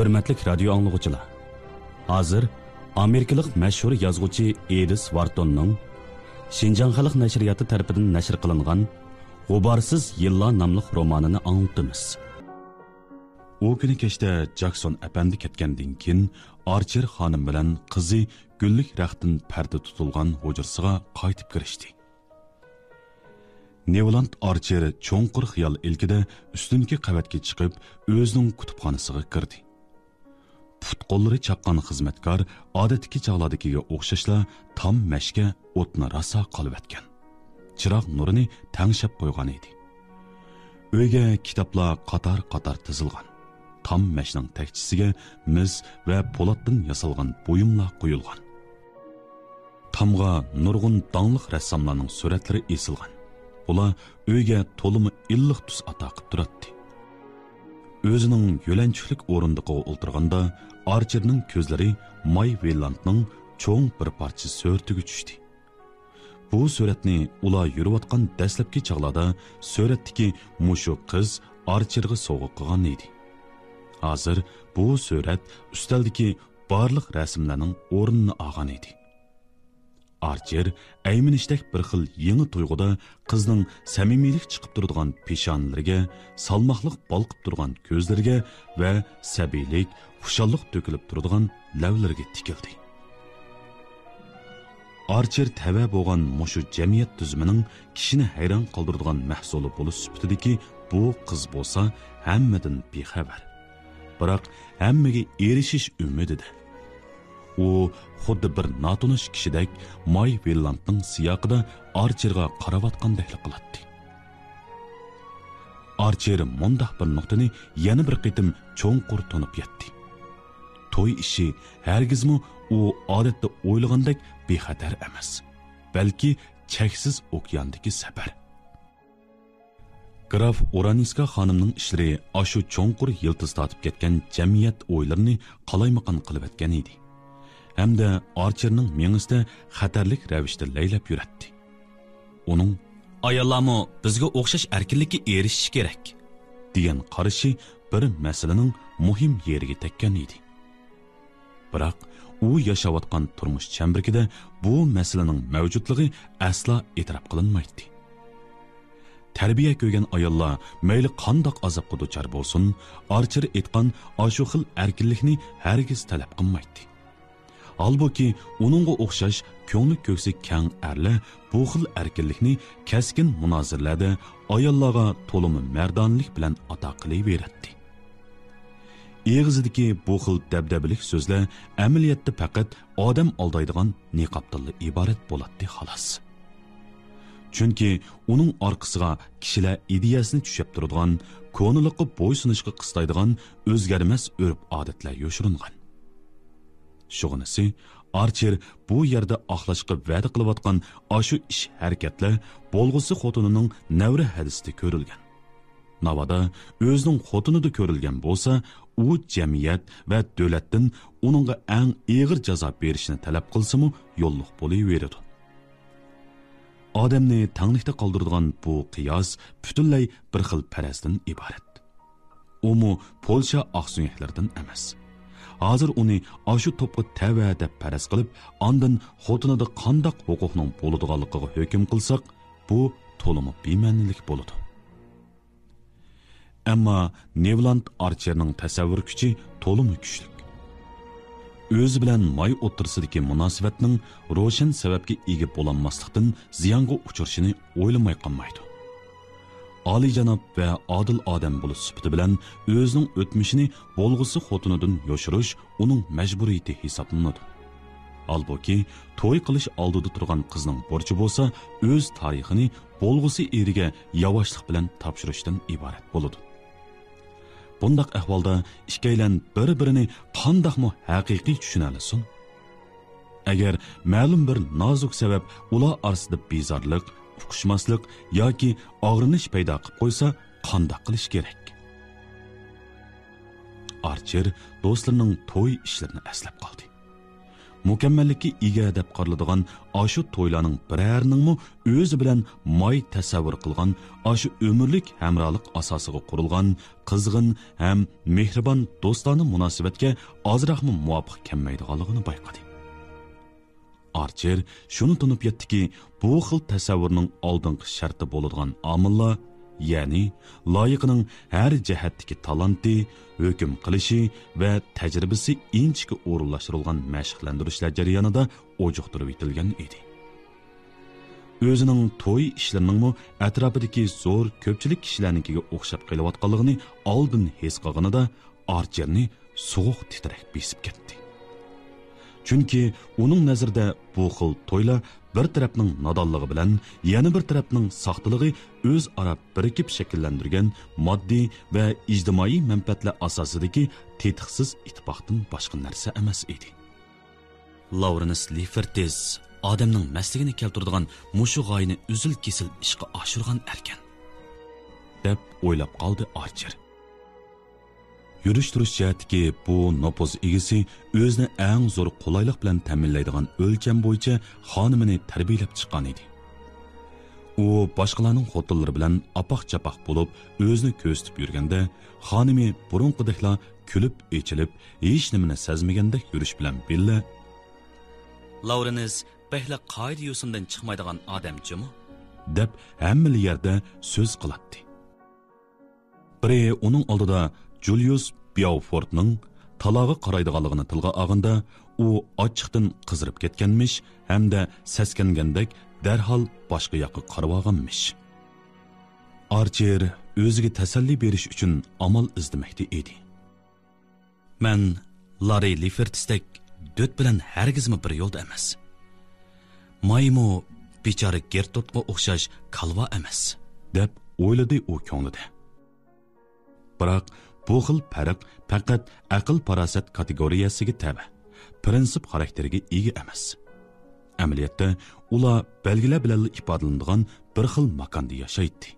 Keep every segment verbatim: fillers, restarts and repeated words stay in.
ھۆرمەتلىك رادىيو ئاڭلىغۇچىلار، ھازىر ئامېرىكىلىق مەشھۇر يازغۇچى ئېدىس ۋارتوننىڭ شىنجاڭ خەلق نەشرىياتى تەرىپىدىن نەشر قىلىنغان غۇبارسىز يىللار ناملىق رومانىنى ئاڭلىتىمىز. ئۇ كۈنى كەچتە جاكسون ئەپەندى كەتكەندىن كېيىن، ئارچېر خانىم بىلەن قىزى گۈللۈك رەختتىن پەردە تۇتۇلغان ھۇجرىسىغا قايتىپ كىرىشتى. نېۋلاند ئارچېر چوڭقۇر خىيال ئىلكىدە ئۈستۈنكى قەۋەتكە چىقىپ، ئۆزىنىڭ كۇتۇپخانىسىغا كىردى. پۇت-قوللىرى چاققان خىزمەتكار ئادەتتىكى چاغلاردىكىگە ئوخشاشلا تام مەشكە ئوتنى راسا قالىۋەتكەن. چىراغ نۇرىنى تەڭشەپ قويغان ئىدى. ئۆيگە كىتابلار قاتار-قاتار تىزىلغان. تام مەشنىڭ تەكچىسىگە مىس ۋە پولاتتىن ياسالغان بۇيۇملار قويۇلغان. تامغا نۇرغۇن داڭلىق رەسساملارنىڭ سۈرەتلىرى ئېسىلغان. بۇلار ئۆيگە تولىمۇ ئىللىق تۈس ئاتا قىپ تۇراتتى. ئۆزىنىڭ يۆلەنچۈكلۈك ئورۇندۇقىغا ئولتۇرغاندا، ئارچېرنىڭ كۆزلىرى ماي ۋېيلاندنىڭ چوڭ بىر پارچە سۈرىتىگە چۈشتى. بۇ سۈرەتنى ئۇلار يۈرۈۋاتقان دەسلەپكى چاغلاردا سۈرەتتىكى مۇشۇ قىز ئارچېرغا سوۋغا قىلغان ئىدى. ھازىر بۇ سۈرەت ئۈستەلدىكى بارلىق رەسىملەرنىڭ ئورنىنى ئالغان ئىدى. ئارچېر ئەيمىنىشتەك بىر خىل يېڭى تۇيغۇدا قىزنىڭ سەمىمىيلىك چىقىپ تۇرىدىغان پېشانىلىرىگە، سالماقلىق بالقىپ تۇرغان كۆزلىرىگە ۋە سەبىيلىك، خۇشاللىق تۆكۈلۈپ تۇرىدىغان لەۋلىرىگە تىكىلدى. ئارچېر تەۋە بولغان مۇشۇ جەمئىيەت تۈزۈمىنىڭ كىشىنى ھەيران قالدۇرىدىغان مەھسۇلى بولۇش سۈپىتىدىكى بۇ قىز بولسا ھەممىدىن بىخەۋەر. بىراق ھەممىگە ئېرىشىش ئۈمىدىدە. ئۇ خۇددى بىر ناتونۇش كىشىدەك ماي ۋېيلاندنىڭ سىياقىدا ئارچېرغا قاراۋاتقاندەكلا قىلاتتى. ئارچېر مۇنداق بىر نۇقتىنى يەنە بىر قېتىم چوڭقۇر تونۇپ يەتتى. توي ئىشى ھەرگىزمۇ ئۇ ئادەتتە ئويلىغاندەك بىخەتەر ئەمەس، بەلكى چەكسىز ئوكياندىكى سەپەر. گراف ئورانىسكا خانىمنىڭ ئىشلىرى ئاشۇ چوڭقۇر يىلتىز تارتىپ كەتكەن جەمئىيەت ئويلىرىنى قالايمىقان قىلىۋەتكەن ئىدى ھەمدە ئارچېرنىڭ مېڭىسىدە خەتەرلىك رەۋىشتە لەيلەپ يۈرەتتى. ئۇنىڭ «ئاياللارمۇ بىزگە ئوخشاش ئەركىنلىككە ئېرىشىشى كېرەك» دېگەن قارىشى بىر مەسىلىنىڭ مۇھىم يېرىگە تەگكەن ئىدى. بىراق ئۇ ياشاۋاتقان تۇرمۇش چەمبىرىكىدە بۇ مەسىلىنىڭ مەۋجۇتلۇقى ئەسلا ئېتىراپ قىلىنمايتتى. تەربىيە كۆرگەن ئاياللار مەيلى قانداق ئازابقا دۇچار بولسۇن، ئارچېر ئېيتقان ئاشۇ خىل ئەركىنلىكنى ھەرگىز تەلەپ قىلمايتتى. ھالبۇكى، ئۇنىڭغا ئوخشاش كۆڭلى كۆكسى كەڭ ئەرلەر بۇ خىل ئەركىنلىكنى كەسكىن مۇنازىرىلەردە ئاياللارغا تولىمۇ مەردانىلىك بىلەن ئاتا قىلىۋېرەتتى. ئېغىزىدىكى بۇ خىل دەبدەبىلىك سۆزلەر ئەمەلىيەتتە پەقەت ئادەم ئالدايدىغان نىقابتىنلا ئىبارەت بولاتتى، خالاس. چۈنكى ئۇنىڭ ئارقىسىغا كىشىلەر ئىدىيەسىنى چۈشەپ تۇرىدىغان، كونىلىققا بويسۇنۇشقا قىستايدىغان ئۆزگەرمەس ئۆرپ-ئادەتلەر يوشۇرۇنغان. شۇغىنىسى، ئارچېر بۇ يەردە ئاقلاشقا ۋەدە قىلىۋاتقان ئاشۇ ئىش-ھەرىكەتلەر بولغۇسى خوتۇنىنىڭ نەۋرە ھەدىسىدە كۆرۈلگەن. ناۋادا ئۆزىنىڭ خوتۇنىدا كۆرۈلگەن بولسا، ئۇ جەمئىيەت ۋە دۆلەتتىن ئۇنىڭغا ئەڭ ئېغىر جازا بېرىشنى تەلەپ قىلسىمۇ يوللۇق بولۇۋېرىدۇ. ئادەمنى تەڭلىكتە قالدۇرىدىغان بۇ قىياس پۈتۈنلەي بىر خىل پەرەزدىن ئىبارەت. ئۇمۇ پولشا ئاقسۆڭەكلىرىدىن ئەمەس. ھازىر ئۇنى ئاشۇ توپقا تەۋە دەپ پەرەز قىلىپ، ئاندىن خوتۇنىدا قانداق ھوقۇقنىڭ بولىدىغانلىقىغا ھۆكۈم قىلساق، بۇ تولىمۇ بىمەنىلىك بولىدۇ. ئەمما نېۋلاند ئارچېرنىڭ تەسەۋۋۇر كۈچى تولىمۇ كۈچلۈك. ئۆزى بىلەن ماي ئوتتۇرىسىدىكى مۇناسىۋەتنىڭ روشەن سەۋەبكە ئىگە بولالماسلىقتىن زىيانغا ئۇچرىشىنى ئويلىماي قالمايدۇ. ئالىيجاناب ۋە ئادىل ئادەم بولۇش سۈپىتى بىلەن ئۆزىنىڭ ئۆتمۈشىنى بولغۇسى خوتۇنىدىن يوشۇرۇش ئۇنىڭ مەجبۇرىيىتى ھېسابلىنىدۇ. ھالبۇكى، توي قىلىش ئالدىدا تۇرغان قىزنىڭ بۇرچى بولسا، ئۆز تارىخىنى بولغۇسى ئېرىگە ياۋاشلىق بىلەن تاپشۇرۇشتىن ئىبارەت بولىدۇ. بۇنداق ئەھۋالدا ئىككىيلەن بىر-بىرىنى قانداقمۇ ھەقىقىي چۈشىنەلىسۇن؟ ئەگەر مەلۇم بىر نازۇك سەۋەب ئۇلار ئارىسىدا بىزارلىق، ئۇقۇشماسلىق ياكى ئاغرىنىش پەيدا قىلىپ قويسا، قانداق قىلىش كېرەك؟ ئارچېر دوستلىرىنىڭ توي ئىشلىرىنى ئەسلەپ قالدى. مۇكەممەللىككە ئىگە دەپ قارىلىدىغان ئاشۇ تويلارنىڭ بىرەرىنىڭمۇ ئۆزى بىلەن ماي تەسەۋۋۇر قىلغان ئاشۇ ئۆمۈرلۈك ھەمراھلىق ئاساسىغا قۇرۇلغان قىزغىن ھەم مېھرىبان دوستانە مۇناسىۋەتكە ئازراقمۇ مۇۋاپىق كەلمەيدىغانلىقىنى بايقىدى. ئارچېر شۇنى تونۇپ يەتتىكى، بۇ خىل تەسەۋۋۇرنىڭ ئالدىنقى شەرتى بولىدىغان ئامىللار، يەنى لايىقىنىڭ ھەر جەھەتتىكى تالانتى، ھۆكۈم قىلىشى ۋە تەجرىبىسى ئىنچىكە ئورۇنلاشتۇرۇلغان مەشىقلەندۈرۈشلەر جەريانىدا ئوجۇقتۇرۇۋېتىلگەن ئىدى. ئۆزىنىڭ توي ئىشلىرىنىڭمۇ ئەتراپىدىكى زور كۆپچىلىك كىشىلەرنىڭكىگە ئوخشاپ قېلىۋاتقانلىقىنى ئالدىن ھېس قىلغىنىدا، ئارچېرنى سوغۇق تىترەك بېسىپ كەتتى. چۈنكى ئۇنىڭ نەزىرىدە بۇ خىل تويلار بىر تەرەپنىڭ نادانلىقى بىلەن يەنە بىر تەرەپنىڭ ساختىلىقى ئۆزئارا بىرىكىپ شەكىللەندۈرگەن ماددىي ۋە ئىجتىمائىي مەنپەئەتلەر ئاساسىدىكى تېتىقسىز ئىتتىپاقتىن باشقا نەرسە ئەمەس ئىدى. لاۋرېنس لىفېرتىس ئادەمنىڭ مەستلىكىنى كەلتۈرىدىغان مۇشۇ غايىنى ئۈزۈل-كېسىل ئىشقا ئاشۇرغان ئەركەن، دەپ ئويلاپ قالدى ئارچېر. يۈرۈش-تۇرۇش جەھەتتىكى بۇ نوپۇز ئىگىسى ئۆزىنى ئەڭ زور قولايلىق بىلەن تەمىنلەيدىغان ئۆلچەم بويىچە خانىمىنى تەربىيەلەپ چىققان ئىدى. ئۇ باشقىلارنىڭ خوتۇنلىرى بىلەن ئاپاق-چاپاق بولۇپ، ئۆزىنى كۆرسىتىپ يۈرگەندە، خانىمى بۇرۇنقىدەكلا كۈلۈپ-ئېچىلىپ، ھېچنېمىنى سەزمىگەندەك يۈرۈش بىلەن بىللە، لاۋرېنس بەكلا قائىدە-يوسۇندىن چىقمايدىغان ئادەم جۇمۇ، دەپ ھەممىلا يەردە سۆز قىلاتتى. بىرى ئۇنىڭ ئالدىدا جۇليۇس بياۋفورتنىڭ تالاغا قارايدىغانلىقىنى تىلغا ئالغاندا، ئۇ ئاچچىقتىن قىزىرىپ كەتكەنمىش ھەمدە سەسكەنگەندەك دەرھال باشقا ياققا قارىۋالغانمىش. ئارچېر ئۆزىگە تەسەللى بېرىش ئۈچۈن ئامال ئىزدىمەكتە ئىدى. مەن لاررى لىفېرتىستەك دۆت بىلەن ھەرگىزمۇ بىر يولدا ئەمەس. مايمۇ بىچارە گېرتوتقا ئوخشاش كالۋا ئەمەس، دەپ ئويلىدى ئۇ كۆڭلىدە. بىراق، بۇ خىل پەرق پەقەت ئەقىل-پاراسەت كاتېگورىيەسىگە تەۋە، پىرىنسىپ خاراكتېرىگە ئىگە ئەمەس. ئەمەلىيەتتە، ئۇلار بەلگىلەر بىلەنلا ئىپادىلىنىدىغان بىر خىل ماكاندا ياشايتتى.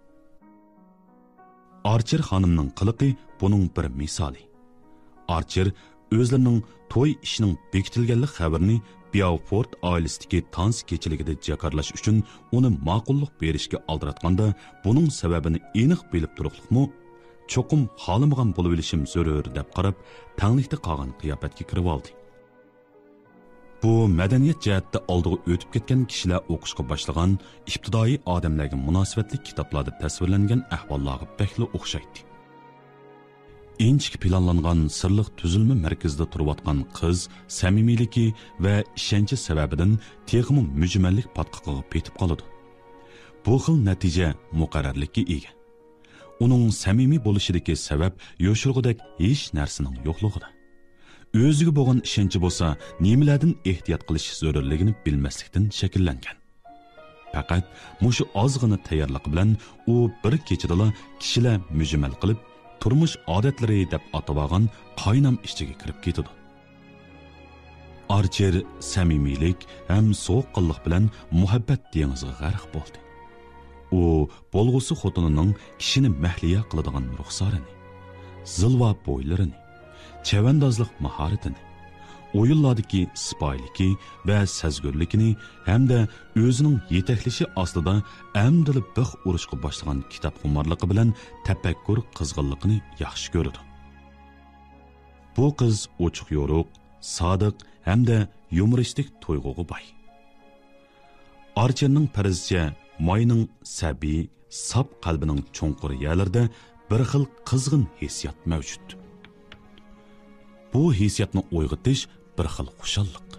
ئارچېر خانىمنىڭ قىلىقى بۇنىڭ بىر مىسالى. ئارچېر ئۆزلىرىنىڭ توي ئىشىنىڭ بېكىتىلگەنلىك خەۋىرىنى بياۋفورت ئائىلىسىدىكى تانس كېچىلىكىدە جاكارلاش ئۈچۈن ئۇنى ماقۇللۇق بېرىشكە ئالدىراتقاندا، بۇنىڭ سەۋەبىنى ئېنىق بىلىپ تۇرۇقلۇقمۇ، چوقۇم خالىمىغان بولۇۋېلىشىم زۆرۈر، دەپ قاراپ، تەڭلىكتە قالغان قىياپەتكە كىرىۋالدى. بۇ مەدەنىيەت جەھەتتە ئالدىغا ئۆتۈپ كەتكەن كىشىلەر ئوقۇشقا باشلىغان ئىپتىدائىي ئادەملەرگە مۇناسىۋەتلىك كىتابلاردا تەسۋىرلەنگەن ئەھۋاللارغا بەكلا ئوخشايتتى. ئىنچىكە پىلانلانغان سىرلىق تۈزۈلمە مەركىزىدە تۇرۇۋاتقان قىز سەمىمىيلىكى ۋە ئىشەنچى سەۋەبىدىن تېخىمۇ مۈجمەللىك پاتقىقىغا پېتىپ قالىدۇ. بۇ خىل نەتىجە مۇقەررەرلىككە ئىگە. ئۇنىڭ سەمىمىي بولۇشىدىكى سەۋەب يوشۇرغۇدەك ھېچ نەرسىنىڭ يوقلۇقىدا. ئۆزىگە بولغان ئىشەنچى بولسا نېمىلەردىن ئېھتىيات قىلىش زۆرۈرلۈكىنى بىلمەسلىكتىن شەكىللەنگەن. پەقەت مۇشۇ ئازغىنە تەييارلىقى بىلەن ئۇ بىر كېچىدىلا كىشىلەر مۈجمەل قىلىپ، تۇرمۇش ئادەتلىرى دەپ ئاتىۋالغان قاينام ئىچىگە كىرىپ كېتىدۇ. ئارچېر سەمىمىيلىك ھەم سوغۇققانلىق بىلەن مۇھەببەت دېڭىزىغا غەرق بولدى. ئۇ بولغۇسى خوتۇنىنىڭ كىشىنى مەھلىيا قىلىدىغان رۇخسارىنى، زىلۋا بويلىرىنى، چەۋەندازلىق ماھارىتىنى، ئويۇنلاردىكى سىپايىلىكى ۋە سەزگۈرلۈكىنى ھەمدە ئۆزىنىڭ يېتەكلىشى ئاستىدا ئەمدىلا بىخ ئۇرۇشقا باشلىغان كىتابخۇمارلىقى بىلەن تەپەككۇر قىزغىنلىقىنى ياخشى كۆرىدۇ. بۇ قىز ئوچۇق-يورۇق، سادىق ھەمدە يۇمۇرىستىك تۇيغۇغا باي. ئارچېرنىڭ پەرىزىچە، ماينىڭ سەبىي، ساپ قەلبىنىڭ چوڭقۇر يەرلىرىدە بىر خىل قىزغىن ھېسسىيات مەۋجۇت. بۇ ھېسسىياتنى ئويغىتىش بىر خىل خۇشاللىق.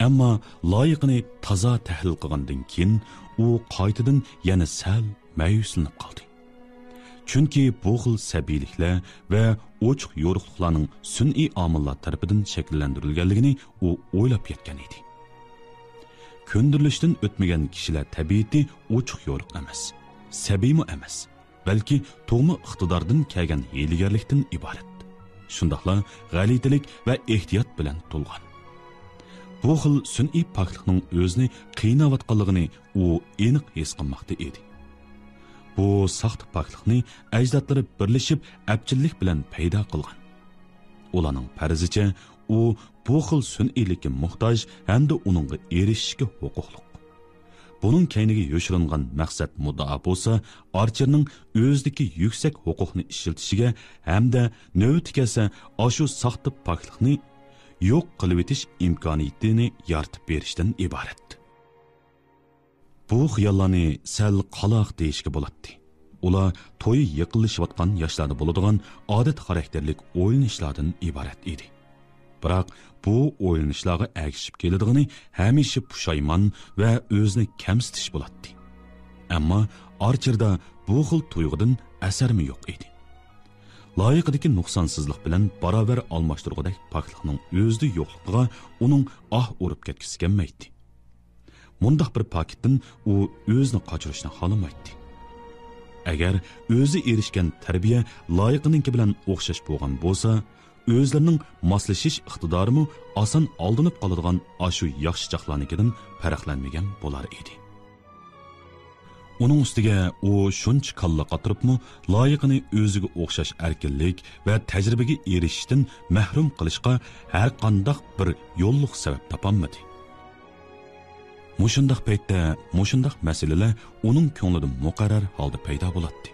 ئەمما لايىقىنى تازا تەھلىل قىلغاندىن كېيىن، ئۇ قايتىدىن يەنە سەل مەيۈسلىنىپ قالدى. چۈنكى بۇ خىل سەبىيلىكلەر ۋە ئوچۇق-يورۇقلۇقلارنىڭ سۈنئىي ئامىللار تەرىپىدىن شەكىللەندۈرۈلگەنلىكىنى ئۇ ئويلاپ يەتكەن ئىدى. كۆندۈرۈلۈشتىن ئۆتمىگەن كىشىلەر تەبىئىتى ئوچۇق-يورۇق ئەمەس، سەبىيمۇ ئەمەس، بەلكى تۇغما ئىقتىداردىن كەلگەن ھىيلىگەرلىكتىن ئىبارەت. شۇنداقلا غەلىتىلىك ۋە ئېھتىيات بىلەن تولغان. بۇ خىل سۈنئىي پاكلىقنىڭ ئۆزىنى قىيناۋاتقانلىقىنى ئۇ ئېنىق ھېس قىلماقتا ئىدى. بۇ ساختا پاكلىقنى ئەجدادلىرى بىرلىشىپ ئەپچىللىك بىلەن پەيدا قىلغان. ئۇلارنىڭ پەرىزىچە، ئۇ بۇ خىل سۈنئىيلىككە موھتاج ھەمدە ئۇنىڭغا ئېرىشىشكە ھوقۇقلۇق. بۇنىڭ كەينىگە يوشۇرۇنغان مەقسەت مۇددىئا بولسا، ئارچېرنىڭ ئۆزىدىكى يۈكسەك ھوقۇقنى ئىشلىتىشىگە ھەمدە نۆۋىتى كەلسە ئاشۇ ساختا پاكلىقنى يوق قىلىۋېتىش ئىمكانىيىتىنى يارىتىپ بېرىشتىن ئىبارەت. بۇ خىياللارنى سەل قالاق دېيىشكە بولاتتى. ئۇلار تويى يېقىنلىشىۋاتقان ياشلاردا بولىدىغان ئادەت خاراكتېرلىك ئويلىنىشلاردىن ئىبارەت ئىدى. بىراق بۇ ئويلىنىشلارغا ئەگىشىپ كېلىدىغىنى ھەمىشە پۇشايمان ۋە ئۆزىنى كەمسىتىش بولاتتى. ئەمما ئارچېردا بۇ خىل تۇيغۇدىن ئەسەرمۇ يوق ئىدى. لايىقىدىكى نۇقسانسىزلىق بىلەن باراۋەر ئالماشتۇرغۇدەك پاكلىقنىڭ ئۆزىدە يوقلۇقىغا ئۇنىڭ ئاھ ئۇرۇپ كەتكۈسى كەلمەيتتى. مۇنداق بىر پاكىتتىن ئۇ ئۆزىنى قاچۇرۇشنى خالىمايتتى. ئەگەر ئۆزى ئېرىشكەن تەربىيە لايىقىنىڭكى بىلەن ئوخشاش بولغان بولسا، ئۆزلىرىنىڭ ماسلىشىش ئىقتىدارىمۇ ئاسان ئالدىنىپ قالىدىغان ئاشۇ ياخشى چاغلارنىڭكىدىن پەرقلەنمىگەن بولار ئىدى. ئۇنىڭ ئۈستىگە ئۇ شۇنچە كاللا قاتۇرۇپمۇ لايىقىنى ئۆزىگە ئوخشاش ئەركىنلىك ۋە تەجرىبىگە ئېرىشىشتىن مەھرۇم قىلىشقا ھەرقانداق بىر يوللۇق سەۋەب تاپالمىدى. مۇشۇنداق پەيتتە مۇشۇنداق مەسىلىلەر ئۇنىڭ كۆڭلىدە مۇقەررەر ھالدا پەيدا بولاتتى.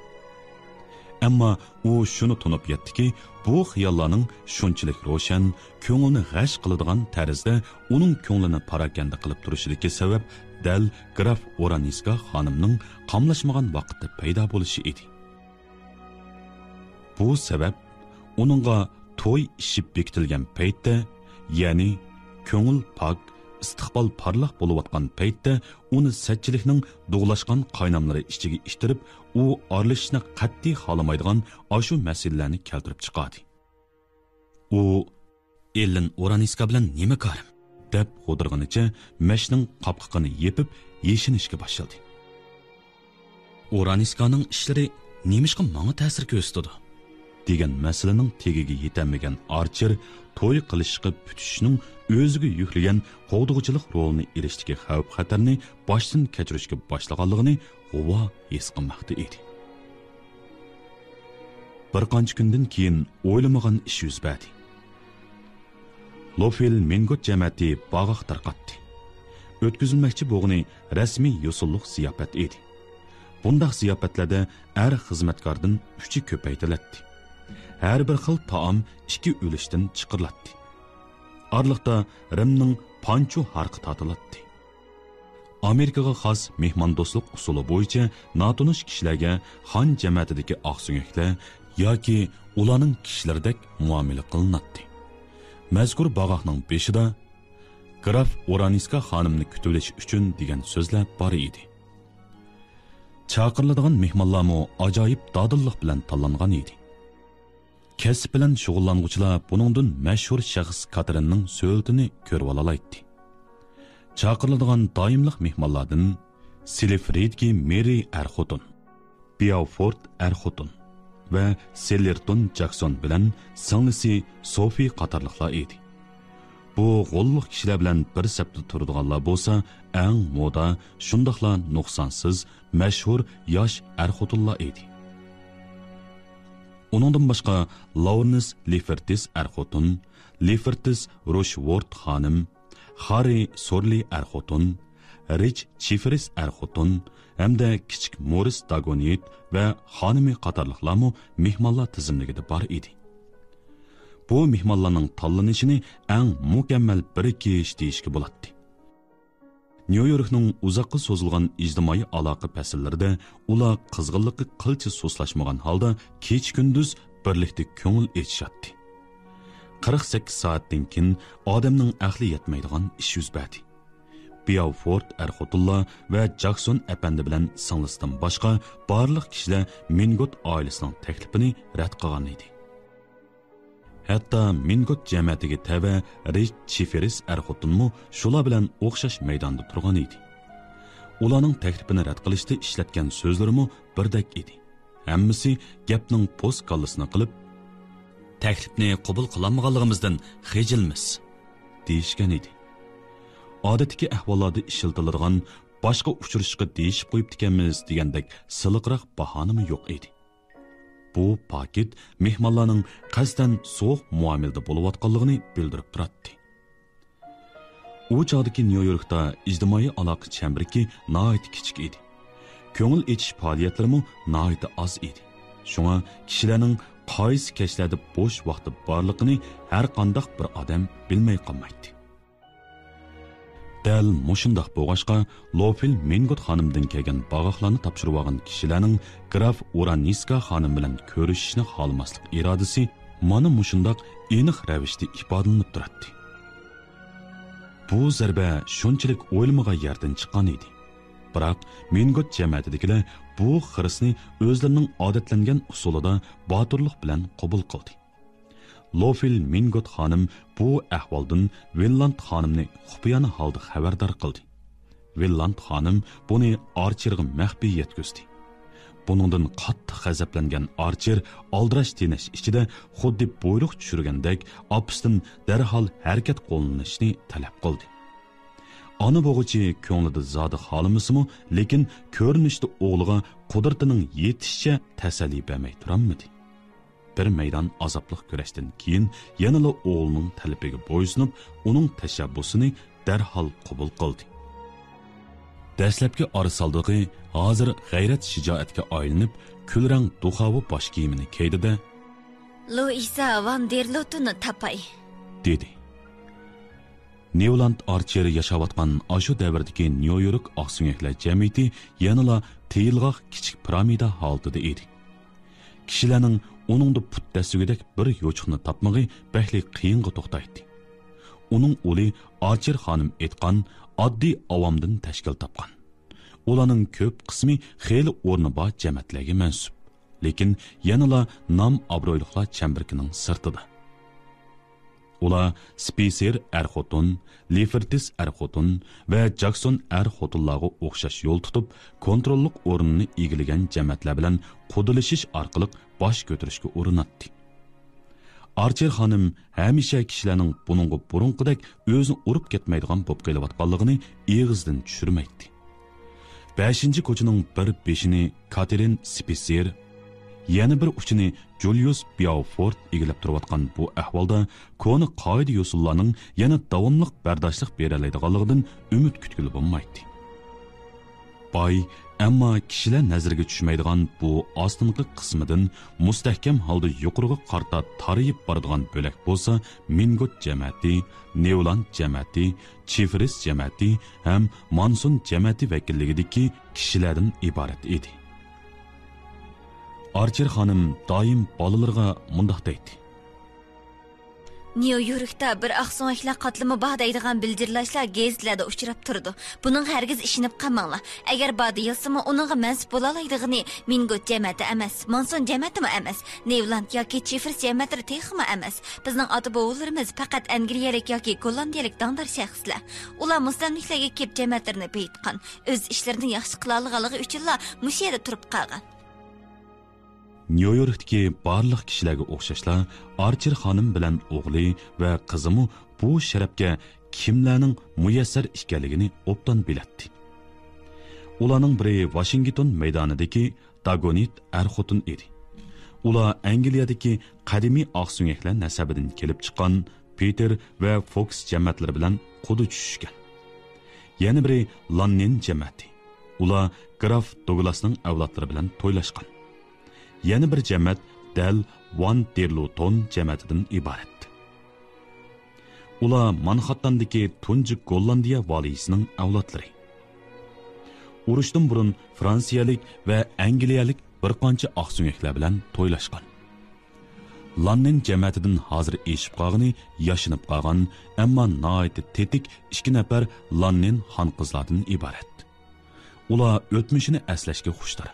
ئەمما ئۇ شۇنى تونۇپ يەتتىكى، بۇ خىياللارنىڭ شۇنچىلىك روشەن، كۆڭۈلنى غەش قىلىدىغان تەرزدە ئۇنىڭ كۆڭلىنى پاراكەندە قىلىپ تۇرۇشىدىكى سەۋەب دەل گراف ئورانىسكا خانىمنىڭ قاملاشمىغان ۋاقىتتا پەيدا بولۇشى ئىدى. بۇ سەۋەب ئۇنىڭغا توي ئىشى بېكىتىلگەن پەيتتە، يەنى كۆڭۈل پاك، ئىستىقبال پارلاق بولۇۋاتقان پەيتتە ئۇنى سەتچىلىكنىڭ دۇغلاشقان قايناملىرى ئىچىگە ئىتتىرىپ، ئۇ ئارىلىشىشنى قەتئىي خالىمايدىغان ئاشۇ مەسىلىلەرنى كەلتۈرۈپ چىقاردى. ئۇ ئېللېن ئورانىسكا بىلەن نېمە كارىم؟ دەپ غودۇرغىنىچە مەشنىڭ قاپقىقىنى يېپىپ يېشىنىشكە باشلىدى. ئورانىسكانىڭ ئىشلىرى نېمىشقا ماڭا تەسىر كۆرسىتىدۇ؟ دېگەن مەسىلىنىڭ تېگىگە يېتەلمىگەن ئارچېر توي قىلىشقا پۈتۈشۈشنىڭ ئۆزىگە يۈكلىگەن قوغدىغۇچىلىق رولىنى ئېلىشتىكى خەۋپ-خەتەرنى باشتىن كەچۈرۈشكە باشلىغانلىقىنى غۇۋا ھېس قىلماقتا ئىدى. بىر قانچە كۈندىن كېيىن ئويلىمىغان ئىش يۈز بەردى. لوفېل مىنگوت جەمەتى باغاق تارقاتتى. ئۆتكۈزۈلمەكچى بولغىنى رەسمىي يوسۇنلۇق زىياپەت ئىدى. بۇنداق زىياپەتلەردە ئەر خىزمەتكاردىن ئۈچكە كۆپەيتىلەتتى. ھەر بىر خىل تائام ئىككى ئۈلۈشتىن چىقىرىلاتتى. ئارىلىقتا رىمنىڭ پانچۇ ھارقى تارتىلاتتى. ئامېرىكىغا خاس مېھماندوستلۇق ئۇسۇلى بويىچە ناتونۇش كىشىلەرگە خان جەمەتىدىكى ئاقسۆڭەكلەر ياكى ئۇلارنىڭ كىشىلىرىدەك مۇئامىلە قىلىناتتى. مەزكۇر باغاقنىڭ بېشىدا «گراف ئورانىسكا خانىمنى كۈتۈۋېلىش ئۈچۈن» دېگەن سۆزلەر بار ئىدى. چاقىرىلىدىغان مېھمانلارمۇ ئاجايىپ دادىللىق بىلەن تاللانغان ئىدى. كەسىپ بىلەن شۇغۇللانغۇچىلار بۇنىڭدىن مەشھۇر شەخس كاتېرىننىڭ سۈرىتىنى كۆرۈۋالالايتتى. چاقىرىلىدىغان دائىملىق مېھمانلاردىن سىلفرىدكى مېرى ئەر-خوتۇن، بياۋفورت ئەر-خوتۇن ۋە سېللېرتون جاكسون بىلەن سىڭلىسى سوفى قاتارلىقلار ئىدى. بۇ غوللۇق كىشىلەر بىلەن بىر سەپتە تۇرىدىغانلار بولسا ئەڭ مودا، شۇنداقلا نۇقسانسىز، مەشھۇر ياش ئەر-خوتۇنلار ئىدى. ئۇنىڭدىن باشقا، لاۋرېنس لىفېرتىس ئەر-خوتۇن، لىفېرتىس روشۋورت خانىم، خاررى سورلى ئەر-خوتۇن، رىچ چىفرىس ئەر-خوتۇن ھەمدە كىچىك مورىس داگونىت ۋە خانىمى قاتارلىقلارمۇ مېھمانلار تىزىملىكىدە بار ئىدى. بۇ مېھمانلارنىڭ تاللىنىشىنى ئەڭ مۇكەممەل بىرىكىش دېيىشكە بولاتتى. نيۇ يوركنىڭ ئۇزاققا سوزۇلغان ئىجتىمائىي ئالاقە پەسىللىرىدە ئۇلار قىزغىنلىقى قىلچە سۇسلاشمىغان ھالدا كېچە-كۈندۈز بىرلىكتە كۆڭۈل ئېچىشاتتى. قىرىق سەككىز سائەتتىن كېيىن ئادەمنىڭ ئەقلى يەتمەيدىغان ئىش يۈز بەردى. بياۋفورت ئەر-خوتۇنلار ۋە جاكسون ئەپەندى بىلەن سىڭلىسىدىن باشقا بارلىق كىشىلەر مىنگوت ئائىلىسىنىڭ تەكلىپىنى رەت قىلغان ئىدى. ھەتتا مىنگوت جەمەتىگە تەۋە رىچ چىفېرىس ئەر-خوتۇنمۇ شۇلار بىلەن ئوخشاش مەيداندا تۇرغان ئىدى. ئۇلارنىڭ تەكلىپىنى رەت قىلىشتا ئىشلەتكەن سۆزلىرىمۇ بىردەك ئىدى. ھەممىسى گەپنىڭ پوست كاللىسىنى قىلىپ، «تەكلىپنى قوبۇل قىلالمىغانلىقىمىزدىن خىجىلمىز» دېيىشكەن ئىدى. ئادەتتىكى ئەھۋاللاردا ئىشلىتىلىدىغان «باشقا ئۇچرىشىشقا دېيىشىپ قويۇپتىكەنمىز» دېگەندەك سىلىقراق باھانىمۇ يوق ئىدى. بۇ پاكىت مېھمانلارنىڭ قەستەن سوغۇق مۇئامىلىدە بولۇۋاتقانلىقىنى بىلدۈرۈپ تۇراتتى. ئۇ چاغدىكى نيۇ يوركتا ئىجتىمائىي ئالاقە چەمبىرىكى ناھايىتى كىچىك ئىدى. كۆڭۈل ئېچىش پائالىيەتلىرىمۇ ناھايىتى ئاز ئىدى. شۇڭا كىشىلەرنىڭ قايسى كەچلەردە بوش ۋاقتى بارلىقىنى ھەرقانداق بىر ئادەم بىلمەي قالمايتتى. دەل مۇشۇنداق بولغاچقا، لوفىل مىنگوت خانىمدىن كەلگەن باغاقلارنى تاپشۇرۇۋالغان كىشىلەرنىڭ گراف ئۇرانىسكا خانىم بىلەن كۆرۈشۈشنى خالىماسلىق ئىرادىسى مانا مۇشۇنداق ئېنىق رەۋىشتە ئىپادىلىنىپ تۇراتتى. بۇ زەربە شۇنچىلىك ئويلىمىغان يەردىن چىققان ئىدى. بىراق مىنگوت جەمەتىدىكىلەر بۇ خىرىسنى ئۆزلىرىنىڭ ئادەتلەنگەن ئۇسۇلىدا باتۇرلۇق بىلەن قوبۇل قىلدى. لوفىل مىنگوت خانىم بۇ ئەھۋالدىن ۋىنلاند خانىمنى خۇپىيانە ھالدا خەۋەردار قىلدى. ۋىنلاند خانىم بۇنى ئارچېرغا مەخپىي يەتكۈزدى. بۇنىڭدىن قاتتىق غەزەپلەنگەن ئارچېر ئالدىراش تېنەش ئىچىدە خۇددى بۇيرۇق چۈشۈرگەندەك ئاپىسىدىن دەرھال ھەرىكەت قوللىنىشنى تەلەپ قىلدى. ئانا بوغۇچى كۆڭلىدە زادى خالىمىسىمۇ، لېكىن كۆرۈنۈشتە ئوغلىغا قۇدرىتىنىڭ يېتىشىچە تەسەللى بەرمەي تۇرالمىدى. بىر مەيدان ئازابلىق كۈرەشتىن كېيىن يەنىلا ئوغلىنىڭ تەلىپىگە بويسۇنۇپ، ئۇنىڭ تەشەببۇسىنى دەرھال قوبۇل قىلدى. دەسلەپكى ئارىسالدىقى ھازىر غەيرەت-شىجائەتكە ئايلىنىپ، كۈلرەڭ دۇخاۋا باش كىيىمىنى كىيدى-دە، لۇئىزا ۋان دېر لۇتوننى تاپاي، دېدى. نيۇلاند ئارچېر ياشاۋاتقان ئاشۇ دەۋردىكى نيۇ يورك ئاقسۆڭەكلەر جەمئىيىتى يەنىلا تېيىلغاق كىچىك پىرامىدا ھالىتىدە ئىدى. كىشىلەرنىڭ ئۇنىڭدا پۇت دەسسىگۈدەك بىر يوچۇقنى تاپمىقى بەكلىك قىيىنغا توختايتتى. ئۇنىڭ ئۇلى ئارچېر خانىم ئېيتقان ئاددىي ئاۋامدىن تەشكىل تاپقان. ئۇلارنىڭ كۆپ قىسمى خېلى ئورنى بار جەمەتلەرگە مەنسۇپ، لېكىن يەنىلا نام-ئابرۇيلۇقلار چەمبىرىكىنىڭ سىرتىدا. ئۇلار سپېسېر ئەر-خوتۇن، لېفېرتىس ئەر-خوتۇن ۋە جاكسون ئەر-خوتۇنلارغا ئوخشاش يول تۇتۇپ، كونتروللۇق ئورنىنى ئىگىلىگەن جەمەتلەر بىلەن قۇدىلىشىش ئارقىلىق باش كۆتۈرۈشكە ئۇرۇناتتى. ئارچېر خانىم ھەمىشە كىشىلەرنىڭ بۇنىڭغا بۇرۇنقىدەك ئۆزىنى ئۇرۇپ كەتمەيدىغان بولۇپ قېلىۋاتقانلىقىنى ئېغىزدىن چۈشۈرمەيتتى. بەشىنچى كوچىنىڭ بىر بېشىنى كاتېرىن سپېسېر، يەنە بىر ئۇچىنى جۇليۇس بياۋفورت ئىگىلەپ تۇرۇۋاتقان بۇ ئەھۋالدا كونا قائىدە-يوسۇنلارنىڭ يەنە داۋاملىق بەرداشلىق بېرەلەيدىغانلىقىدىن ئۈمىد كۈتكىلى بولمايتتى. باي، ئەمما كىشىلەر نەزىرىگە چۈشمەيدىغان بۇ ئاستىنقى قىسمىدىن مۇستەھكەم ھالدا يۇقىرىغا قارىتا تارىيىپ بارىدىغان بۆلەك بولسا مىنگوت جەمەتى، نېۋلاند جەمەتى، چىفرىس جەمەتى ھەم مانسون جەمەتى ۋەكىللىكىدىكى كىشىلەردىن ئىبارەت ئىدى. ئارچېر خانىم دائىم بالىلىرىغا مۇنداق دەيتتى. نيۇ يوركتا بىر ئاقسۆڭەكلەر قاتلىمى بار دەيدىغان بىلجىرلاشلار گېزىتلەردە ئۇچراپ تۇرىدۇ. بۇنىڭغا ھەرگىز ئىشىنىپ قالماڭلار. ئەگەر بار دېيىلسىمۇ، ئۇنىڭغا مەنسۇپ بولالايدىغىنى مىنگوت جەمەتى ئەمەس، مانسون جەمەتىمۇ ئەمەس، نېۋلاند ياكى چىفرىس جەمەتلىرى تېخىمۇ ئەمەس. بىزنىڭ ئاتا-بوۋىلىرىمىز پەقەت ئەنگلىيەلىك ياكى گوللاندىيەلىك داڭدار شەخسلەر. ئۇلار مۇستەملىكىلەرگە كېلىپ جەمەتلىرىنى بېيىتقان. ئۆز ئىشلىرىنى ياخشى قىلالىغانلىقى ئۈچۈنلا مۇشۇ يەردە تۇرۇپ قالغان. نيۇ يوركتىكى بارلىق كىشىلەرگە ئوخشاشلا، ئارچېر خانىم بىلەن ئوغلى ۋە قىزىمۇ بۇ شەرەپكە كىملەرنىڭ مۇيەسسەر ئىكەنلىكىنى ئوبدان بىلەتتى. ئۇلارنىڭ بىرى ۋاشىنگتون مەيدانىدىكى داگونىت ئەر-خوتۇن ئىدى. ئۇلار ئەنگلىيەدىكى قەدىمىي ئاقسۆڭەكلەر نەسەبىدىن كېلىپ چىققان پېتېر ۋە فوكس جەمەتلىرى بىلەن قۇدا چۈشۈشكەن. يەنە بىرى لاننېن جەمەتى. ئۇلار گراف دوگلاسنىڭ ئەۋلادلىرى بىلەن تويلاشقان. يەنە بىر جەمەت دەل ۋان دېرلۇتون جەمەتىدىن ئىبارەت. ئۇلار مانخاتتاندىكى تۇنجى گوللاندىيە ۋالىيسىنىڭ ئەۋلادلىرى. ئۇرۇشتىن بۇرۇن فرانسىيەلىك ۋە ئەنگلىيەلىك بىر قانچە ئاقسۆڭەكلەر بىلەن تويلاشقان. لاننېن جەمەتىدىن ھازىر ئېشىپ قالغىنى ياشىنىپ قالغان، ئەمما ناھايىتى تېتىك ئىككى نەپەر لاننېن خان-قىزلاردىن ئىبارەت. ئۇلار ئۆتمۈشىنى ئەسلەشكە خۇشتار.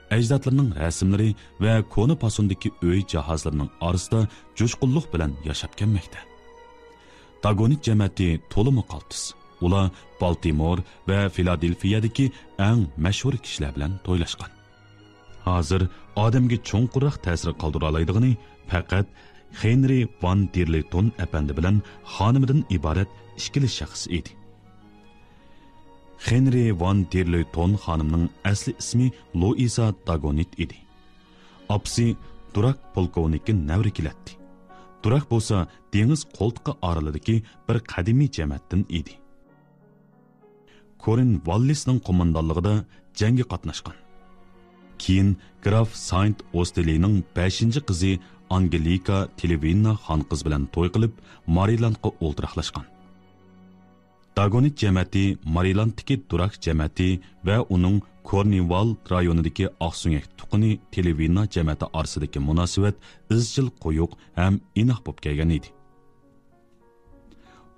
ئەجدادلىرىنىڭ رەسىملىرى ۋە كونا پاسوندىكى ئۆي جاھازلىرىنىڭ ئارىسىدا جۇشقۇنلۇق بىلەن ياشاپ كەلمەكتە. داگونىت جەمەتى تولىمۇ قالتىس. ئۇلار بالتىمور ۋە فىلادېلفىيەدىكى ئەڭ مەشھۇر كىشىلەر بىلەن تويلاشقان. ھازىر ئادەمگە چوڭقۇرراق تەسىر قالدۇرالايدىغىنى پەقەت خېنرى ۋان دېرلېتون ئەپەندى بىلەن خانىمىدىن ئىبارەت ئىككىلا شەخس ئىدى. خېنرى ۋان دېرلېتون خانىمنىڭ ئەسلى ئىسمى لۇئىزا داگونىت ئىدى. ئاپىسى دۇراك پولكوۋنىكى نەۋرە كېلەتتى. دۇراك بولسا دېڭىز قولتۇقى ئارىلىدىكى بىر قەدىمىي جەمەتتىن ئىدى. كورىن ۋاللىسنىڭ قوماندانلىقىدا جەڭگە قاتناشقان. كېيىن گراف ساينت ئوستېلىنىڭ بەشىنچى قىزى ئانگېلىكا تېلېۋىننا خانقىز بىلەن توي قىلىپ، مارىلاندقا ئولتۇراقلاشقان. داگونىت جەمەتى مارىلاندتىكى دۇراك جەمەتى ۋە ئۇنىڭ كورنىۋال رايونىدىكى ئاقسۆڭەك تۇقۇنى تېلېۋىننا جەمەتى ئارىسىدىكى مۇناسىۋەت ئىزچىل قويۇق ھەم ئىناق بولۇپ كەلگەن ئىدى.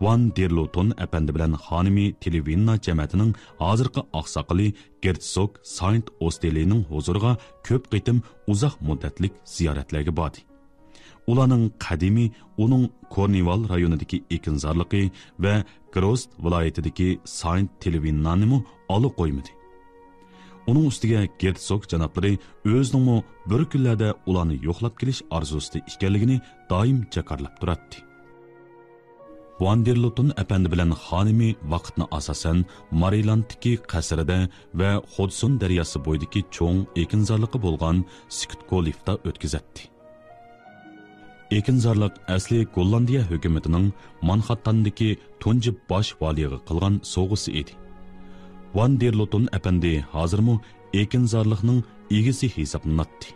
ۋان دېرلوتون ئەپەندى بىلەن خانىمى تېلېۋىننا جەمەتىنىڭ ھازىرقى ئاقساقىلى گېرتسوگ ساينت ئوستېلىنىڭ ھۇزۇرىغا كۆپ قېتىم ئۇزاق مۇددەتلىك زىيارەتلەرگە باردى. ئۇلارنىڭ قەدىمىي ئۇنىڭ كورنىۋال رايونىدىكى ئېكىنزارلىقى ۋە گروست ۋىلايىتىدىكى ساينت تېلېۋىننانىمۇ ئالا قويمىدى. ئۇنىڭ ئۈستىگە گېرتسوگ جانابلىرى ئۆزىنىڭمۇ بىر كۈنلەردە ئۇلارنى يوقلاپ كېلىش ئارزۇسىدا ئىكەنلىكىنى دائىم جاكارلاپ تۇراتتى. ۋاندېرلوتون ئەپەندى بىلەن خانىمى ۋاقىتنى ئاساسەن مارىلاندتىكى قەسرىدە ۋە خودسون دەرياسى بويىدىكى چوڭ ئېكىنزارلىقى بولغان سكىتكولىفتا ئۆتكۈزەتتى. ئېكىنزارلىق ئەسلى گوللاندىيە ھۆكۈمىتىنىڭ مانخاتتاندىكى تۇنجى باش ۋالىيغا قىلغان سوۋغىسى ئىدى. ۋاندېرلوتون ئەپەندى ھازىرمۇ ئېكىنزارلىقنىڭ ئىگىسى ھېسابلىناتتى.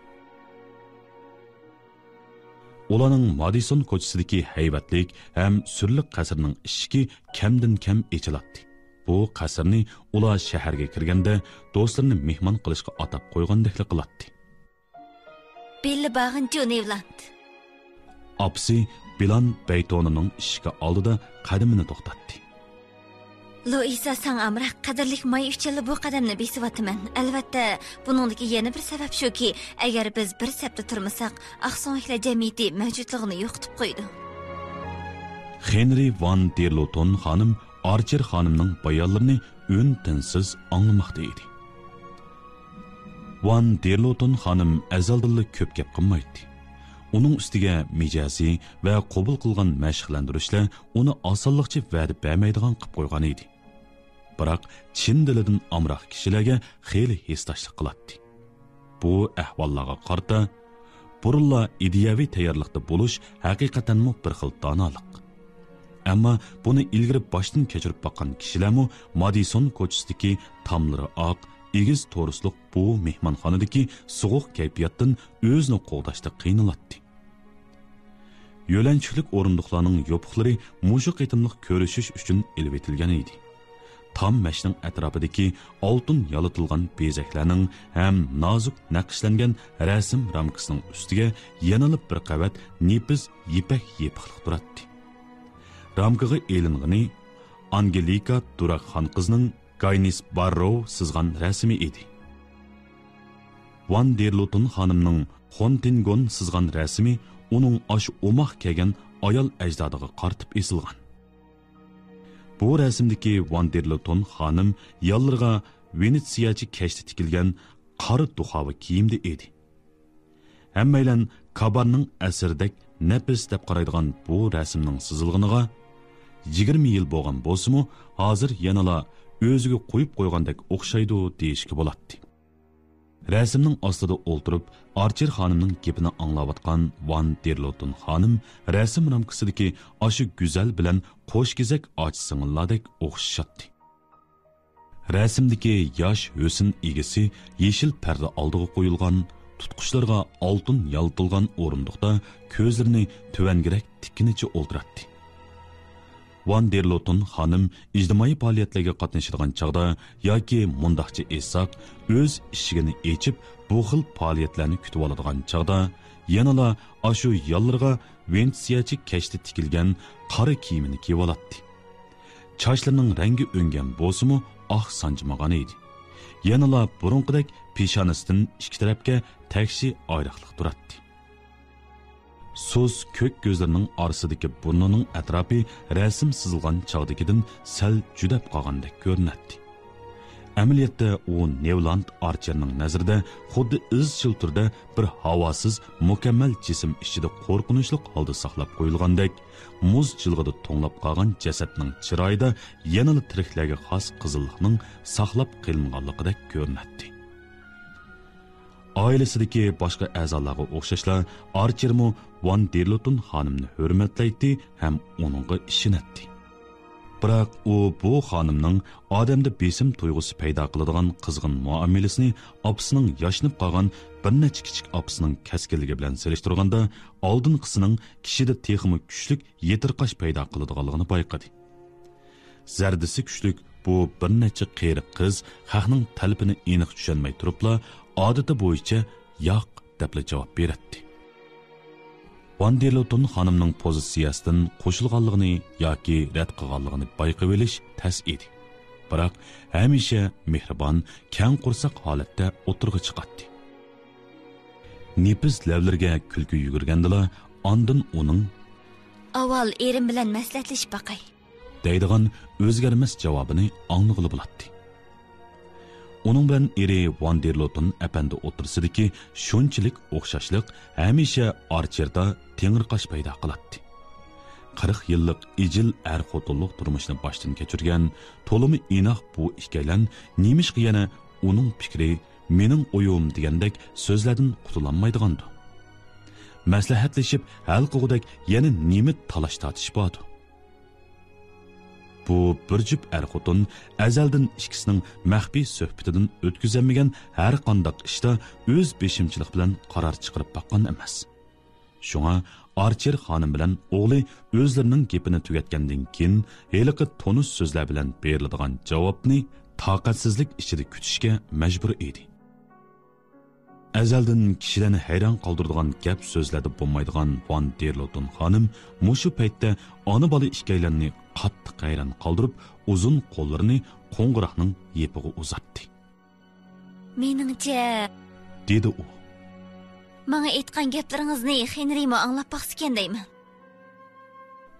ئۇلارنىڭ مادىسون كوچىسىدىكى ھەيۋەتلىك ھەم سۈرلۈك قەسرىنىڭ ئىشىكى كەمدىن كەم ئېچىلاتتى. بۇ قەسىرنى ئۇلار شەھەرگە كىرگەندە دوستلىرىنى مېھمان قىلىشقا ئاتاپ قويغاندەكلا قىلاتتى. بىللى باغىنچى نېۋلاند. ئاپىسى بىلان بەيتونىنىڭ ئىشىكى ئالدىدا قەدىمىنى توختاتتى. لۇئىزا، ساڭا ئامراق، قەدىرلىك ماي ئۈچۈنلا بۇ قەدەمنى بېسىۋاتىمەن. ئەلۋەتتە، بۇنىڭدىكى يەنە بىر سەۋەب شۇكى، ئەگەر بىز بىر سەپتە تۇرمىساق، ئاقسۆڭەكلەر جەمئىيىتى مەۋجۇتلۇقىنى يوقىتىپ قويىدۇ. خېنرى ۋان دېرلوتون خانىم ئارچېر خانىمنىڭ بايانلىرىنى ئۈن-تىنسىز ئاڭلىماقتا ئىدى. ۋان دېرلوتون خانىم ئەزەلدىنلا كۆپ گەپ قىلمايتتى. ئۇنىڭ ئۈستىگە مىجەزى ۋە قوبۇل قىلغان مەشىقلەندۈرۈشلەر ئۇنى ئاسانلىقچە ۋەدە بەرمەيدىغان قىلىپ قويغان ئىدى. بىراق چىن دىلىدىن ئامراق كىشىلەرگە خېلى ھېسداشلىق قىلاتتى. بۇ ئەھۋاللارغا قارىتا، بۇرۇنلا ئىدىيەۋى تەييارلىقتا بولۇش ھەقىقەتەنمۇ بىر خىل دانالىق. ئەمما بۇنى ئىلگىرى باشتىن كەچۈرۈپ باققان كىشىلەرمۇ مادىسون كوچىسىدىكى تاملىرى ئاق، ئېگىز تورۇسلۇق بۇ مېھمانخانىدىكى سوغۇق كەيپىياتتىن ئۆزىنى قوغداشتا قىينىلاتتى. يۆلەنچۈكلۈك ئورۇندۇقلارنىڭ يوپۇقلىرى مۇشۇ قېتىملىق كۆرۈشۈش ئۈچۈن ئېلىۋېتىلگەن ئىدى. تام مەشنىڭ ئەتراپىدىكى ئالتۇن يالىتىلغان بېزەكلەرنىڭ ھەم نازۇك نەقىشلەنگەن رەسىم رامكىسىنىڭ ئۈستىگە يەنىلا بىر قەۋەت نېپىز يىپەك يېپىقلىق تۇراتتى. رامكىغا ئېلىنغىنى ئانگېلىكا دۇراك خانقىزنىڭ گاينىس بارروۋ سىزغان رەسىمى ئىدى. ۋان دېرلوتون خانىمنىڭ خونتىنگون سىزغان رەسىمى ئۇنىڭ ئاشۇ ئوماق كەلگەن ئايال ئەجدادىغا قارىتىپ ئېسىلغان. بۇ رەسىمدىكى ۋان دېرلوتون خانىم يانلىرىغا ۋېنېتسىيەچە كەشتە تىكىلگەن قارا دۇخاۋا كىيىمدە ئىدى. ھەممەيلەن كابارنىڭ ئەسىرىدەك نەپىس دەپ قارايدىغان بۇ رەسىمنىڭ سىزىلغىنىغا يىگىرمە يىل بولغان بولسىمۇ، ھازىر يەنىلا ئۆزىگە قويۇپ قويغاندەك ئوخشايدۇ دېيىشكە بولاتتى. رەسىمنىڭ ئاستىدا ئولتۇرۇپ، ئارچېر خانىمنىڭ گېپىنى ئاڭلاۋاتقان ۋان دېرلوتون خانىم رەسىم رامكىسىدىكى ئاشۇ گۈزەل بىلەن قوش كېزەك ئاچا-سىڭىللاردەك ئوخشىشاتتى. رەسىمدىكى ياش ھۆسن ئىگىسى يېشىل پەردە ئالدىغا قويۇلغان، تۇتقۇچلىرىغا ئالتۇن يالىتىلغان ئورۇندۇقتا كۆزلىرىنى تۆۋەنگىرەك تىككىنىچە ئولتۇراتتى. ۋان دېرلوتون خانىم ئىجتىمائىي پائالىيەتلەرگە قاتنىشىدىغان چاغدا ياكى مۇنداقچە ئېيتساق، ئۆز ئىشىكىنى ئېچىپ، بۇ خىل پائالىيەتلەرنى كۈتۈۋالىدىغان چاغدا يەنىلا ئاشۇ يانلىرىغا ۋېنېتسىيەچە كەشتە تىكىلگەن قارا كىيىمىنى كىيىۋالاتتى. چاچلىرىنىڭ رەڭگى ئۆڭگەن بولسىمۇ، ئاق سانجىمىغان ئىدى. يەنىلا بۇرۇنقىدەك پېشانىسىدىن ئىككى تەرەپكە تەكشى ئايرىقلىق تۇراتتى. سۇس كۆك كۆزلىرىنىڭ ئارىسىدىكى بۇرنىنىڭ ئەتراپى رەسىم سىزىلغان چاغدىكىدىن سەل جۈدەپ قالغاندەك كۆرۈنەتتى. ئەمەلىيەتتە ئۇ نېۋلاند ئارچېرنىڭ نەزىرىدە خۇددى ئىزچىل تۈردە بىر ھاۋاسىز، مۇكەممەل جىسىم ئىچىدە قورقۇنچلۇق ھالدا ساقلاپ قويۇلغاندەك، مۇز جىلغىدا توڭلاپ قالغان جەسەتنىڭ چىرايىدا يەنىلا تىرىكلەرگە خاس قىزىللىقنىڭ ساقلاپ قېلىنغانلىقىدەك كۆرۈنەتتى. ئائىلىسىدىكى باشقا ئەزالارغا ئوخشاشلا، ئارچېرمۇ ۋان دېرلوتون خانىمنى ھۆرمەتلەيتتى ھەم ئۇنىڭغا ئىشىنەتتى. بىراق ئۇ بۇ خانىمنىڭ ئادەمدە بېسىم تۇيغۇسى پەيدا قىلىدىغان قىزغىن مۇئامىلىسىنى ئاپىسىنىڭ ياشىنىپ قالغان بىر نەچچە كىچىك ئاپىسىنىڭ كەسكىنلىكى بىلەن سېلىشتۇرغاندا، ئالدىنقىسىنىڭ كىشىدە تېخىمۇ كۈچلۈك يېتىرقاش پەيدا قىلىدىغانلىقىنى بايقىدى. زەردىسى كۈچلۈك بۇ بىر نەچچە قېرى قىز خەقنىڭ تەلىپىنى ئېنىق چۈشەنمەي تۇرۇپلا، ئادىتى بويىچە «ياق» دەپلا جاۋاب بېرەتتى. ۋان دېرلوتون خانىمنىڭ پوزىتسىيەسىدىن قوشۇلغانلىقىنى ياكى رەت قىلغانلىقىنى بايقىۋېلىش تەس ئىدى. بىراق ھەمىشە مېھرىبان، كەڭ قورساق ھالەتتە ئوتتۇرىغا چىقاتتى. نېپىز لەۋلىرىگە كۈلكە يۈگۈرگەندىلا، ئاندىن ئۇنىڭ «ئاۋۋال ئېرىم بىلەن مەسلىھەتلىشىپ باقاي» دەيدىغان ئۆزگەرمەس جاۋابىنى ئاڭلىغىلى بولاتتى. ئۇنىڭ بىلەن ئېرى ۋان دېرلوتون ئەپەندى ئوتتۇرىسىدىكى شۇنچىلىك ئوخشاشلىق ھەمىشە ئارچېردا تېڭىرقاش پەيدا قىلاتتى. قىرىق يىللىق ئىجىل ئەر-خوتۇنلۇق تۇرمۇشنى باشتىن كەچۈرگەن، تولىمۇ ئىناق بۇ ئىككىيلەن نېمىشقا يەنە «ئۇنىڭ پىكرى، مېنىڭ ئويۇم» دېگەندەك سۆزلەردىن قۇتۇلالمايدىغاندۇ؟ مەسلىھەتلىشىپ ھەل قىلغۇدەك يەنە نېمە تالاش-تارتىش باردۇ؟ بۇ بىر جۈپ ئەر-خوتۇن ئەزەلدىن ئىككىسىنىڭ مەخپىي سۆھبىتىدىن ئۆتكۈزەلمىگەن ھەرقانداق ئىشتا ئۆز بېشىمچىلىق بىلەن قارار چىقىرىپ باققان ئەمەس. شۇڭا ئارچېر خانىم بىلەن ئوغلى ئۆزلىرىنىڭ گېپىنى تۈگەتكەندىن كېيىن، ھېلىقى تونۇش سۆزلەر بىلەن بېرىلىدىغان جاۋابنى تاقەتسىزلىك ئىچىدە كۈتۈشكە مەجبۇر ئىدى. ئەزەلدىن كىشىلەرنى ھەيران قالدۇرىدىغان گەپ سۆزلەردە بولمايدىغان ۋان دېرلوتون خانىم مۇشۇ پەيتتە ئانا-بالا ئىككىيلەننى قاتتىق ھەيران قالدۇرۇپ، ئۇزۇن قوللىرىنى قوڭغۇراقنىڭ يېپىغا ئۇزاتتى. «مېنىڭچە»، دېدى ئۇ. «ماڭا ئېيتقان گەپلىرىڭىزنى خېنرىمۇ ئاڭلاپ باقسىكەن دەيمەن.»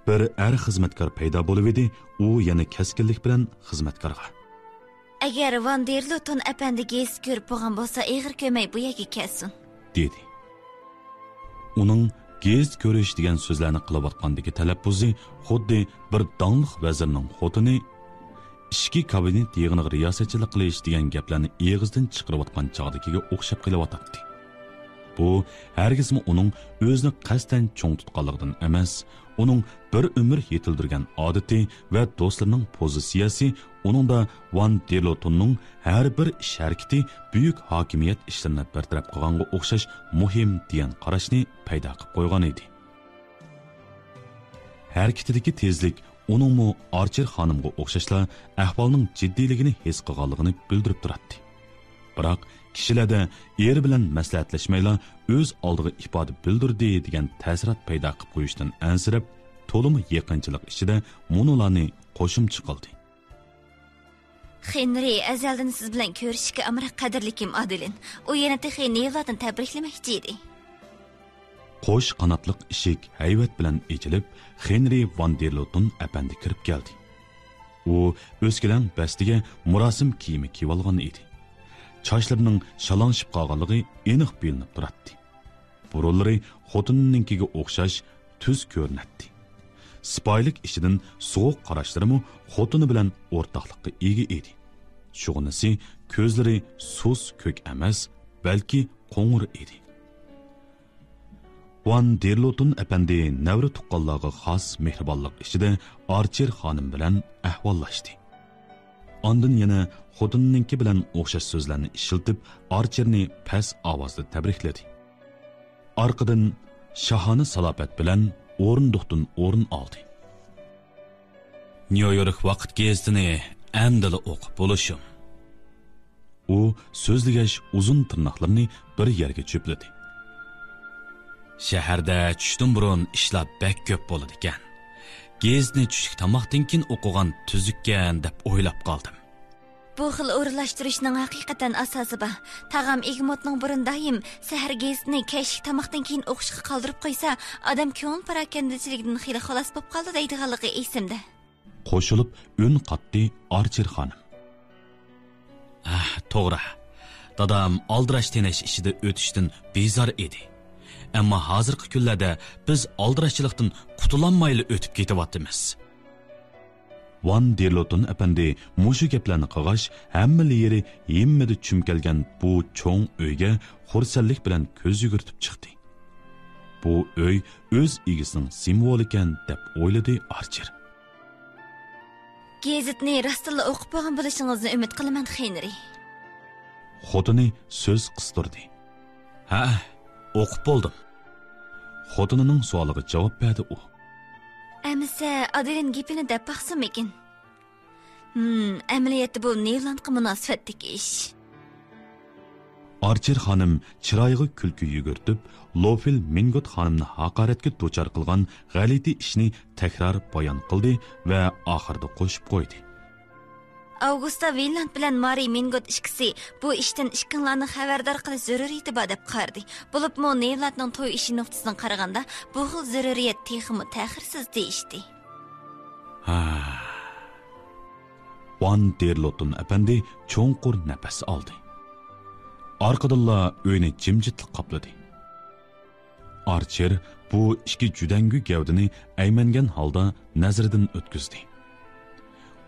بىر ئەر خىزمەتكار پەيدا بولۇۋىدى، ئۇ يەنە كەسكىنلىك بىلەن خىزمەتكارغا: «ئەگەر ۋان دېرلوتون ئەپەندى گېزىت كۆرۈپ بولغان بولسا، ئېغىر كۆرمەي بۇ يەرگە كەلسۇن.» دېدى. ئۇنىڭ گېزىت كۆرۈش دېگەن سۆزلەرنى قىلىۋاتقاندىكى تەلەپپۇزى خۇددى بىر داڭلىق ۋەزىرنىڭ خوتۇنى ئىچكى كابىنېت يىغىنىغا رىياسەتچىلىك قىلىش دېگەن گەپلەرنى ئېغىزدىن چىقىرىۋاتقان چاغدىكىگە ئوخشاپ قېلىۋاتاتتى. بۇ ھەرگىزمۇ ئۇنىڭ ئۆزىنى قەستەن چوڭ تۇتقانلىقىدىن ئەمەس، ئۇنىڭ بىر ئۆمۈر يېتىلدۈرگەن ئادىتى ۋە دوستلىرىنىڭ پوزىتسىيەسى ئۇنىڭدا ۋان دېرلوتوننىڭ ھەر بىر ئىش ھەرىكىتى بۈيۈك ھاكىمىيەت ئىشلىرىنى بىر تەرەپ قىلغانغا ئوخشاش مۇھىم دېگەن قاراشنى پەيدا قىلىپ قويغان ئىدى. ھەرىكىتىدىكى تېزلىك ئۇنىڭمۇ ئارچېر خانىمغا ئوخشاشلا ئەھۋالنىڭ جىددىيلىكىنى ھېس قىلغانلىقىنى بىلدۈرۈپ تۇراتتى. بىراق كىشىلەردە ئېرى بىلەن مەسلىھەتلەشمەيلا ئۆز ئالدىغا ئىپادە بىلدۈردى دېگەن تەسىرات پەيدا قىلىپ قويۇشتىن ئەنسىرەپ، تولىمۇ يېقىنچىلىق ئىچىدە مۇنۇلارنى قوشۇمچە قىلدى. خېنرى ئەزەلدىن سىز بىلەن كۆرۈشۈشكە ئامراق، قەدىرلىكىم ئادېلىن. ئۇ يەنە تېخى نېۋلاردىن تەبرىكلىمەكچى ئىدى. قوش قاناتلىق ئىشىك ھەيۋەت بىلەن ئېچىلىپ، خېنرى ۋان دېرلوتون ئەپەندى كىرىپ كەلدى. ئۇ ئۆسكىلەڭ بەستىگە مۇراسىم كىيىمى كىيىۋالغان ئىدى. چاچلىرىنىڭ شالاڭشىپ قالغانلىقى ئېنىق بىلىنىپ تۇراتتى. بۇرۇنلىرى خوتۇنىنىڭكىگە ئوخشاش تۈز كۆرۈنەتتى. سىپايىلىك ئىچىدىن سوغۇق قاراشلىرىمۇ خوتۇنى بىلەن ئورتاقلىققا ئىگە ئىدى. شۇغىنىسى كۆزلىرى سۇس كۆك ئەمەس، بەلكى قوڭۇر ئىدى. ۋان دېرلوتون ئەپەندى نەۋرە تۇغقانلارغا خاس مېھرىبانلىق ئىچىدە ئارچېر خانىم بىلەن ئەھۋاللاشتى. ئاندىن يەنە خوتۇنىنىڭكى بىلەن ئوخشاش سۆزلەرنى ئىشلىتىپ، ئارچېرنى پەس ئاۋازدا تەبرىكلىدى. ئارقىدىن شاھانە سالاپەت بىلەن ئورۇندۇقتىن ئورۇن ئالدى. نيۇ يورك ۋاقىت گېزىتىنى ئەمدىلا ئوقۇپ بولۇشۇم. ئۇ سۆزلىگەچ ئۇزۇن تىرناقلىرىنى بىر يەرگە جۈپلىدى. شەھەردە چۈشتىن بۇرۇن ئىشلار بەك كۆپ بولىدىكەن. گېزىتنى چۈشلۈك تاماقتىن كېيىن ئوقۇغان تۈزۈككەن دەپ ئويلاپ قالدىم. بۇ خىل ئورۇنلاشتۇرۇشنىڭ ھەقىقەتەن ئاساسى بار. تاغام ئىگموتنىڭ بۇرۇن دائىم سەھەر گېزىتنى كەچلىك تاماقتىن كېيىن ئوقۇشقا قالدۇرۇپ قويسا، ئادەم كۆڭۈل پاراكەندىچىلىكىدىن خېلى خالاس بولۇپ قالىدۇ دەيدىغانلىقى ئېسىمدە. قوشۇلۇپ ئۈن قاتتى ئارچېر خانىم. ھە، توغرا. دادام ئالدىراش تېنەش ئىچىدە ئۆتۈشتىن بىزار ئىدى. ئەمما ھازىرقى كۈنلەردە بىز ئالدىراشچىلىقتىن قۇتۇلالمايلا ئۆتۈپ كېتىۋاتىمىز. ۋان دېرلوتون ئەپەندى مۇشۇ گەپلەرنى قىلغاچ، ھەممىلا يېرى ھىممىدە چۈمكەلگەن بۇ چوڭ ئۆيگە خۇرسەنلىك بىلەن كۆز يۈگۈرتۈپ چىقتى. بۇ ئۆي ئۆز ئىگىسىنىڭ سىمۋولىكەن، دەپ ئويلىدى ئارچېر. گېزىتنى راستتىنلا ئوقۇپ بولغان بولۇشىڭىزنى ئۈمىد قىلىمەن، خېنرى. خوتۇنى سۆز قىستۇردى. ھە، ئوقۇپ بولدۇم. خوتۇنىنىڭ سوئالىغا جاۋاب بەردى ئۇ. ئەمىسە ئادېلىن گېپىنى دەپ باقسىمىكىن؟ ھىم، ئەمەلىيەتتە بۇ نېۋلاندقا مۇناسىۋەتلىك ئىش. ئارچېر خانىم چىرايىغا كۈلكە يۈگۈرتۈپ، لوفىل مىنگوت خانىمنى ھاقارەتكە دۇچار قىلغان غەلىتە ئىشنى تەكرار بايان قىلدى ۋە ئاخىرىدا قوشۇپ قويدى. ئاۋگۇستا ۋىنلاند بىلەن مارى مىنگوت ئىككىسى بۇ ئىشتىن ئىككىڭلارنى خەۋەردار قىلىش زۆرۈرىيىتى بار دەپ قارىدى. بولۇپمۇ نېۋلاندنىڭ توي ئىشى نۇقتىسىدىن قارىغاندا، بۇ خىل زۆرۈرىيەت تېخىمۇ تەخىرسىز دېيىشتى. ھا. ۋان دېرلوتون ئەپەندى چوڭقۇر نەپەس ئالدى. ئارقىدىنلا ئۆينى جىمجىتلىق قاپلىدى. ئارچېر بۇ ئىككى جۈدەڭگۈ گەۋدىنى ئەيمەنگەن ھالدا نەزىرىدىن ئۆتكۈزدى.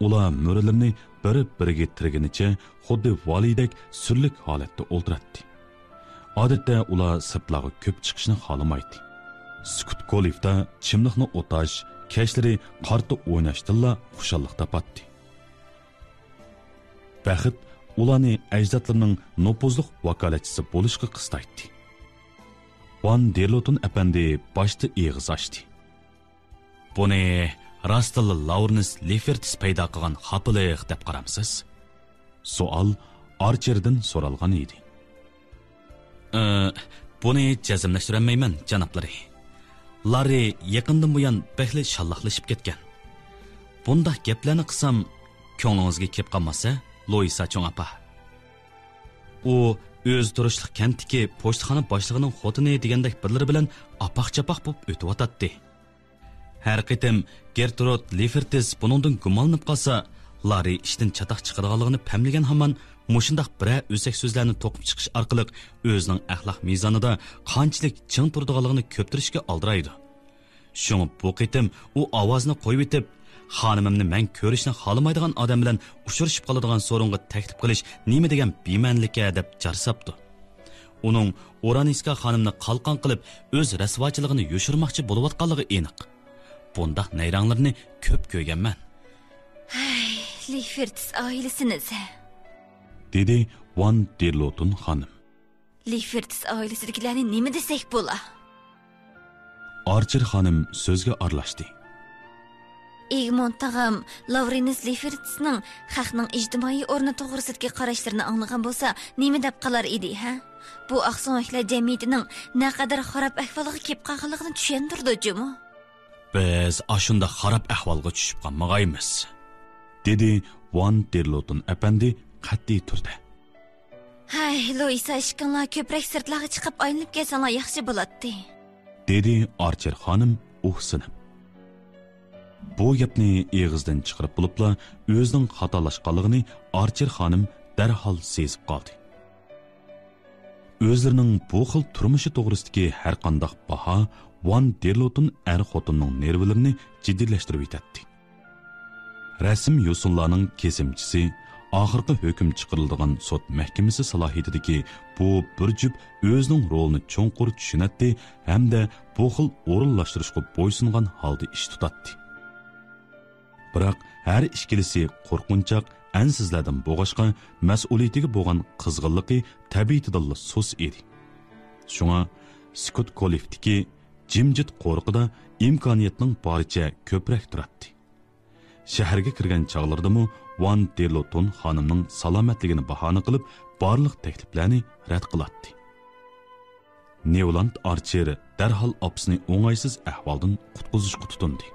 ئۇلار مۈرىلىرىنى بىر-بىرىگە تىرىگىنىچە خۇددى ۋالىدەك سۈرلۈك ھالەتتە ئولتۇراتتى. ئادەتتە ئۇلار سىرتلارغا كۆپ چىقىشنى خالىمايتتى. سكوت كولىفتا چىملىقنى ئوتاش، كەچلىرى قارتا ئويناشتىنلا خۇشاللىق تاپاتتى. بەخت ئۇلارنى ئەجدادلىرىنىڭ نوپۇزلۇق ۋاكالەتچىسى بولۇشقا قىستايتتى. ۋان دېرلوتون ئەپەندى باشتا ئېغىز ئاچتى. بۇنى راستتىنلا لاۋرېنس لىفېرتىس پەيدا قىلغان خاپىلىق دەپ قارامسىز؟ سوئال ئارچېردىن سورالغان ئىدى. ئى، بۇنى جەزملەشتۈرەلمەيمەن، جانابلىرى. لاررى يېقىندىن بۇيان بەكلا شاللاقلىشىپ كەتكەن. بۇنداق گەپلەرنى قىلسام، كۆڭلىڭىزگە كېلىپ قالماس ھە، لويىسا چوڭ ئاپا؟ ئۇ ئۆزى تۇرۇشلۇق كەنتتىكى پوچتىخانا باشلىقىنىڭ خوتۇنى دېگەندەك بىرلىرى بىلەن ئاپاق-چاپاق بولۇپ ئۆتۈۋاتاتتى. ھەر قېتىم گېرترۇد لىفېرتىس بۇنىڭدىن گۇمانلىنىپ قالسا، لاررى ئىشتىن چاتاق چىقىدىغانلىقىنى پەملىگەن ھامان مۇشۇنداق بىرەر ئۆسەك سۆزلەرنى توقۇپ چىقىش ئارقىلىق ئۆزىنىڭ ئەخلاق مىزانىدا قانچىلىك چىڭ تۇرىدىغانلىقىنى كۆپتۈرۈشكە ئالدىرايدۇ. شۇڭا بۇ قېتىم ئۇ ئاۋازىنى قويۇۋېتىپ، خانىمىمنى مەن كۆرۈشنى خالىمايدىغان ئادەم بىلەن ئۇچرىشىپ قالىدىغان سورۇنغا تەكلىپ قىلىش نېمە دېگەن بىمەنىلىككە دەپ جار ساپتۇ. ئۇنىڭ ئورانىسكا خانىمنى قالقان قىلىپ، ئۆز رەسۋاچىلىقىنى يوشۇرماقچى بولۇۋاتقانلىقى ئېنىق. بۇنداق نەيرەڭلىرىنى كۆپ كۆرگەنمەن. ھەي، لىفېرتىس ئائىلىسىنى سە. دېدى ۋان دېرلوتون خانىم. لىفېرتىس ئائىلىسىدىكىلەرنى نېمە دېسەك بولا؟ ئارچېر خانىم سۆزگە ئارىلاشتى. ئېگمونت تاغام لاۋرېنس لىفېرتىسنىڭ خەقنىڭ ئىجتىمائىي ئورنى توغرىسىدىكى قاراشلىرىنى ئاڭلىغان بولسا، نېمە دەپ قالار ئىدى، ھە؟ بۇ ئاقسۆڭەكلەر جەمئىيىتىنىڭ نەقەدەر خاراب ئەھۋالغا كېلىپ قالغانلىقىنى چۈشەندۈرىدۇ جۇمۇ. بىز ئاشۇنداق خاراب ئەھۋالغا چۈشۈپ قالمىغايمىز، دېدى ۋان دېرلوتون ئەپەندى قەتئىي تۈردە. ھەي، لويىسا ئىككىڭلار كۆپرەك سىرتلارغا چىقىپ ئايلىنىپ كەلسەڭلار ياخشى بولاتتى، دېدى ئارچېر خانىم ئۇھسىنىپ. بۇ گەپنى ئېغىزدىن چىقىرىپ بولۇپلا ئۆزىنىڭ خاتالاشقانلىقىنى ئارچېر خانىم دەرھال سېزىپ قالدى. ئۆزلىرىنىڭ بۇ خىل تۇرمۇشى توغرىسىدىكى ھەرقانداق باھا ۋان دېرلوتون ئەر خوتۇننىڭ نېرۋىلىرىنى جىددىيلەشتۈرۈۋېتەتتى. رەسىم يوسۇنلارنىڭ كېسىمچىسى، ئاخىرقى ھۆكۈم چىقىرىلىدىغان سوت مەھكىمىسى سالاھىيىتىدىكى بۇ بىر جۈپ ئۆزىنىڭ رولىنى چوڭقۇر چۈشىنەتتى ھەمدە بۇ خىل ئورۇنلاشتۇرۇشقا بويسۇنغان ھالدا ئىش تۇتاتتى. بىراق ھەر ئىككىلىسى قورقۇنچاق، ئەنسىزلەردىن بولغاچقا، مەسئۇلىيىتىگە بولغان قىزغىنلىقى تەبىئىتىدىنلا سۇس ئىدى. شۇڭا سكوت كوللېكتىكى جىمجىت قورۇقىدا ئىمكانىيەتنىڭ بارىچە كۆپرەك تۇراتتى. شەھەرگە كىرگەن چاغلىرىدىمۇ ۋان دېرلوتون خانىمنىڭ سالامەتلىكىنى باھانە قىلىپ، بارلىق تەكلىپلەرنى رەت قىلاتتى. نېۋلاند ئارچېر دەرھال ئاپىسىنى ئوڭايسىز ئەھۋالدىن قۇتقۇزۇشقا تۇتۇندى.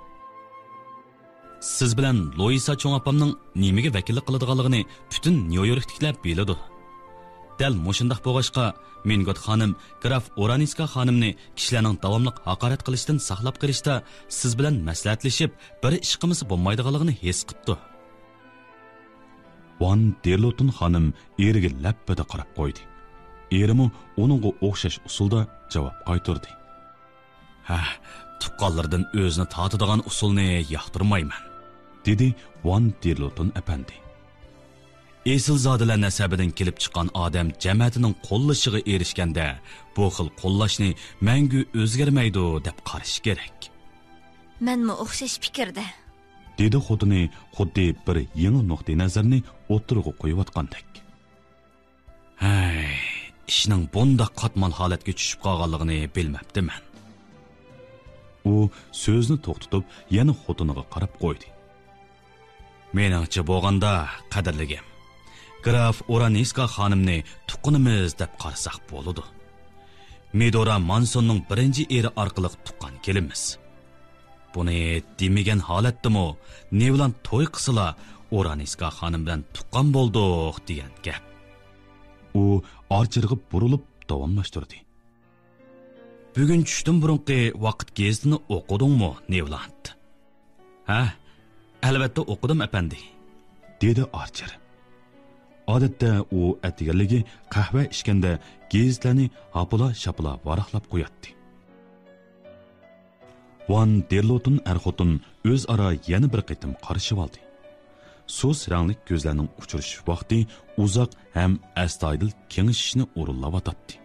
سىز بىلەن لويىسا چوڭ ئاپامنىڭ نېمىگە ۋەكىللىك قىلىدىغانلىقىنى پۈتۈن نيۇ يوركتىكىلەر بىلىدۇ. دەل مۇشۇنداق بولغاچقا، مىنگوت خانىم گراف ئورانىسكا خانىمنى كىشىلەرنىڭ داۋاملىق ھاقارەت قىلىشتىن ساقلاپ قېلىشتا سىز بىلەن مەسلىھەتلىشىپ، بىر ئىش قىلمىسا بولمايدىغانلىقىنى ھېس قىپتۇ. ۋان دېرلوتون خانىم ئېرىگە لەپپىدە قاراپ قويدى. ئېرىمۇ ئۇنىڭغا ئوخشاش ئۇسۇلدا جاۋاب قايتۇردى. ھە، تۇغقانلىرىدىن ئۆزىنى تارتىدىغان ئۇسۇلنى ياقتۇرمايمەن. دېدى ۋان دېرلوتون ئەپەندى. ئېسىلزادىلەر نەسەبىدىن كېلىپ چىققان ئادەم جەمەتىنىڭ قوللىشىغا ئېرىشكەندە، بۇ خىل قوللاشنى مەڭگۈ ئۆزگەرمەيدۇ دەپ قارىشى كېرەك. مەنمۇ ئوخشاش پىكىردە. دېدى خوتۇنى خۇددى بىر يېڭى نۇقتىئى نەزەرنى ئوتتۇرىغا قويۇۋاتقاندەك. ھەي، ئىشنىڭ بۇنداق قاتمال ھالەتكە چۈشۈپ قالغانلىقىنى بىلمەپتىمەن. ئۇ سۆزىنى توختىتىپ، يەنە خوتۇنىغا قاراپ قويدى. مېنىڭچە بولغاندا، قەدىرلىگىم، گراف ئورانىسكا خانىمنى تۇغقىنىمىز دەپ قارىساق بولىدۇ. مىدورا مانسوننىڭ بىرىنچى ئېرى ئارقىلىق تۇغقان كېلىمىز. بۇنى دېمىگەن ھالەتتىمۇ، نېۋلاند توي قىلسىلا، ئورانىسكا خانىم بىلەن تۇغقان بولدۇق دېگەن گەپ. ئۇ ئارچېرغا بۇرۇلۇپ داۋاملاشتۇردى. بۈگۈن چۈشتىن بۇرۇنقى ۋاقىت گېزىتىنى ئوقۇدۇڭمۇ، نېۋلاند؟ ھە، ئەلۋەتتە ئوقۇدۇم، ئەپەندى. دېدى ئارچېر. ئادەتتە ئۇ ئەتىگەنلىكى قەھۋە ئىچكەندە گېزىتلەرنى ھاپىلا-شاپىلا ۋاراقلاپ قوياتتى. ۋان دېرلوتون ئەر-خوتۇن ئۆزئارا يەنە بىر قېتىم قارىشىۋالدى. سۇس رەڭلىك كۆزلەرنىڭ ئۇچرىشىش ۋاقتى ئۇزاق ھەم ئەستايىدىل كېڭىشىشنى ئورۇنلاۋاتاتتى.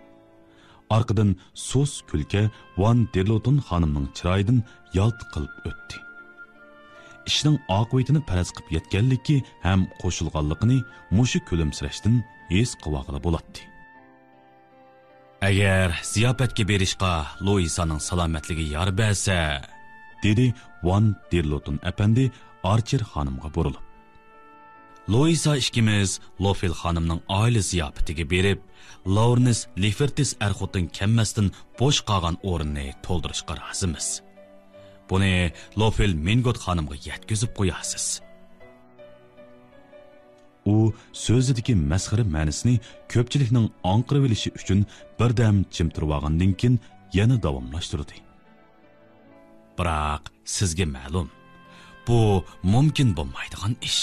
ئارقىدىن سۇس كۈلكە ۋان دېرلوتون خانىمنىڭ چىرايىدىن يالت قىلىپ ئۆتتى. ئىشنىڭ ئاقىۋىتىنى پەرەز قىپ يەتكەنلىكى ھەم قوشۇلغانلىقىنى مۇشۇ كۈلۈمسىرەشتىن ھېس قىلىۋالغىلى بولاتتى. ئەگەر زىياپەتكە بېرىشقا لۇئىسانىڭ سالامەتلىكى يار بەرسە، دېدى ۋان دېرلوتون ئەپەندى ئارچېر خانىمغا بۇرۇلۇپ. لۇئىسا ئىككىمىز لوفېل خانىمنىڭ ئائىلە زىياپىتىگە بېرىپ، لورنىس لىفېرتىس ئەر-خوتۇن كەممەستىن بوش قالغان ئورۇننى تولدۇرۇشقا رازىمىز. بۇنى لوفېل مىنگوت خانىمغا يەتكۈزۈپ قويارسىز. ئۇ سۆزىدىكى مەسخىرە مەنىسىنى كۆپچىلىكنىڭ ئاڭقىرىۋېلىشى ئۈچۈن بىردەم جىم تۇرۇۋالغاندىن كېيىن يەنە داۋاملاشتۇردى. بىراق، سىزگە مەلۇم، بۇ مۇمكىن بولمايدىغان ئىش.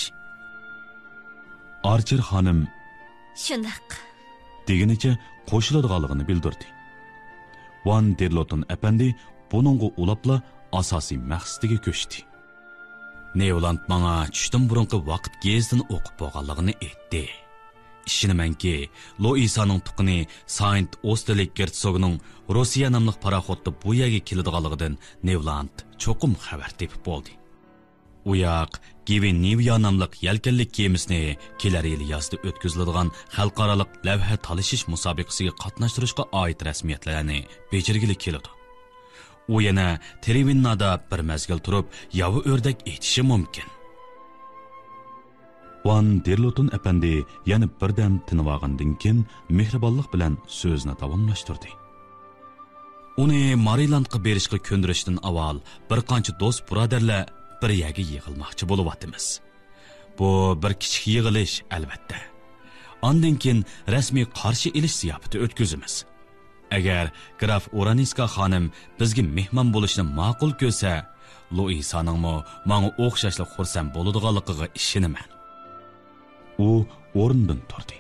ئارچېر خانىم شۇنداق دېگىنىچە قوشۇلىدىغانلىقىنى بىلدۈردى. ۋان دېرلوتون ئەپەندى بۇنىڭغا ئۇلاپلا ئاساسىي مەقسىتىگە كۆچتى. نېۋلاند ماڭا چۈشتىن بۇرۇنقى ۋاقىت گېزىتىنى ئوقۇپ بولغانلىقىنى ئېيتتى. ئىشىنىمەنكى، لوئىسانىڭ تۇغقىنى ساينت ئوستېلىك گېرتسوگنىڭ روسىيە ناملىق پاراخوتتا بۇ يەرگە كېلىدىغانلىقىدىن نېۋلاند چوقۇم خەۋەر تېپىپ بولدى. ئۇ ياق گىۋېننىۋىيا ناملىق يەلكەنلىك كېمىسىنى كېلەر يىلى يازدا ئۆتكۈزۈلىدىغان خەلقئارالىق لەۋھە تالىشىش مۇسابىقىسىگە قاتناشتۇرۇشقا ئائىت رەسمىيەتلەرنى بېجىرگىلى كېلىدۇ. ئۇ يەنە ترېۋېننادا بىر مەزگىل تۇرۇپ، ياۋا ئۆردەك ئېتىشى مۇمكىن. ۋان دېرلوتون ئەپەندى يەنە بىردەم تىنىۋالغاندىن كېيىن، مېھرىبانلىق بىلەن سۆزىنى داۋاملاشتۇردى. ئۇنى مارىلاندقا بېرىشقا كۆندۈرۈشتىن ئاۋۋال بىر قانچە دوست بۇرادەرلەر بىر يەرگە يىغىلماقچى بولۇۋاتىمىز. بۇ بىر كىچىك يىغىلىش، ئەلۋەتتە. ئاندىن كېيىن رەسمىي قارشى ئېلىش زىياپىتى ئۆتكۈزىمىز. ئەگەر گراف ئورانىسكا خانىم بىزگە مېھمان بولۇشنى ماقۇل كۆرسە، لۇئىسانىڭمۇ ماڭا ئوخشاشلا خۇرسەن بولىدىغانلىقىغا ئىشىنىمەن. ئۇ ئورنىدىن تۇردى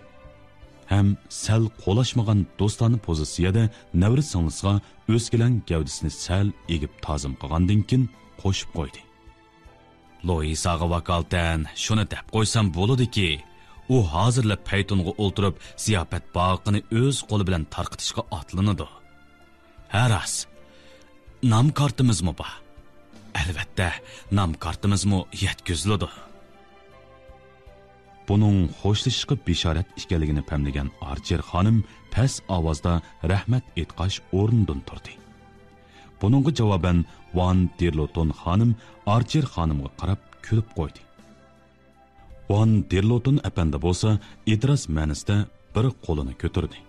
ھەم سەل قولاشمىغان دوستانە پوزىتسىيەدە نەۋرە سىڭلىسىغا ئۆسكىلەڭ گەۋدىسىنى سەل ئېگىپ تازىم قىلغاندىن كېيىن قوشۇپ قويدى. لۇئىساغا ۋاكالىتەن شۇنى دەپ قويسام بولىدۇكى، ئۇ ھازىرلا پەيتۇنغا ئولتۇرۇپ، زىياپەت باغىقىنى ئۆز قولى بىلەن تارقىتىشقا ئاتلىنىدۇ. ھە راست، نام كارتىمىزمۇ بار. ئەلۋەتتە، نام كارتىمىزمۇ يەتكۈزۈلىدۇ. بۇنىڭ خوشلىشىشقا بېشارەت ئىكەنلىكىنى پەملىگەن ئارچېر خانىم پەس ئاۋازدا رەھمەت ئېيتقاچ ئورنىدىن تۇردى. بۇنىڭغا جاۋابەن ۋان دېرلوتون خانىم ئارچېر خانىمغا قاراپ كۈلۈپ قويدى. ۋان دېرلوتون ئەپەندى بولسا ئېتىراز مەنىسىدە بىر قولىنى كۆتۈردى.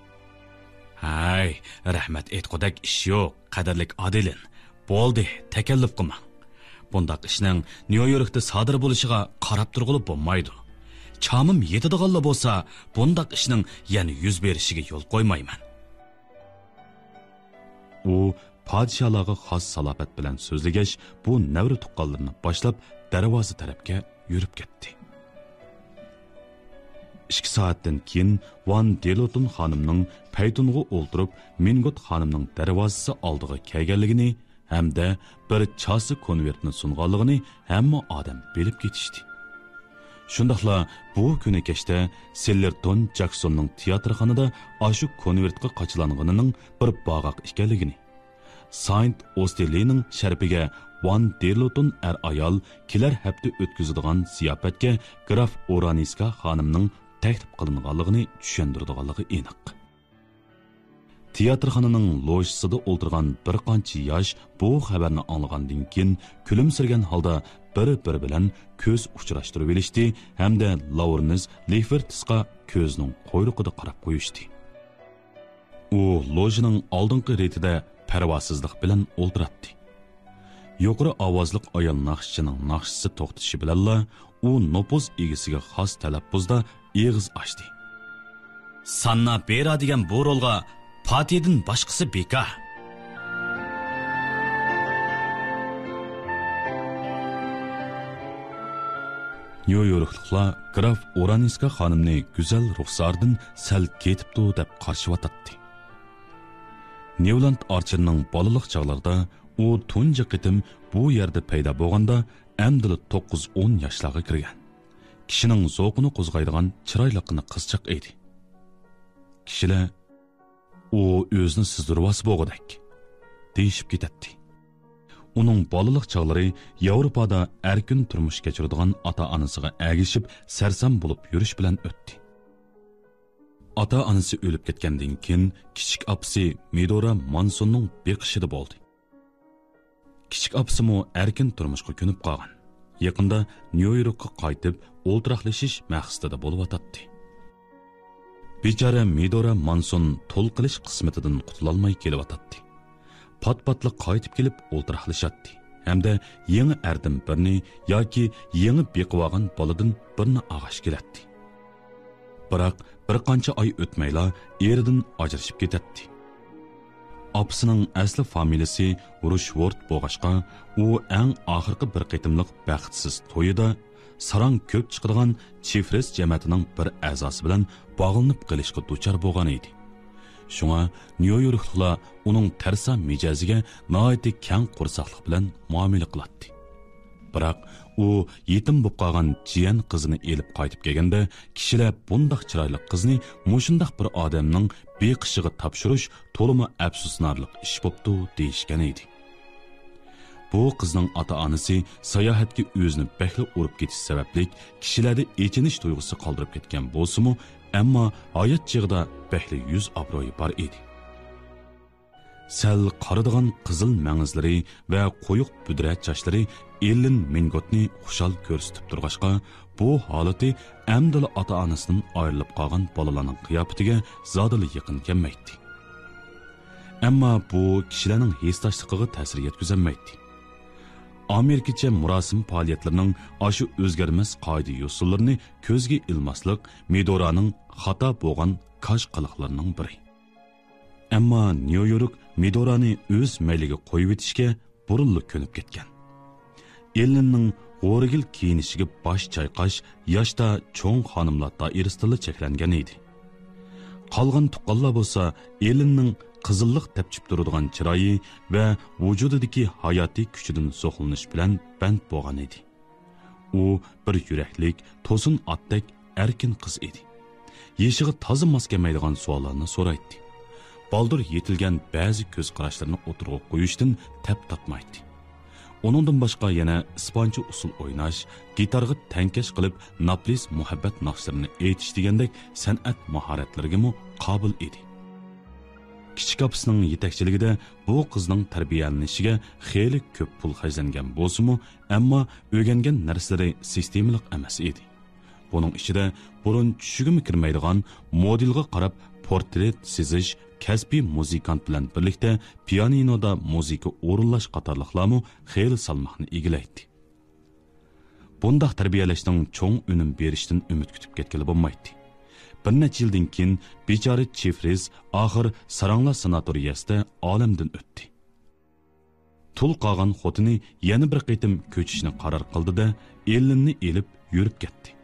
ھەي، رەھمەت ئېيتقۇدەك ئىش يوق، قەدىرلىك ئادېلىن. بولدى، تەكەللۇپ قىلماڭ. بۇنداق ئىشنىڭ نيۇ يوركتا سادىر بولۇشىغا قاراپ تۇرغىلى بولمايدۇ. چامىم يېتىدىغانلا بولسا، بۇنداق ئىشنىڭ يەنە يۈز بېرىشىگە يول قويمايمەن. ئۇ پادىشاھلارغا خاس سالاپەت بىلەن سۆزلىگەچ، بۇ نەۋرە تۇغقانلىرىنى باشلاپ دەرۋازا تەرەپكە يۈرۈپ كەتتى. ئىككى سائەتتىن كېيىن ۋان دېلوتون خانىمنىڭ پەيتۇنغا ئولتۇرۇپ، مىنگوت خانىمنىڭ دەرۋازىسى ئالدىغا كەلگەنلىكىنى ھەمدە بىر چاسا كونۋېرتنى سۇنغانلىقىنى ھەممە ئادەم بىلىپ كېتىشتى. شۇنداقلا بۇ كۈنى كەچتە سېللېرتون جاكسوننىڭ تىياتىرخانىدا ئاشۇ كونۋېرتقا قاچىلانغىنىنىڭ بىر باغاق ئىكەنلىكىنى، ساينت ئوستېلىنىڭ شەرىپىگە ۋان دېرلوتون ئەر-ئايال كېلەر ھەپتە ئۆتكۈزىدىغان زىياپەتكە گراف ئورانىسكا خانىمنىڭ تەكلىپ قىلىنغانلىقىنى چۈشەندۈرىدىغانلىقى ئېنىق. تىياتىرخانىنىڭ لوژىسىدا ئولتۇرغان بىر قانچە ياش بۇ خەۋەرنى ئاڭلىغاندىن كېيىن، كۈلۈمسىرىگەن ھالدا بىر-بىرى بىلەن كۆز ئۇچراشتۇرۇۋېلىشتى ھەمدە لاۋرېنس لىفېرتىسقا كۆزىنىڭ قۇيرۇقىدا قاراپ قويۇشتى. ئۇ لوژىنىڭ ئالدىنقى رېتىدە پەرۋاسىزلىق بىلەن ئولتۇراتتى. يۇقىرى ئاۋازلىق ئايال ناخشىچىنىڭ ناخشىسى توختىشى بىلەنلا، ئۇ نوپۇز ئىگىسىگە خاس تەلەپپۇزدا ئېغىز ئاچتى. ساننا بېرا دېگەن بۇ رولغا پاتىدىن باشقىسى بىكار. نيۇ يوركلۇقلار گراف ئورانىسكا خانىمنى گۈزەل رۇخسارىدىن سەل كېتىپتۇ دەپ قارىشىۋاتاتتى. نيۇلاند ئارچېرنىڭ بالىلىق چاغلىرىدا ئۇ تۇنجى قېتىم بۇ يەردە پەيدا بولغاندا ئەمدىلا توققۇز-ئون ياشلارغا كىرگەن. كىشىنىڭ زوقىنى قوزغايدىغان چىرايلىققىنا قىزچاق ئىدى. كىشىلەر، «ئۇ ئۆزىنى سىزدۇرۇۋالسا بولغۇدەك» دېيىشىپ كېتەتتى. ئۇنىڭ بالىلىق چاغلىرى ياۋروپادا ئەركىن تۇرمۇش كەچۈرىدىغان ئاتا-ئانىسىغا ئەگىشىپ سەرسان بولۇپ يۈرۈش بىلەن ئۆتتى. ئاتا-ئانىسى ئۆلۈپ كەتكەندىن كېيىن، كىچىك ئاپىسى مىدورا مانسوننىڭ بېقىشىدا بولدى. كىچىك ئاپىسىمۇ ئەركىن تۇرمۇشقا كۆنۈپ قالغان. يېقىندا نيۇ يوركقا قايتىپ، ئولتۇراقلىشىش مەقسىتىدە بولۇۋاتاتتى. بىچارە مىدورا مانسون تول قىلىش قىسمىتىدىن قۇتۇلالماي كېلىۋاتاتتى. پات-پاتلا قايتىپ كېلىپ ئولتۇراقلىشاتتى ھەمدە يېڭى ئەردىن بىرنى ياكى يېڭى بېقىۋالغان بالىدىن بىرنى ئاغاش كېلەتتى. بىراق، بىر قانچە ئاي ئۆتمەيلا ئېرىدىن ئاجرىشىپ كېتەتتى. ئاپىسىنىڭ ئەسلى فامىلىسى رۇشۋورت بولغاچقا، ئۇ ئەڭ ئاخىرقى بىر قېتىملىق بەختسىز تويىدا ساراڭ كۆپ چىقىدىغان چىفرېس جەمەتىنىڭ بىر ئەزاسى بىلەن باغلىنىپ قېلىشقا دۇچار بولغان ئىدى. شۇڭا نيۇ يوركلۇقلار ئۇنىڭ تەرسا مىجەزىگە ناھايىتى كەڭ قورساقلىق بىلەن مۇئامىلە قىلاتتى. بىراق، ئۇ يېتىم بولۇپ قالغان جىيەن قىزىنى ئېلىپ قايتىپ كەلگەندە، كىشىلەر بۇنداق چىرايلىق قىزنى مۇشۇنداق بىر ئادەمنىڭ بېقىشىغا تاپشۇرۇش تولىمۇ ئەپسۇسلىنارلىق ئىش بوپتۇ، دېيىشكەن ئىدى. بۇ قىزنىڭ ئاتا-ئانىسى ساياھەتكە ئۆزىنى بەكلا ئۇرۇپ كېتىش سەۋەبلىك، كىشىلەردە ئېچىنىش تۇيغۇسى قالدۇرۇپ كەتكەن بولسىمۇ، ئەمما ھايات چېغىدا بەكلا يۈز ئابرۇيى بار ئىدى. سەل قارىدىغان قىزىل مەڭزلىرى ۋە قويۇق بۈدرە چاچلىرى ئېللېن مىنگوتنى خۇشال كۆرسىتىپ تۇرغاچقا، بۇ ھالىتى ئەمدىلا ئاتا-ئانىسىدىن ئايرىلىپ قالغان بالىلارنىڭ قىياپىتىگە زادىلا يېقىن كەلمەيتتى. ئەمما بۇ كىشىلەرنىڭ ھېسداشلىقىغا تەسىر يەتكۈزەلمەيتتى. ئامېرىكىچە مۇراسىم پائالىيەتلىرىنىڭ ئاشۇ ئۆزگەرمەس قائىدە-يوسۇنلىرىنى كۆزگە ئىلماسلىق مىدورانىڭ خاتا بولغان كاج قىلىقلىرىنىڭ بىرى. ئەمما نيۇ يورك مىدورانى ئۆز مەيلىگە قويۇۋېتىشكە بۇرۇنلا كۆنۈپ كەتكەن. ئېللېننىڭ غورىگىل كىيىنىشىگە باش چايقاش ياشتا چوڭ خانىملار دائىرىسىدىلا چەكلەنگەن ئىدى. قالغان تۇغقانلار بولسا ئېللېننىڭ قىزىللىق تەپچىپ تۇرىدىغان چىرايى ۋە ۋۇجۇدىدىكى ھاياتىي كۈچىدىن زوقلىنىش بىلەن بەند بولغان ئىدى. ئۇ بىر يۈرەكلىك، توسۇن ئاتتەك ئەركىن قىز ئىدى. يېشىغا تازا ماس كەلمەيدىغان سوئاللارنى سورايتتى. بالدۇر يېتىلگەن بەزى كۆز قاراشلىرىنى ئوتتۇرىغا قويۇشتىن تەپ تارتمايتتى. ئۇنىڭدىن باشقا يەنە ئىسپانچە ئۇسسۇل ئويناش، گىتارغا تەڭكەش قىلىپ ناپلىس مۇھەببەت ناخشىلىرىنى ئېيتىش دېگەندەك سەنئەت ماھارەتلىرىگىمۇ قابىل ئىدى. كىچىك ئاپىسىنىڭ يېتەكچىلىكىدە بۇ قىزنىڭ تەربىيەلىنىشىگە خېلى كۆپ پۇل خەجلەنگەن بولسىمۇ، ئەمما ئۆگەنگەن نەرسىلىرى سىستېمىلىق ئەمەس ئىدى. بۇنىڭ ئىچىدە بۇرۇن چۈشىگىمۇ كىرمەيدىغان مودېلغا قاراپ پورترېت سىزىش، كەسپىي مۇزىكانت بىلەن بىرلىكتە پىيانىنودا مۇزىكا ئورۇنلاش قاتارلىقلارمۇ خېلى سالماقنى ئىگىلەيتتى. بۇنداق تەربىيەلەشنىڭ چوڭ ئۈنۈم بېرىشىدىن ئۈمىد كۈتۈپ كەتكىلى بولمايتتى. بىر نەچچە يىلدىن كېيىن بىچارە چىفرىس ئاخىر ساراڭلار ساناتورىيەسىدە ئالەمدىن ئۆتتى. تۇل قالغان خوتۇنى يەنە بىر قېتىم كۆچۈشنى قارار قىلدى-دە، ئېللىننى ئېلىپ يۈرۈپ كەتتى.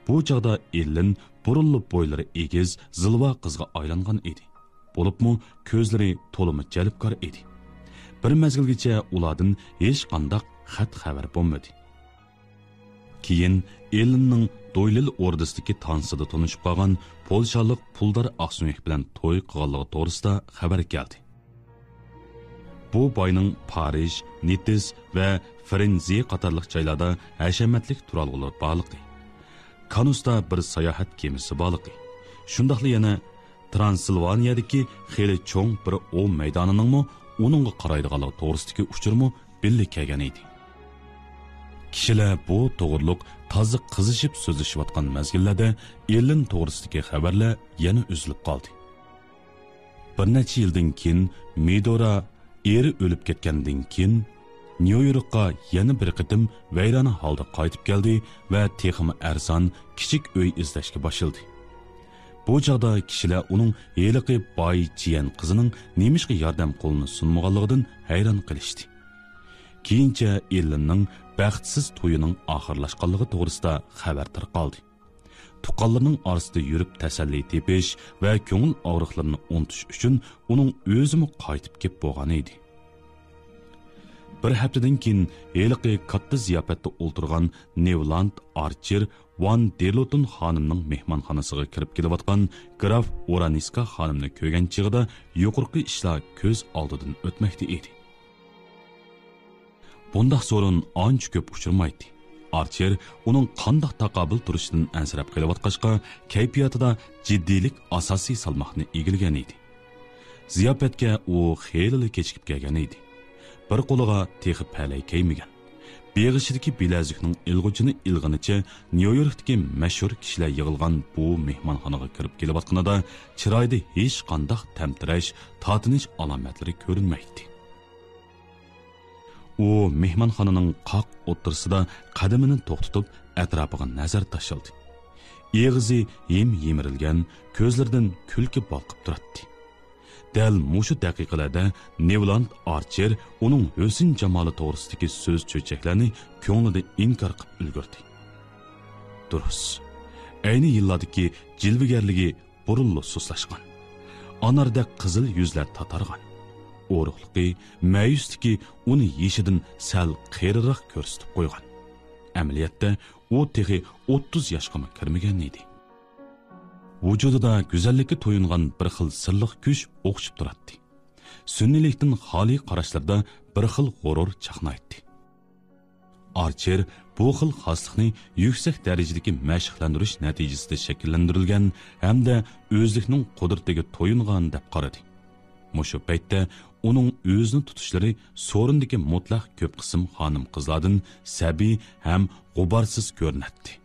بۇ چاغدا ئېللىن بۇرۇنلا بويلىرى ئېگىز، زىلۋا قىزغا ئايلانغان ئىدى. بولۇپمۇ كۆزلىرى تولىمۇ جەلپكار ئىدى. بىر مەزگىلگىچە ئۇلاردىن ھېچقانداق خەت-خەۋەر بولمىدى. كېيىن ئېللېننىڭ دويلېل ئوردىسىدىكى تانسىدا تونۇشۇپ قالغان پولشالىق پۇلدار ئاقسۆڭەك بىلەن توي قىلغانلىقى توغرىسىدا خەۋەر كەلدى. بۇ باينىڭ پارىژ، نىتس ۋە فرېنزى قاتارلىق جايلاردا ھەشەمەتلىك تۇرالغۇلىرى بارلىقى، كانۇستا بىر ساياھەت كېمىسى بارلىقى، شۇنداقلا يەنە ترانسىلۋانىيەدىكى خېلى چوڭ بىر ئوۋ مەيدانىنىڭمۇ ئۇنىڭغا قارايدىغانلىقى توغرىسىدىكى ئۇچۇرمۇ بىللە كەلگەن ئىدى. كىشىلەر بۇ توغرۇلۇق تازا قىزىشىپ سۆزلىشىۋاتقان مەزگىللەردە ئېللېن توغرىسىدىكى خەۋەرلەر يەنە ئۈزۈلۈپ قالدى. بىر نەچچە يىلدىن كېيىن مىدورا ئېرى ئۆلۈپ كەتكەندىن كېيىن، نيۇ يوركقا يەنە بىر قېتىم ۋەيرانە ھالدا قايتىپ كەلدى ۋە تېخىمۇ ئەرزان كىچىك ئۆي ئىزدەشكە باشلىدى. بۇ چاغدا كىشىلەر ئۇنىڭ ھېلىقى باي جيەن قىزىنىڭ نېمىشقا ياردەم قولىنى سۇنمىغانلىقىدىن ھەيران قېلىشتى. كېيىنچە ئېللېننىڭ بەختسىز تويىنىڭ ئاخىرلاشقانلىقى توغرىسىدا خەۋەر تارقالدى. تۇغقانلىرىنىڭ ئارىسىدا يۈرۈپ تەسەللى تېپىش ۋە كۆڭۈل ئاغرىقلىرىنى ئۇنتۇش ئۈچۈن ئۇنىڭ ئۆزىمۇ قايتىپ كېلىپ بولغان ئىدى. بىر ھەپتىدىن كېيىن ھېلىقى كاتتا زىياپەتتە ئولتۇرغان نېۋلاند ئارچېر ۋان دېرلوتون خانىمنىڭ مېھمانخانىسىغا كىرىپ كېلىۋاتقان گراف ئورانىسكا خانىمنى كۆرگەن چېغىدا يۇقىرىقى ئىشلار كۆز ئالدىدىن ئۆتمەكتە ئىدى. بۇنداق سورۇن ئانچە كۆپ ئۇچرىمايتتى. ئارچېر ئۇنىڭ قانداق تاقابىل تۇرۇشىدىن ئەنسىرەپ قېلىۋاتقاچقا، كەيپىياتىدا جىددىيلىك ئاساسىي سالماقنى ئىگىلىگەن ئىدى. زىياپەتكە ئۇ خېلىلا كېچىكىپ كەلگەن ئىدى. بىر قولىغا تېخى پەلەي كىيمىگەن. بېغىشىدىكى بىلەزۈكنىڭ ئىلغۇچىنى ئىلغىنىچە نيۇ يوركتىكى مەشھۇر كىشىلەر يىغىلغان بۇ مېھمانخانىغا كىرىپ كېلىۋاتقىنىدا چىرايىدا ھېچقانداق تەمتىرەش، تارتىنىش ئالامەتلىرى كۆرۈنمەيتتى. ئۇ مېھمانخانىنىڭ قاق ئوتتۇرىسىدا قەدىمىنى توختىتىپ، ئەتراپىغا نەزەر تاشلىدى. ئېغىزى ھىم يىمىرىلگەن، كۆزلىرىدىن كۈلكە بالقىپ تۇراتتى. دەل مۇشۇ دەقىقىلەردە نېۋلاند ئارچېر ئۇنىڭ ھۆسن-جامالى توغرىسىدىكى سۆز-چۆچەكلەرنى كۆڭلىدە ئىنكار قىلىپ ئۈلگۈردى. دۇرۇس، ئەينى يىللاردىكى جىلۋىگەرلىكى بۇرۇنلا سۇسلاشقان. ئاناردەك قىزىل يۈزلەر تاتارغان. ئورۇقلۇقى، مەيۈسلۈكى ئۇنى يېشىدىن سەل قېرىراق كۆرسىتىپ قويغان. ئەمەلىيەتتە ئۇ تېخى ئوتتۇز ياشقىمۇ كىرمىگەن ئىدى. ۋۇجۇدىدا گۈزەللىككە تويۇنغان بىر خىل سىرلىق كۈچ ئوخشىپ تۇراتتى. سۈنئىيلىكتىن خالىي قاراشلىرىدا بىر خىل غۇرۇر چاقنايتتى. ئارچېر بۇ خىل خاسلىقنى يۈكسەك دەرىجىدىكى مەشىقلەندۈرۈش نەتىجىسىدە شەكىللەندۈرۈلگەن ھەمدە ئۆزلۈكنىڭ قۇدرىتىگە تويۇنغان دەپ قارىدى. مۇشۇ پەيتتە ئۇنىڭ ئۆزىنى تۇتۇشلىرى سورۇندىكى مۇتلەق كۆپ قىسىم خانىم-قىزلاردىن سەبىي ھەم غۇبارسىز كۆرۈنەتتى.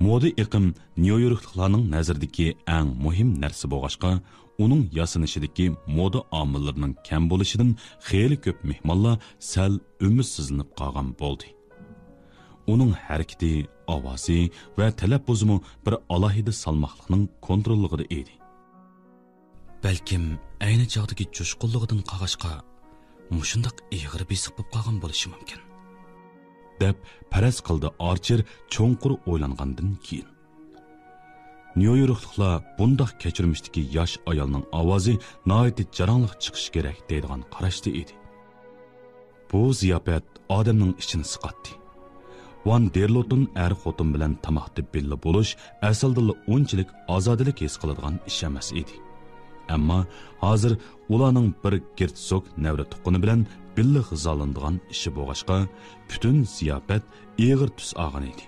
مودا ئېقىم نيۇ يوركلۇقلارنىڭ نەزىرىدىكى ئەڭ مۇھىم نەرسە بولغاچقا، ئۇنىڭ ياسىنىشىدىكى مودا ئامىللىرىنىڭ كەم بولۇشىدىن خېلى كۆپ مېھمانلار سەل ئۈمىدسىزلىنىپ قالغان بولدى. ئۇنىڭ ھەرىكىتى، ئاۋازى ۋە تەلەپپۇزىمۇ بىر ئالاھىدە سالماقلىقنىڭ كونتروللۇقىدا ئىدى. بەلكىم ئەينى چاغدىكى جۇشقۇنلۇقىدىن قالغاچقا، مۇشۇنداق ئېغىر بېسىق بولۇپ قالغان بولۇشى مۇمكىن، دەپ پەرەز قىلدى ئارچېر چوڭقۇر ئويلانغاندىن كېيىن. نيۇ يوركلۇقلار بۇنداق كەچۈرمىشتىكى ياش ئايالنىڭ ئاۋازى ناھايىتى جاراڭلىق چىقىشى كېرەك دەيدىغان قاراشتا ئىدى. بۇ زىياپەت ئادەمنىڭ ئىچىنى سىقاتتى. ۋان دېرلوتون ئەر-خوتۇن بىلەن تاماقتا بىللە بولۇش ئەسلىدىلا ئۇنچىلىك ئازادىلىك ھېس قىلىدىغان ئىش ئەمەس ئىدى. ئەمما ھازىر ئۇلارنىڭ بىر گېرتسوگ نەۋرە تۇغقىنى بىلەن بىللە غىزالىنىدىغان ئىشى بولغاچقا، پۈتۈن زىياپەت ئېغىر تۈس ئالغان ئىدى.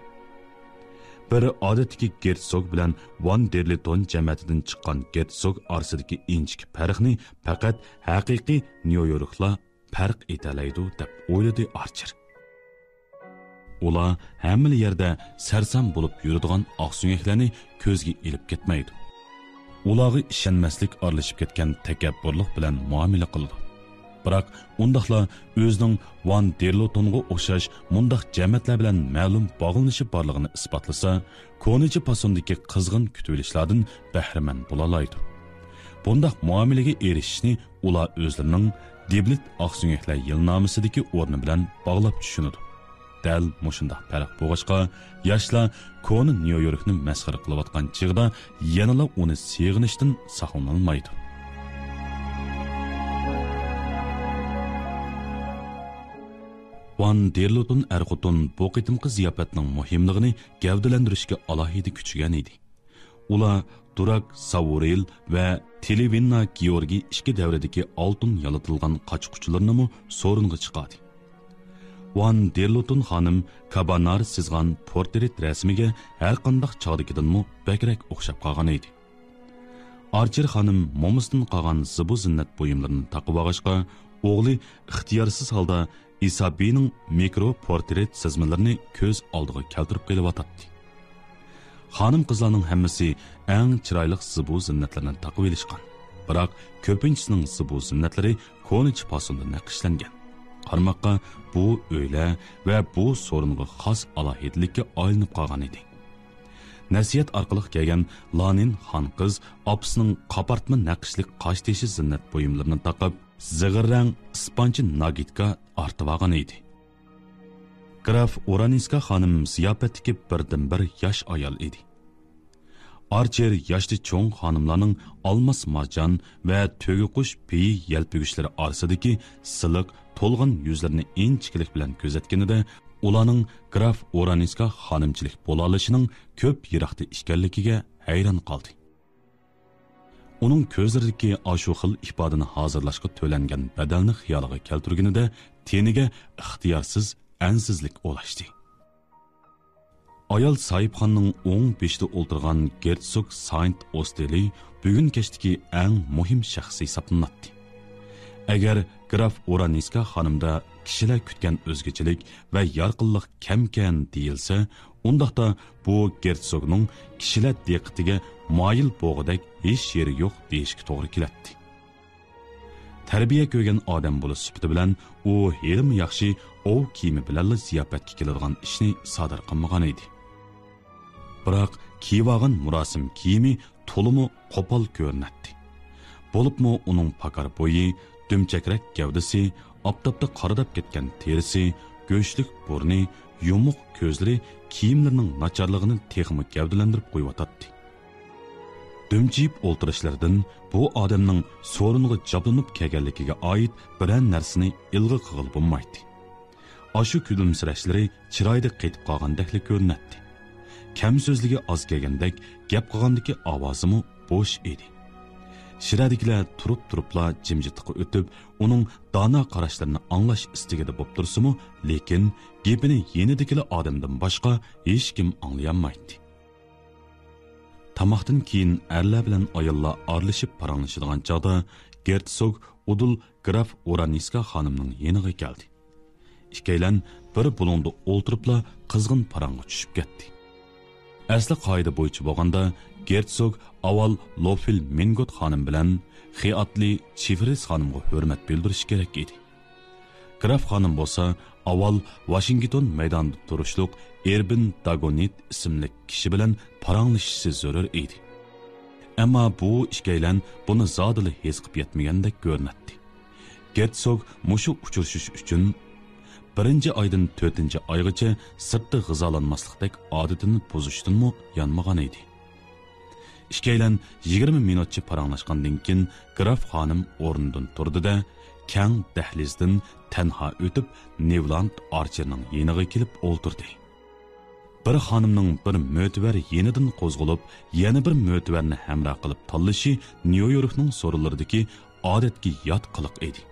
بىر ئادەتتىكى گېرتسوگ بىلەن ۋان دېرلېتون جەمەتىدىن چىققان گېرتسوگ ئارىسىدىكى ئىنچىكە پەرقنى پەقەت ھەقىقىي نيۇ يوركلار پەرق ئېتەلەيدۇ، دەپ ئويلىدى ئارچېر. ئۇلار ھەممىلا يەردە سەرسان بولۇپ يۈرىدىغان ئاقسۆڭەكلەرنى كۆزگە ئىلىپ كەتمەيدۇ. ئۇلارغا ئىشەنمەسلىك ئارىلىشىپ كەتكەن تەكەببۇرلۇق بىلەن مۇئامىلە قىلىدۇ. بىراق ئۇنداقلا ئۆزىنىڭ ۋان دېرلوتونغا ئوخشاش مۇنداق جەمەتلەر بىلەن مەلۇم باغلىنىشى بارلىقىنى ئىسپاتلىسا، كونىچە پاسوندىكى قىزغىن كۈتۈۋېلىشلاردىن بەھرىمەن بولالايدۇ. بۇنداق مۇئامىلىگە ئېرىشىشنى ئۇلار ئۆزلىرىنىڭ دېبلىت ئاقسۆڭەكلەر يىلنامىسىدىكى ئورنى بىلەن باغلاپ چۈشىنىدۇ. دەل مۇشۇنداق پەرق بولغاچقا، ياشلار كونا نيۇ يوركنى مەسخىرە قىلىۋاتقان چېغىدا يەنىلا ئۇنى سېغىنىشتىن ساقلىنالمايدۇ. ۋان دېرلوتون ئەر-خوتۇن بۇ قېتىمقى زىياپەتنىڭ مۇھىملىقىنى گەۋدىلەندۈرۈشكە ئالاھىدە كۈچىگەن ئىدى. ئۇلار دۇراك ساۋۇرىل ۋە تىلىۋىننا گېئورگىي ئىككى دەۋرىدىكى ئالتۇن يالىتىلغان قاچا-قۇچىلىرىنىمۇ سورۇنغا چىقاردى. ۋان دېرلوتون خانىم كابانار سىزغان پورترېت رەسىمىگە ھەرقانداق چاغدىكىدىنمۇ بەكرەك ئوخشاپ قالغان ئىدى. ئارچېر خانىم مومىسىدىن قالغان زىبۇ-زىننەت بۇيۇملىرىنى تاقىۋالغاچقا، ئوغلى ئىختىيارسىز ھالدا ئىسابىنىڭ مىكرو پورترېت سىزمىلىرىنى كۆز ئالدىغا كەلتۈرۈپ قېلىۋاتاتتى. خانىم-قىزلارنىڭ ھەممىسى ئەڭ چىرايلىق زىبۇ-زىننەتلىرىنى تاقىۋېلىشقان، بىراق كۆپىنچىسىنىڭ زىبۇ-زىننەتلىرى كونىچە پاسوندا نەقىشلەنگەن. قارىماققا، بۇ ئۆيلەر ۋە بۇ سورۇنغا خاس ئالاھىدىلىككە ئايلىنىپ قالغان ئىدى. نەسىھەت ئارقىلىق كەلگەن لانىن خان-قىز ئاپىسىنىڭ قاپارتما نەقىشلىك قاشتېشى زىننەت بۇيۇملىرىنى تاقىپ، زىغىر رەڭ ئىسپانچە ناگىتكا ئارتىۋالغان ئىدى. گراف ئورانىسكا خانىم زىياپەتتىكى بىردىنبىر ياش ئايال ئىدى. ئارچېر ياشتا چوڭ خانىملارنىڭ ئالماس مارجان ۋە تۆگىقۇش پېيى يەلپۈگۈچلىرى ئارىسىدىكى سىلىق، تولغان يۈزلىرىنى ئىنچىكىلىك بىلەن كۆزەتكىنىدە، ئۇلارنىڭ گراف ئورانىسكا خانىمچىلىك بولالىشىنىڭ كۆپ يىراقتا ئىكەنلىكىگە ھەيران قالدى. ئۇنىڭ كۆزلىرىدىكى ئاشۇ خىل ئىپادىنى ھازىرلاشقا تۆلەنگەن بەدەلنى خىيالىغا كەلتۈرگىنىدە، تېنىگە ئىختىيارسىز ئەنسىزلىك ئولاشتى. ئايال ساھىبخانىنىڭ ئوڭ بېشىدا ئولتۇرغان گېرتسوگ ساينت ئوستېلى بۈگۈن كەچتىكى ئەڭ مۇھىم شەخس ھېسابلىناتتى. ئەگەر گراف ئورانىسكا خانىمدا كىشىلەر كۈتكەن ئۆزگىچىلىك ۋە يارقىنلىق كەمكەن دېيىلسە، ئۇنداقتا بۇ گېرتسوگنىڭ كىشىلەر دىققىتىگە مايىل بوغىدەك ھېچ يېرى يوق دېيىشكە توغرا كېلەتتى. تەربىيە كۆرگەن ئادەم بولۇش سۈپىتى بىلەن ئۇ ھېلىمۇ ياخشى ئوۋ كىيىمى بىلەنلا زىياپەتكە كېلىدىغان ئىشنى سادىر قىلمىغان ئىدى. بىراق كىيىۋالغان مۇراسىم كىيىمى تولىمۇ قوپال كۆرۈنەتتى. بولۇپمۇ ئۇنىڭ پاكار بويى، دۈمچەكرەك گەۋدىسى، ئاپتاپتا قارىداپ كەتكەن تېرىسى، گۆشلۈك بۇرنى، يۇمۇق كۆزلىرى كىيىملىرىنىڭ ناچارلىقىنى تېخىمۇ گەۋدىلەندۈرۈپ قويۇۋاتاتتى. دۈمچىيىپ ئولتۇرۇشلىرىدىن بۇ ئادەمنىڭ سورۇنغا جابلىنىپ كەلگەنلىكىگە ئائىت بىرەر نەرسىنى ئىلغا قىلغىلى بولمايتتى. ئاشۇ كۈلۈمسىرەشلىرى چىرايىدا قېتىپ قالغاندەكلا كۆرۈنەتتى. كەم سۆزلۈكى ئاز كەلگەندەك، گەپ قىلغاندىكى ئاۋازىمۇ بوش ئىدى. شىرەدىكىلەر تۇرۇپ-تۇرۇپلا جىمجىتلىققا ئۆتۈپ، ئۇنىڭ دانا قاراشلىرىنى ئاڭلاش ئىستىكىدە بولۇپ تۇرسىمۇ، لېكىن گېپىنى يېنىدىكىلا ئادەمدىن باشقا ھېچكىم ئاڭلىيالمايتتى. تاماقتىن كېيىن ئەرلەر بىلەن ئاياللار ئارىلىشىپ پاراڭلىشىدىغان چاغدا، گېرتسوگ ئۇدۇل گراف ئورانىسكا خانىمنىڭ يېنىغا كەلدى. ئىككىيلەن بىر بۇلۇڭدا ئولتۇرۇپلا قىزغىن پاراڭغا چۈشۈپ كەتتى. ئەسلى قائىدە بويىچە بولغاندا، گېرتسوگ ئاۋۋال لوفىل مىنگوت خانىم بىلەن خىئاتلى چىفرىس خانىمغا ھۆرمەت بىلدۈرۈشى كېرەك ئىدى. گراف خانىم بولسا ئاۋۋال ۋاشىنگتون مەيدانىدا تۇرۇشلۇق ئېربىن داگونىت ئىسىملىك كىشى بىلەن پاراڭلىشىشى زۆرۈر ئىدى. ئەمما بۇ ئىككىيلەن بۇنى زادىلا ھېس قىلىپ يەتمىگەندەك كۆرۈنەتتى. گېرتسوگ مۇشۇ ئۇچرىشىش ئۈچۈن بىرىنچى ئايدىن تۆتىنچى ئايغىچە سىرتتا غىزالانماسلىقتەك ئادىتىنى بۇزۇشتىنمۇ يانمىغان ئىدى. ئىككىيلەن يىگىرمە مىنۇتچە پاراڭلاشقاندىن كېيىن، گراف خانىم ئورنىدىن تۇردى-دە، كەڭ دەھلىزدىن تەنھا ئۆتۈپ، نېۋلاند ئارچېرنىڭ يېنىغا كېلىپ ئولتۇردى. بىر خانىمنىڭ بىر مۆتىۋەر يېنىدىن قوزغىلىپ، يەنە بىر مۆتىۋەرنى ھەمراھ قىلىپ تاللىشى نيۇ يوركنىڭ سورۇنلىرىدىكى ئادەتكە يات قىلىق ئىدى.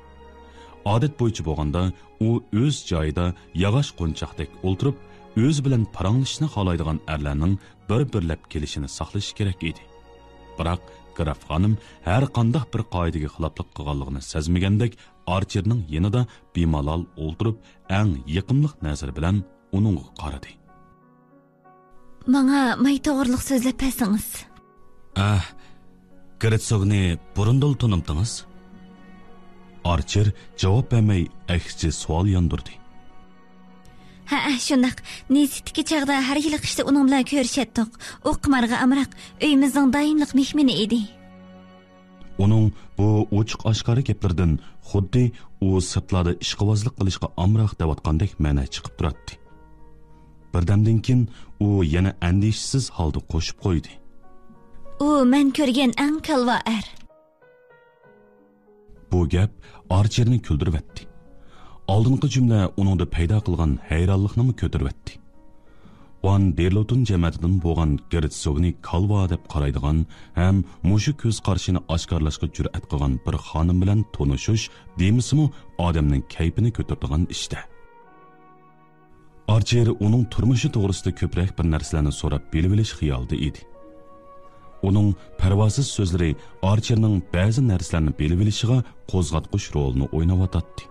ئادەت بويىچە بولغاندا، ئۇ ئۆز جايىدا ياغاچ قونچاقتەك ئولتۇرۇپ، ئۆزى بىلەن پاراڭلىشىشنى خالايدىغان ئەرلەرنىڭ بىر-بىرلەپ كېلىشىنى ساقلىشى كېرەك ئىدى. بىراق، گراف خانىم ھەر قانداق بىر قائىدىگە خىلاپلىق قىلغانلىقىنى سەزمىگەندەك، ئارچېرنىڭ يېنىدا بىمالال ئولتۇرۇپ، ئەڭ يېقىملىق نەزىرى بىلەن ئۇنىڭغا قارىدى. ماڭا ماي توغرىلىق سۆزلەپ بەرسىڭىز. ئەھ، گېرتسوگنى بۇرۇندىلا تونۇمتىڭىز؟ ئارچېر جاۋاب بەرمەي، ئەكسىچە سوئال ياندۇردى. ھەئە، شۇنداق. نېسىتتىكى چاغدا ھەر يىلى قىشتا ئۇنىڭ بىلەن كۆرۈشەتتۇق. ئۇ قىمارغا ئامراق، ئۆيىمىزنىڭ دائىملىق مېھمىنى ئىدى. ئۇنىڭ بۇ ئوچۇق-ئاشكارا گەپلىرىدىن خۇددى ئۇ سىرتلاردا ئىشقىۋازلىق قىلىشقا ئامراق دەۋاتقاندەك مەنە چىقىپ تۇراتتى. بىردەمدىن كېيىن ئۇ يەنە ئەندىشىسىز ھالدا قوشۇپ قويدى. ئۇ مەن كۆرگەن ئەڭ كالۋا ئەر. بۇ گەپ ئارچېرنى كۈلدۈرۈۋەتتى. ئالدىنقى جۈملە ئۇنىڭدا پەيدا قىلغان ھەيرانلىقنىمۇ كۆتۈرۈۋەتتى. ۋان دېرلوتون جەمەتىدىن بولغان گېرتسوگنى كالۋا دەپ قارايدىغان ھەم مۇشۇ كۆز قارىشىنى ئاشكارىلاشقا جۈرئەت قىلغان بىر خانىم بىلەن تونۇشۇش دېمىسىمۇ ئادەمنىڭ كەيپىنى كۆتۈرىدىغان ئىشتە. ئارچېر ئۇنىڭ تۇرمۇشى توغرىسىدا كۆپرەك بىر نەرسىلەرنى سوراپ بىلىۋېلىش خىيالىدا ئىدى. ئۇنىڭ پەرۋاسىز سۆزلىرى ئارچېرنىڭ بەزى نەرسىلەرنى بىلىۋېلىشىغا قوزغاتقۇچ رولىنى ئويناۋاتاتتى.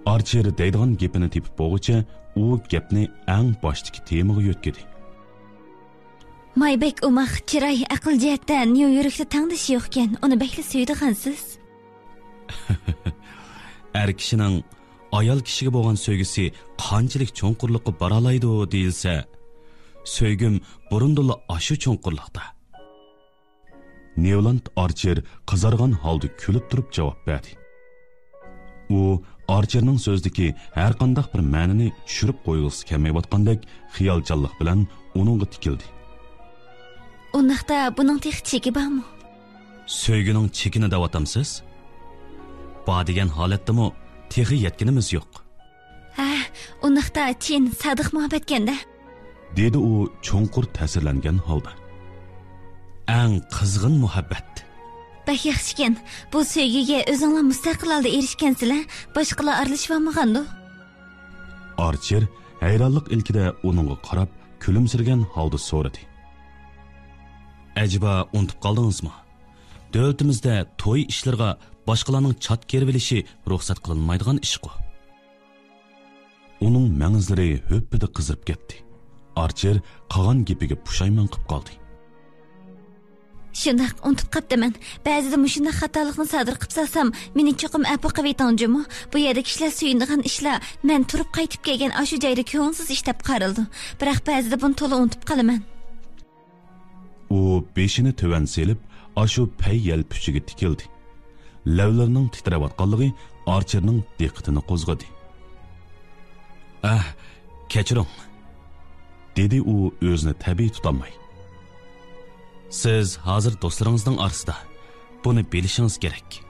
ئارچېر دەيدىغان گېپىنى تېپىپ بولغۇچە، ئۇ گەپنى ئەڭ باشتىكى تېمىغا يۆتكىدى. ماي بەك ئوماق، چىراي، ئەقىل جەھەتتە نيۇ يوركتا تەڭدىشى يوقكەن، ئۇنى بەكلا سۆيىدىغانسىز. ئەر كىشىنىڭ ئايال كىشىگە بولغان سۆيگۈسى قانچىلىك چوڭقۇرلۇققا بارالايدۇ دېيىلسە، سۆيگۈم بۇرۇندىنلا ئاشۇ چوڭقۇرلۇقتا. نېۋلاند ئارچېر قىزارغان ھالدا كۈلۈپ تۇرۇپ جاۋاب بەردى. ئۇ ئارچېرنىڭ سۆزىدىكى ھەرقانداق بىر مەنىنى چۈشۈرۈپ قويغۇسى كەلمەيۋاتقاندەك خىيالچانلىق بىلەن ئۇنىڭغا تىكىلدى. ئۇنداقتا بۇنىڭ تېخى چېكى بارمۇ؟ سۆيگۈنىڭ چېكىنى دەۋاتامسىز؟ بار دېگەن ھالەتتىمۇ تېخى يەتكىنىمىز يوق. ھە، ئۇنداقتا چىن، سادىق مۇھەببەتكەندە. دېدى ئۇ چوڭقۇر تەسىرلەنگەن ھالدا. ئەڭ قىزغىن مۇھەببەت. بەك ياخشىكەن. بۇ سۆيگۈگە ئۆزۈڭلار مۇستەقىل ھالدا ئېرىشكەنسىلەر، باشقىلار ئارىلىشىۋالمىغاندۇ؟ ئارچېر ھەيرانلىق ئىلكىدە ئۇنىڭغا قاراپ كۈلۈمسىرىگەن ھالدا سورىدى. ئەجەبا ئۇنتۇپ قالدىڭىزمۇ؟ دۆلىتىمىزدە توي ئىشلىرىغا باشقىلارنىڭ چات كىرىۋېلىشى رۇخسەت قىلىنمايدىغان ئىشقۇ. ئۇنىڭ مەڭزىلىرى ھۆپپىدە قىزىرىپ كەتتى. ئارچېر قىلغان گېپىگە پۇشايمان قىپ قالدى. شۇنداق، ئۇنتۇپ قاپتىمەن. بەزىدە مۇشۇنداق خاتالىقنى سادىر قىپ سالسام، مېنى چوقۇم ئەپۇ قىلىۋېتىڭ جۇمۇ. بۇ يەردە كىشىلەر سۆيۈنىدىغان ئىشلار مەن تۇرۇپ قايتىپ كەلگەن ئاشۇ جايدا كۆڭۈلسىز ئىش دەپ قارىلىدۇ. بىراق بەزىدە بۇنى تولا ئۇنتۇپ قالىمەن. ئۇ بېشىنى تۆۋەن سېلىپ، ئاشۇ پەي يەلپۈچىگە تىكىلدى. لەۋلىرىنىڭ تىترەۋاتقانلىقى ئارچېرنىڭ دىققىتىنى قوزغىدى. ئەھ، كەچۈرۈڭ، دېدى ئۇ ئۆزىنى تەبىئىي تۇتالماي. سىز ھازىر دوستلىرىڭىزنىڭ ئارىسىدا، بۇنى بىلىشىڭىز كېرەك.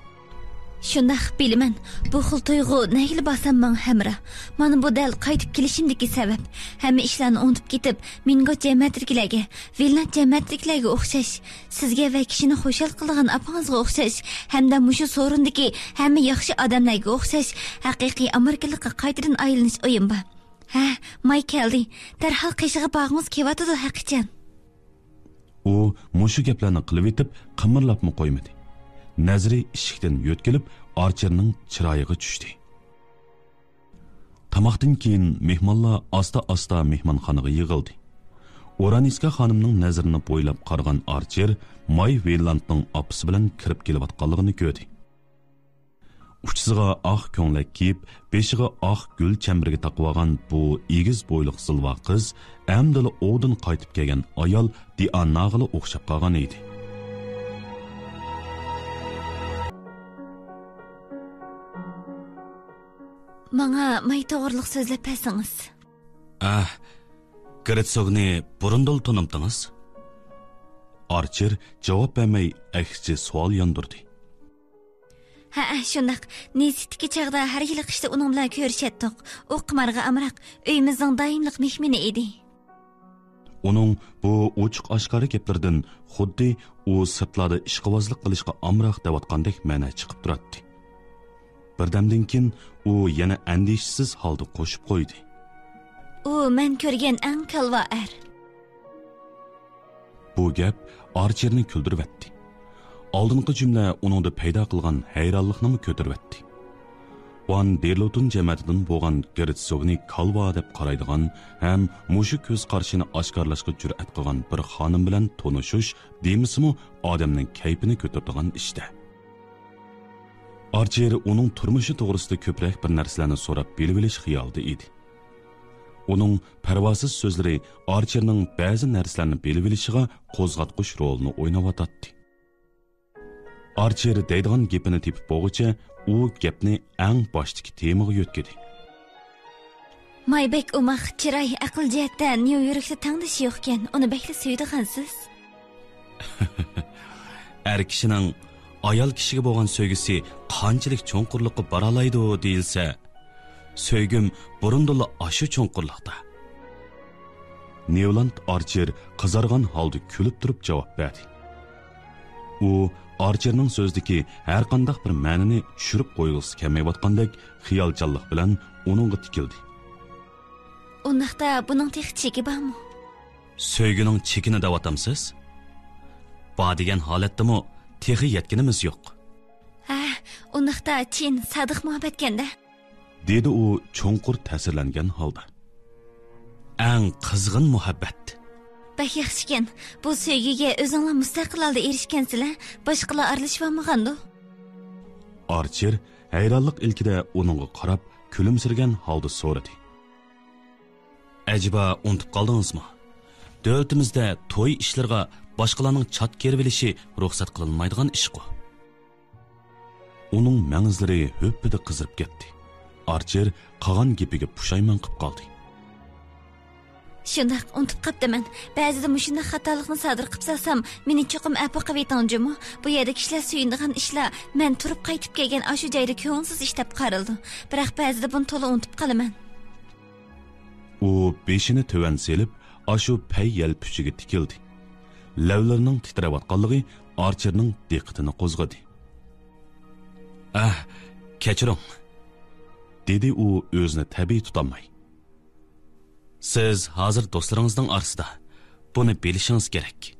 شۇنداق، بىلىمەن. بۇ خىل تۇيغۇ نەگىلا بارسام ماڭا ھەمراھ. مانا بۇ دەل قايتىپ كېلىشىمدىكى سەۋەب. ھەممە ئىشلارنى ئۇنتۇپ كېتىپ، مىنگوت جەمەتىدىكىلەرگە، ۋىلنات جەمەتىدىكىلەرگە ئوخشاش، سىزگە ۋە كىشىنى خۇشال قىلىدىغان ئاپىڭىزغا ئوخشاش، ھەمدە مۇشۇ سورۇندىكى ھەممە ياخشى ئادەملەرگە ئوخشاش، ھەقىقىي ئامېرىكىلىققا قايتىدىن ئايلىنىش ئويۇم بار. ھە، ماي كەلدى. دەرھال قېشىغا بارغۇڭىز كېلىۋاتىدۇ ھەقىچان. ئۇ مۇشۇ گەپلەرنى قىلىۋېتىپ، قىمىرلاپمۇ قويمىدى. نەزىرى ئىشىكتىن يۆتكىلىپ، ئارچېرنىڭ چىرايىغا چۈشتى. تاماقتىن كېيىن مېھمانلار ئاستا-ئاستا مېھمانخانىغا يىغىلدى. ئورانىسكا خانىمنىڭ نەزىرىنى بويلاپ قارىغان ئارچېر ماي ۋېيلاندنىڭ ئاپىسى بىلەن كىرىپ كېلىۋاتقانلىقىنى كۆردى. ئۇچىسىغا ئاق كۆڭلەك كىيىپ، بېشىغا ئاق گۈل چەمبىرىكى تاقىۋالغان بۇ ئېگىز بويلۇق زىلۋا قىز ئەمدىلا ئوۋدىن قايتىپ كەلگەن ئايال دىئاناغىلا ئوخشاپ قالغان ئىدى. ماڭا ماي توغرىلىق سۆزلەپ بەرسىڭىز. ئەھ، گېرتسوگنى بۇرۇندىلا تونۇمتىڭىز؟ ئارچېر جاۋاب بەرمەي ئەكسىچە سوئال ياندۇردى. ھەئە، شۇنداق. نېسىتتىكى چاغدا ھەر يىلى قىشتا ئۇنىڭ بىلەن كۆرۈشەتتۇق. ئۇ قىمارغا ئامراق، ئۆيىمىزنىڭ دائىملىق مېھمىنى ئىدى. ئۇنىڭ بۇ ئوچۇق-ئاشكارا گەپلىرىدىن خۇددى ئۇ سىرتلاردا ئىشقىۋازلىق قىلىشقا ئامراق دەۋاتقاندەك مەنە چىقىپ تۇراتتى. بىردەمدىن كېيىن ئۇ يەنە ئەندىشىسىز ھالدا قوشۇپ قويدى. ئۇ مەن كۆرگەن ئەڭ كالۋا ئەر. بۇ گەپ ئارچېرنى كۈلدۈرۈۋەتتى. ئالدىنقى جۈملە ئۇنىڭدا پەيدا قىلغان ھەيرانلىقنىمۇ كۆتۈرۈۋەتتى. ۋان دېرلوتون جەمەتىدىن بولغان گېرتسوگنى كالۋا دەپ قارايدىغان ھەم مۇشۇ كۆز قارىشىنى ئاشكارىلاشقا جۈرئەت قىلغان بىر خانىم بىلەن تونۇشۇش دېمىسىمۇ ئادەمنىڭ كەيپىنى كۆتۈرىدىغان ئىشتە. ئارچېر ئۇنىڭ تۇرمۇشى توغرىسىدا كۆپرەك بىر نەرسىلەرنى سوراپ بىلىۋېلىش خىيالىدا ئىدى. ئۇنىڭ پەرۋاسىز سۆزلىرى ئارچېرنىڭ بەزى نەرسىلەرنى بىلىۋېلىشىغا قوزغاتقۇچ رولىنى ئويناۋاتاتتى. ئارچېر دەيدىغان گېپىنى تېپىپ بولغۇچە، ئۇ گەپنى ئەڭ باشتىكى تېمىغا يۆتكىدى. ماي بەك ئوماق، چىراي، ئەقىل جەھەتتە نيۇ يوركتا تەڭدىشى يوقكەن، ئۇنى بەكلا سۆيىدىغانسىز. ئەر كىشىنىڭ ئايال كىشىگە بولغان سۆيگۈسى قانچىلىك چوڭقۇرلۇققا بارالايدۇ دېيىلسە، سۆيگۈم بۇرۇندىنلا ئاشۇ چوڭقۇرلۇقتا. نيۇلاند ئارچېر قىزارغان ھالدا كۈلۈپ تۇرۇپ جاۋاب بەردى. ئۇ ئارچېرنىڭ سۆزىدىكى ھەرقانداق بىر مەنىنى چۈشۈرۈپ قويغۇسى كەلمەيۋاتقاندەك خىيالچانلىق بىلەن ئۇنىڭغا تىكىلدى. ئۇنداقتا بۇنىڭ تېخى چېكى بارمۇ؟ سۆيگۈنىڭ چېكىنى دەۋاتامسىز؟ بار دېگەن ھالەتتىمۇ تېخى يەتكىنىمىز يوق. ھە، ئۇنداقتا چىن، سادىق مۇھەببەتكەندە. دېدى ئۇ چوڭقۇر تەسىرلەنگەن ھالدا. ئەڭ قىزغىن مۇھەببەت. بەك ياخشىكەن. بۇ سۆيگۈگە ئۆزۈڭلار مۇستەقىل ھالدا ئېرىشكەنسىلەر، باشقىلار ئارىلىشىۋالمىغاندۇ؟ ئارچېر ھەيرانلىق ئىلكىدە ئۇنىڭغا قاراپ كۈلۈمسىرىگەن ھالدا سورىدى. ئەجەبا ئۇنتۇپ قالدىڭىزمۇ؟ دۆلىتىمىزدە توي ئىشلىرىغا باشقىلارنىڭ چات كىرىۋېلىشى رۇخسەت قىلىنمايدىغان ئىشقۇ. ئۇنىڭ مەڭزىلىرى ھۈپپىدە قىزىرىپ كەتتى. ئارچېر قىلغان گېپىگە پۇشايمان قىپ قالدى. شۇنداق، ئۇنتۇپ قاپتىمەن. بەزىدە مۇشۇنداق خاتالىقنى سادىر قىپ سالسام، مېنى چوقۇم ئەپۇ قىلىۋېتىڭ جۇمۇ. بۇ يەردە كىشىلەر سۆيۈنىدىغان ئىشلار مەن تۇرۇپ قايتىپ كەلگەن ئاشۇ جايدا كۆڭۈلسىز ئىش دەپ قارىلىدۇ. بىراق بەزىدە بۇنى تولا ئۇنتۇپ قالىمەن. ئۇ بېشىنى تۆۋەن سېلىپ، ئاشۇ پەي يەلپۈچىگە تىكىلدى. لەۋلىرىنىڭ تىترەۋاتقانلىقى ئارچېرنىڭ دىققىتىنى قوزغىدى. ئەھ، كەچۈرۈڭ، دېدى ئۇ ئۆزىنى تەبىئىي تۇتالماي. سىز ھازىر دوستلىرىڭىزنىڭ ئارىسىدا. بۇنى بىلىشىڭىز كېرەك.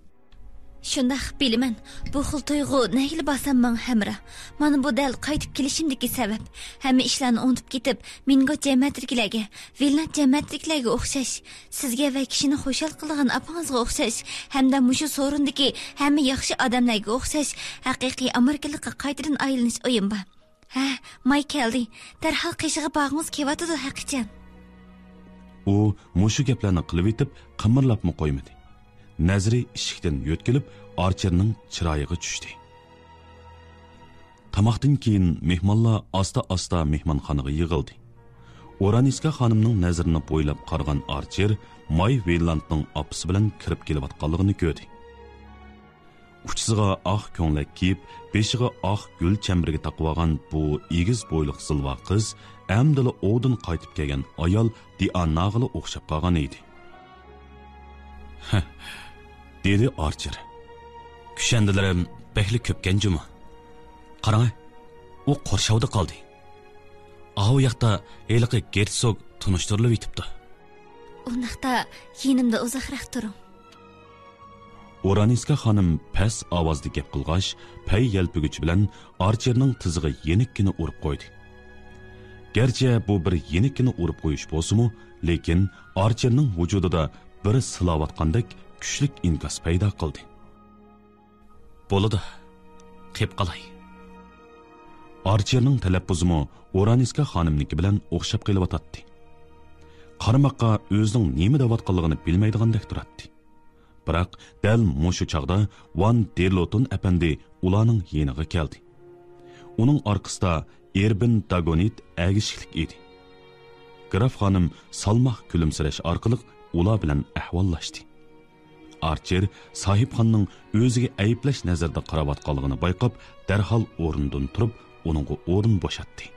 شۇنداق، بىلىمەن. بۇ خىل تۇيغۇ نەگىلا بارسام ماڭا ھەمراھ. مانا بۇ دەل قايتىپ كېلىشىمدىكى سەۋەب. ھەممە ئىشلارنى ئۇنتۇپ كېتىپ، مىنگو جەمەتىدىكىلەرگە، ۋىلنات جەمەتىدىكىلەرگە ئوخشاش، سىزگە ۋە كىشىنى خۇشال قىلىدىغان ئاپىڭىزغا ئوخشاش، ھەمدە مۇشۇ سورۇندىكى ھەممە ياخشى ئادەملەرگە ئوخشاش، ھەقىقىي ئامېرىكىلىققا قايتىدىن ئايلىنىش ئويۇم بار. ھە، ماي كەلدى. دەرھال قېشىغا بارغۇڭىز كېلىۋاتىدۇ ھەقىچان. ئۇ مۇشۇ گەپلەرنى قىلىۋېتىپ، قىمىرلاپمۇ قويمىدى. نەزىرى ئىشىكتىن يۆتكىلىپ، ئارچېرنىڭ چىرايىغا چۈشتى. تاماقتىن كېيىن مېھمانلار ئاستا-ئاستا مېھمانخانىغا يىغىلدى. ئورانىسكا خانىمنىڭ نەزىرىنى بويلاپ قارىغان ئارچېر ماي ۋىللاندنىڭ ئاپىسى بىلەن كىرىپ كېلىۋاتقانلىقىنى كۆردى. ئۇچىسىغا ئاق كۆڭلەك كىيىپ، بېشىغا ئاق گۈل چەمبىرىكى تاقىۋالغان بۇ ئېگىز بويلۇق زىلۋا قىز ئەمدىلا ئوۋدىن قايتىپ كەلگەن ئايال دىئاناغىلا ئوخشاپ قالغان ئىدى. ھە، دېدى ئارچېر. كۈشەندىلىرىم بەكلا كۆپكەن جۇمۇ. قاراڭە، ئۇ قورشاۋدا قالدى. ئاۋۇ ياقتا ھېلىقى گېرتسوگ تونۇشتۇرۇلۇۋېتىپتۇ. ئۇنداقتا يېنىمدا ئۇزاقراق تۇرۇڭ. ئورانىسكا خانىم پەس ئاۋازدا گەپ قىلغاچ، پەي يەلپۈگۈچى بىلەن ئارچېرنىڭ تىزىغا يېنىككىنە ئۇرۇپ قويدى. گەرچە بۇ بىر يېنىككىنە ئۇرۇپ قويۇش بولسىمۇ، لېكىن ئارچېرنىڭ ۋۇجۇدىدا بىر سىلاۋاتقاندەك كۈچلۈك ئىنكاس پەيدا قىلدى. بولىدۇ، قېپ قالاي. ئارچېرنىڭ تەلەپپۇزىمۇ ئورانىسكا خانىمنىڭكى بىلەن ئوخشاپ قېلىۋاتاتتى. قارىماققا ئۆزىنىڭ نېمە دەۋاتقانلىقىنى بىلمەيدىغاندەك تۇراتتى. بىراق دەل مۇشۇ چاغدا ۋان دېرلوتون ئەپەندى ئۇلارنىڭ يېنىغا كەلدى. ئۇنىڭ ئارقىسىدا ئېربىن داگونىت ئەگىشكىلىك ئىدى. گراف خانىم سالماق كۈلۈمسىرەش ئارقىلىق ئۇلار بىلەن ئەھۋاللاشتى. ئارچېر ساھىبخاننىڭ ئۆزىگە ئەيىبلەش نەزىرىدە قاراۋاتقانلىقىنى بايقاپ، دەرھال ئورنىدىن تۇرۇپ، ئۇنىڭغا ئورۇن بوشاتتى.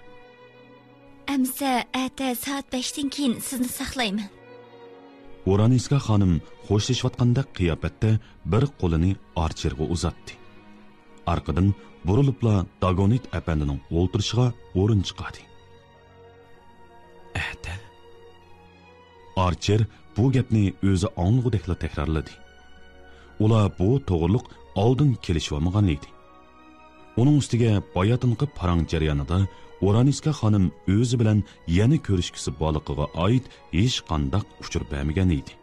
ئەمىسە، ئەتە سائەت بەشتىن كېيىن سىزنى ساقلايمەن. ئورانىسكا خانىم خوشلىشىۋاتقاندەك قىياپەتتە بىر قولىنى ئارچېرغا ئۇزاتتى. ئارقىدىن بۇرۇلۇپلا داگونىت ئەپەندىنىڭ ئولتۇرۇشىغا ئورۇن چىقاردى. ئەتە؟ ئارچېر بۇ گەپنى ئۆزى ئاڭلىغۇدەكلا تەكرارلىدى. ئۇلار بۇ توغرىلىق ئالدىن كېلىشىۋالمىغان ئىدى. ئۇنىڭ ئۈستىگە باياتىنقى پاراڭ جەريانىدا ئورانىسكا خانىم ئۆزى بىلەن يەنە كۆرۈشكۈسى بارلىقىغا ئائىت ھېچقانداق ئۇچۇر بەرمىگەن ئىدى.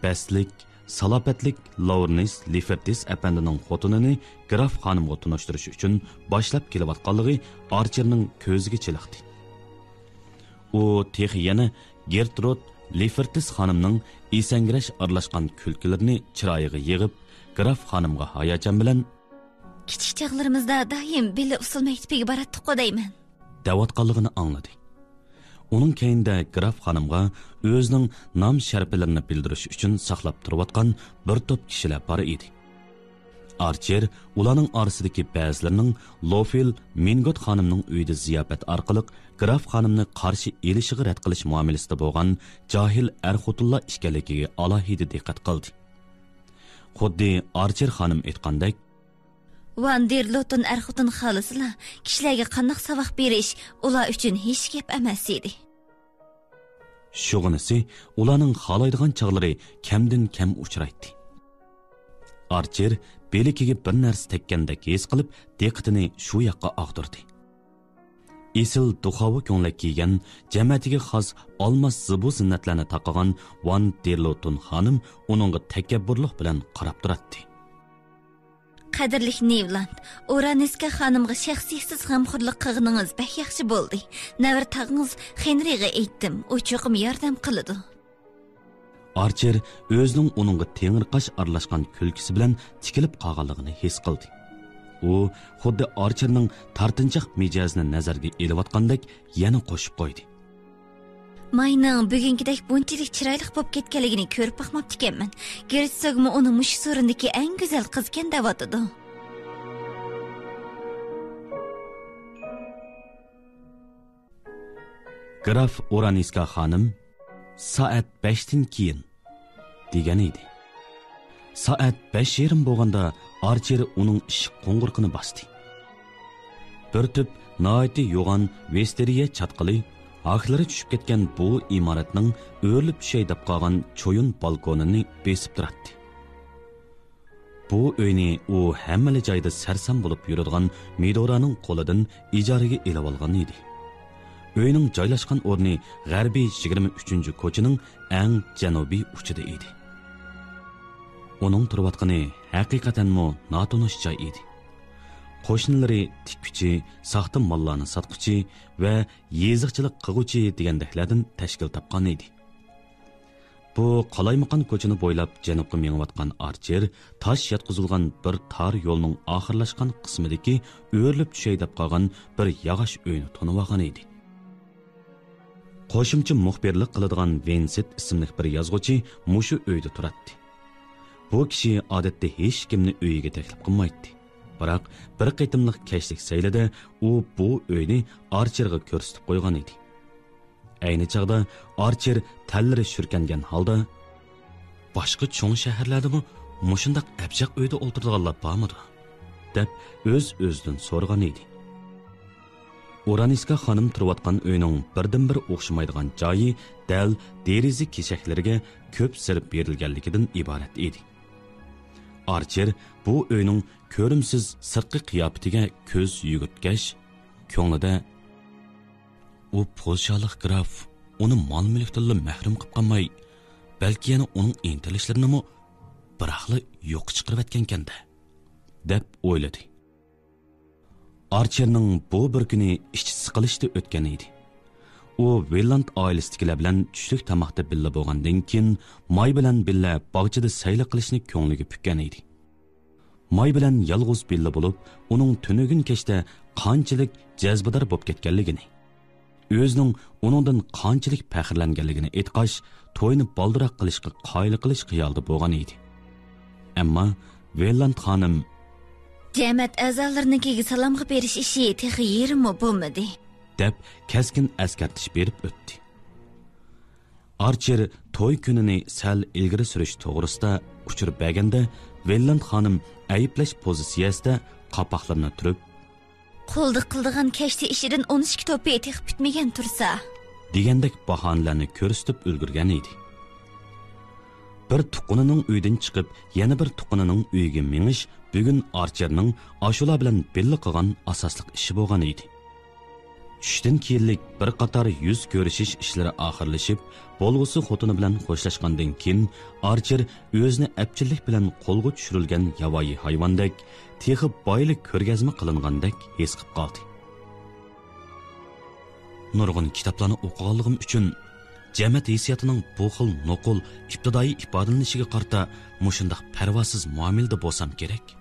بەستلىك، سالاپەتلىك لورنىس لىفېرتىس ئەپەندىنىڭ خوتۇنىنى گراف خانىمغا تونۇشتۇرۇش ئۈچۈن باشلاپ كېلىۋاتقانلىقى ئارچېرنىڭ كۆزىگە چېلىقتى. ئۇ تېخى يەنە گېرترۇد لىفېرتىس خانىمنىڭ ئېسەڭگىرەش ئارىلاشقان كۈلكىلىرىنى چىرايىغا يىغىپ، گراف خانىمغا ھاياجان بىلەن، كىچىك چاغلىرىمىزدا دائىم بىللە ئۇسسۇل مەكتىپىگە باراتتۇققۇ دەيمەن. دەۋاتقانلىقىنى ئاڭلىدى. ئۇنىڭ كەينىدە گراف خانىمغا ئۆزىنىڭ نام شەرىپلىرىنى بىلدۈرۈش ئۈچۈن ساقلاپ تۇرۇۋاتقان بىر توپ كىشىلەر بار ئىدى. ئارچېر ئۇلارنىڭ ئارىسىدىكى بەزىلىرىنىڭ لوفېل مىنگوت خانىمنىڭ ئۆيىدە زىياپەت ئارقىلىق گراف خانىمنى قارشى ئېلىشىغا رەت قىلىش مۇئامىلىسىدە بولغان جاھىل ئەر-خوتۇنلار ئىكەنلىكىگە ئالاھىدە دىققەت قىلدى. خۇددى ئارچېر خانىم ئېيتقاندەك، ۋان دېر لوتون ئەر-خوتۇن خالىسىلا، كىشىلەرگە قانداق ساۋاق بېرىش ئۇلار ئۈچۈن ھېچ گەپ ئەمەس ئىدى. شۇغىنىسى، ئۇلارنىڭ خالايدىغان چاغلىرى كەمدىن كەم ئۇچرايتتى. ئارچېر بىلىكىگە بىر نەرسە تەگكەندەك ھېس قىلىپ، دىققىتىنى شۇ ياققا ئاغدۇردى. ئېسىل دۇخاۋا كۆڭلەك كىيگەن، جەمەتىگە خاس ئالماس زىبۇ زىننەتلەرنى تاقىغان ۋان دېرلوتون خانىم ئۇنىڭغا تەكەببۇرلۇق بىلەن قاراپ تۇراتتى. قەدىرلىك نېۋلاند، ئورانىسكا خانىمغا شەخسىيەتسىز غەمخورلۇق قىلغىنىڭىز بەك ياخشى بولدى. نەۋرە تاغىڭىز خېنرىغا ئېيتتىم، ئۇ چوقۇم ياردەم قىلىدۇ. ئارچېر ئۆزىنىڭ ئۇنىڭغا تېڭىرقاش ئارىلاشقان كۈلكىسى بىلەن تىكىلىپ قالغانلىقىنى ھېس قىلدى. ئۇ خۇددى ئارچېرنىڭ تارتىنچاق مىجەزىنى نەزەرگە ئېلىۋاتقاندەك يەنە قوشۇپ قويدى. ماينىڭ بۈگۈنكىدەك بۇنچىلىك چىرايلىق بولۇپ كەتكەنلىكىنى كۆرۈپ باقماپتىكەنمەن. گېرتسوگمۇ ئۇنى مۇشۇ سورۇندىكى ئەڭ گۈزەل قىزكەن دەۋاتىدۇ. گراف ئورانىسكا خانىم، «سائەت بەشتىن كېيىن» دېگەن ئىدى. سائەت بەش يېرىم بولغاندا ئارچېر ئۇنىڭ ئىشىك قوڭغۇرىقىنى باستى. بىر تۈپ ناھايىتى يوغان ۋېستېرىيە چاتقىلى ھاكلىرى چۈشۈپ كەتكەن بۇ ئىمارەتنىڭ ئۆرۈلۈپ چۈشەي دەپ قالغان چويۇن بالكونىنى بېسىپ تۇراتتى. بۇ ئۆينى ئۇ ھەممىلا جايدا سەرسان بولۇپ يۈرىدىغان مىدورانىڭ قولىدىن ئىجارىگە ئېلىۋالغان ئىدى. ئۆينىڭ جايلاشقان ئورنى غەربىي يىگىرمە ئۈچىنچى كوچىنىڭ ئەڭ جەنۇبىي ئۇچىدا ئىدى. ئۇنىڭ تۇرۇۋاتقىنى ھەقىقەتەنمۇ ناتونۇش جاي ئىدى. قوشنىلىرى تىككۈچى، ساختا ماللارنى ساتقۇچى ۋە يېزىقچىلىق قىلغۇچى دېگەندەكلەردىن تەشكىل تاپقان ئىدى. بۇ قالايمىقان كوچىنى بويلاپ جەنۇبقا مېڭىۋاتقان ئارچېر تاش ياتقۇزۇلغان بىر تار يولنىڭ ئاخىرلاشقان قىسمىدىكى ئۆرۈلۈپ چۈشەي دەپ قالغان بىر ياغاچ ئۆينى تونۇۋالغان ئىدى. قوشۇمچە مۇخبىرلىق قىلىدىغان ۋىنسېنت ئىسىملىك بىر يازغۇچى مۇشۇ ئۆيدە تۇراتتى. بۇ كىشى ئادەتتە ھېچكىمنى ئۆيىگە تەكلىپ قىلمايتتى. بىراق بىر قېتىملىق كەچلىك سەيلىدە ئۇ بۇ ئۆينى ئارچېرغا كۆرسىتىپ قويغان ئىدى. ئەينى چاغدا ئارچېر تەنلىرى شۈركەنگەن ھالدا، «باشقا چوڭ شەھەرلەردىمۇ مۇشۇنداق ئەبجەق ئۆيدە ئولتۇرىدىغانلار بارمىدۇ؟» دەپ ئۆز-ئۆزىدىن سورىغان ئىدى. ئورانىسكا خانىم تۇرۇۋاتقان ئۆينىڭ بىردىنبىر ئوخشىمايدىغان جايى دەل دېرىزە كېشەكلىرىگە كۆپ زەرب بېرىلگەنلىكىدىن ئىبارەت ئىدى. ئارچېر بۇ ئۆينىڭ كۆرۈمسىز سىرتقى قىياپىتىگە كۆز يۈگۈرتكەچ، كۆڭلىدە، «ئۇ پولشالىق گراف ئۇنى مال-مۈلۈكتىنلا مەھرۇم قىلىپ قالماي، بەلكى يەنە ئۇنىڭ ئىنتىلىشلىرىنىمۇ بىراقلا يوققا چىقىرىۋەتكەنكەن-دە» دەپ ئويلىدى. ئارچېرنىڭ بۇ بىر كۈنى ئىچى سىقىلىشتا ئۆتكەن ئىدى. ئۇ ۋىللاند ئائىلىسىدىكىلەر بىلەن چۈشلۈك تاماقتا بىللە بولغاندىن كېيىن، ماي بىلەن بىللە باغچىدا سەيلە قىلىشنى كۆڭلىگە پۈككەن ئىدى. ماي بىلەن يالغۇز بىللە بولۇپ، ئۇنىڭ تۈنۈگۈن كەچتە قانچىلىك جەزبىدار بولۇپ كەتكەنلىكىنى، ئۆزىنىڭ ئۇنىڭدىن قانچىلىك پەخىرلەنگەنلىكىنى ئېيتقاچ، توينى بالدۇرراق قىلىشقا قايىل قىلىش خىيالىدا بولغان ئىدى. ئەمما ۋېللاند خانىم، «جەمەت ئەزالىرىنىڭكىگە سالامغا بېرىش ئىشى تېخى يېرىممۇ بولمىدى» دەپ كەسكىن ئەسكەرتىش بېرىپ ئۆتتى. ئارچېر توي كۈنىنى سەل ئىلگىرى سۈرۈش توغرىسىدا ئۇچۇر بەرگەندە، ۋېللاند خانىم ئەيىبلەش پوزىتسىيەسىدە قاپاقلىرىنى تۈرۈپ، «قولدا قىلىدىغان كەشتە ئىشىدىن ئون ئىككى توپى تېخى پۈتمىگەن تۇرسا» دېگەندەك باھانىلەرنى كۆرسىتىپ ئۈلگۈرگەن ئىدى. بىر تۇغقىنىنىڭ ئۆيىدىن چىقىپ، يەنە بىر تۇغقىنىنىڭ ئۆيىگە مېڭىش بۈگۈن ئارچېرنىڭ ئاشۇلار بىلەن بىللە قىلغان ئاساسلىق ئىشى بولغان ئىدى. چۈشتىن كېيىنلىك بىر قاتار يۈز كۆرۈشۈش ئىشلىرى ئاخىرلىشىپ، بولغۇسى خوتۇنى بىلەن خوشلاشقاندىن كېيىن، ئارچېر ئۆزىنى ئەپچىللىك بىلەن قولغا چۈشۈرۈلگەن ياۋايى ھايۋاندەك، تېخى بايىلا كۆرگەزمە قىلىنغاندەك ھېس قىلىپ قالدى. نۇرغۇن كىتابلارنى ئوقۇغانلىقىم ئۈچۈن، جەمەت ھېسسىياتىنىڭ بۇ خىل نوقۇل ئىپتىدائىي ئىپادىلىنىشىگە قارىتا مۇشۇنداق پەرۋاسىز مۇئامىلىدە بولسام كېرەك.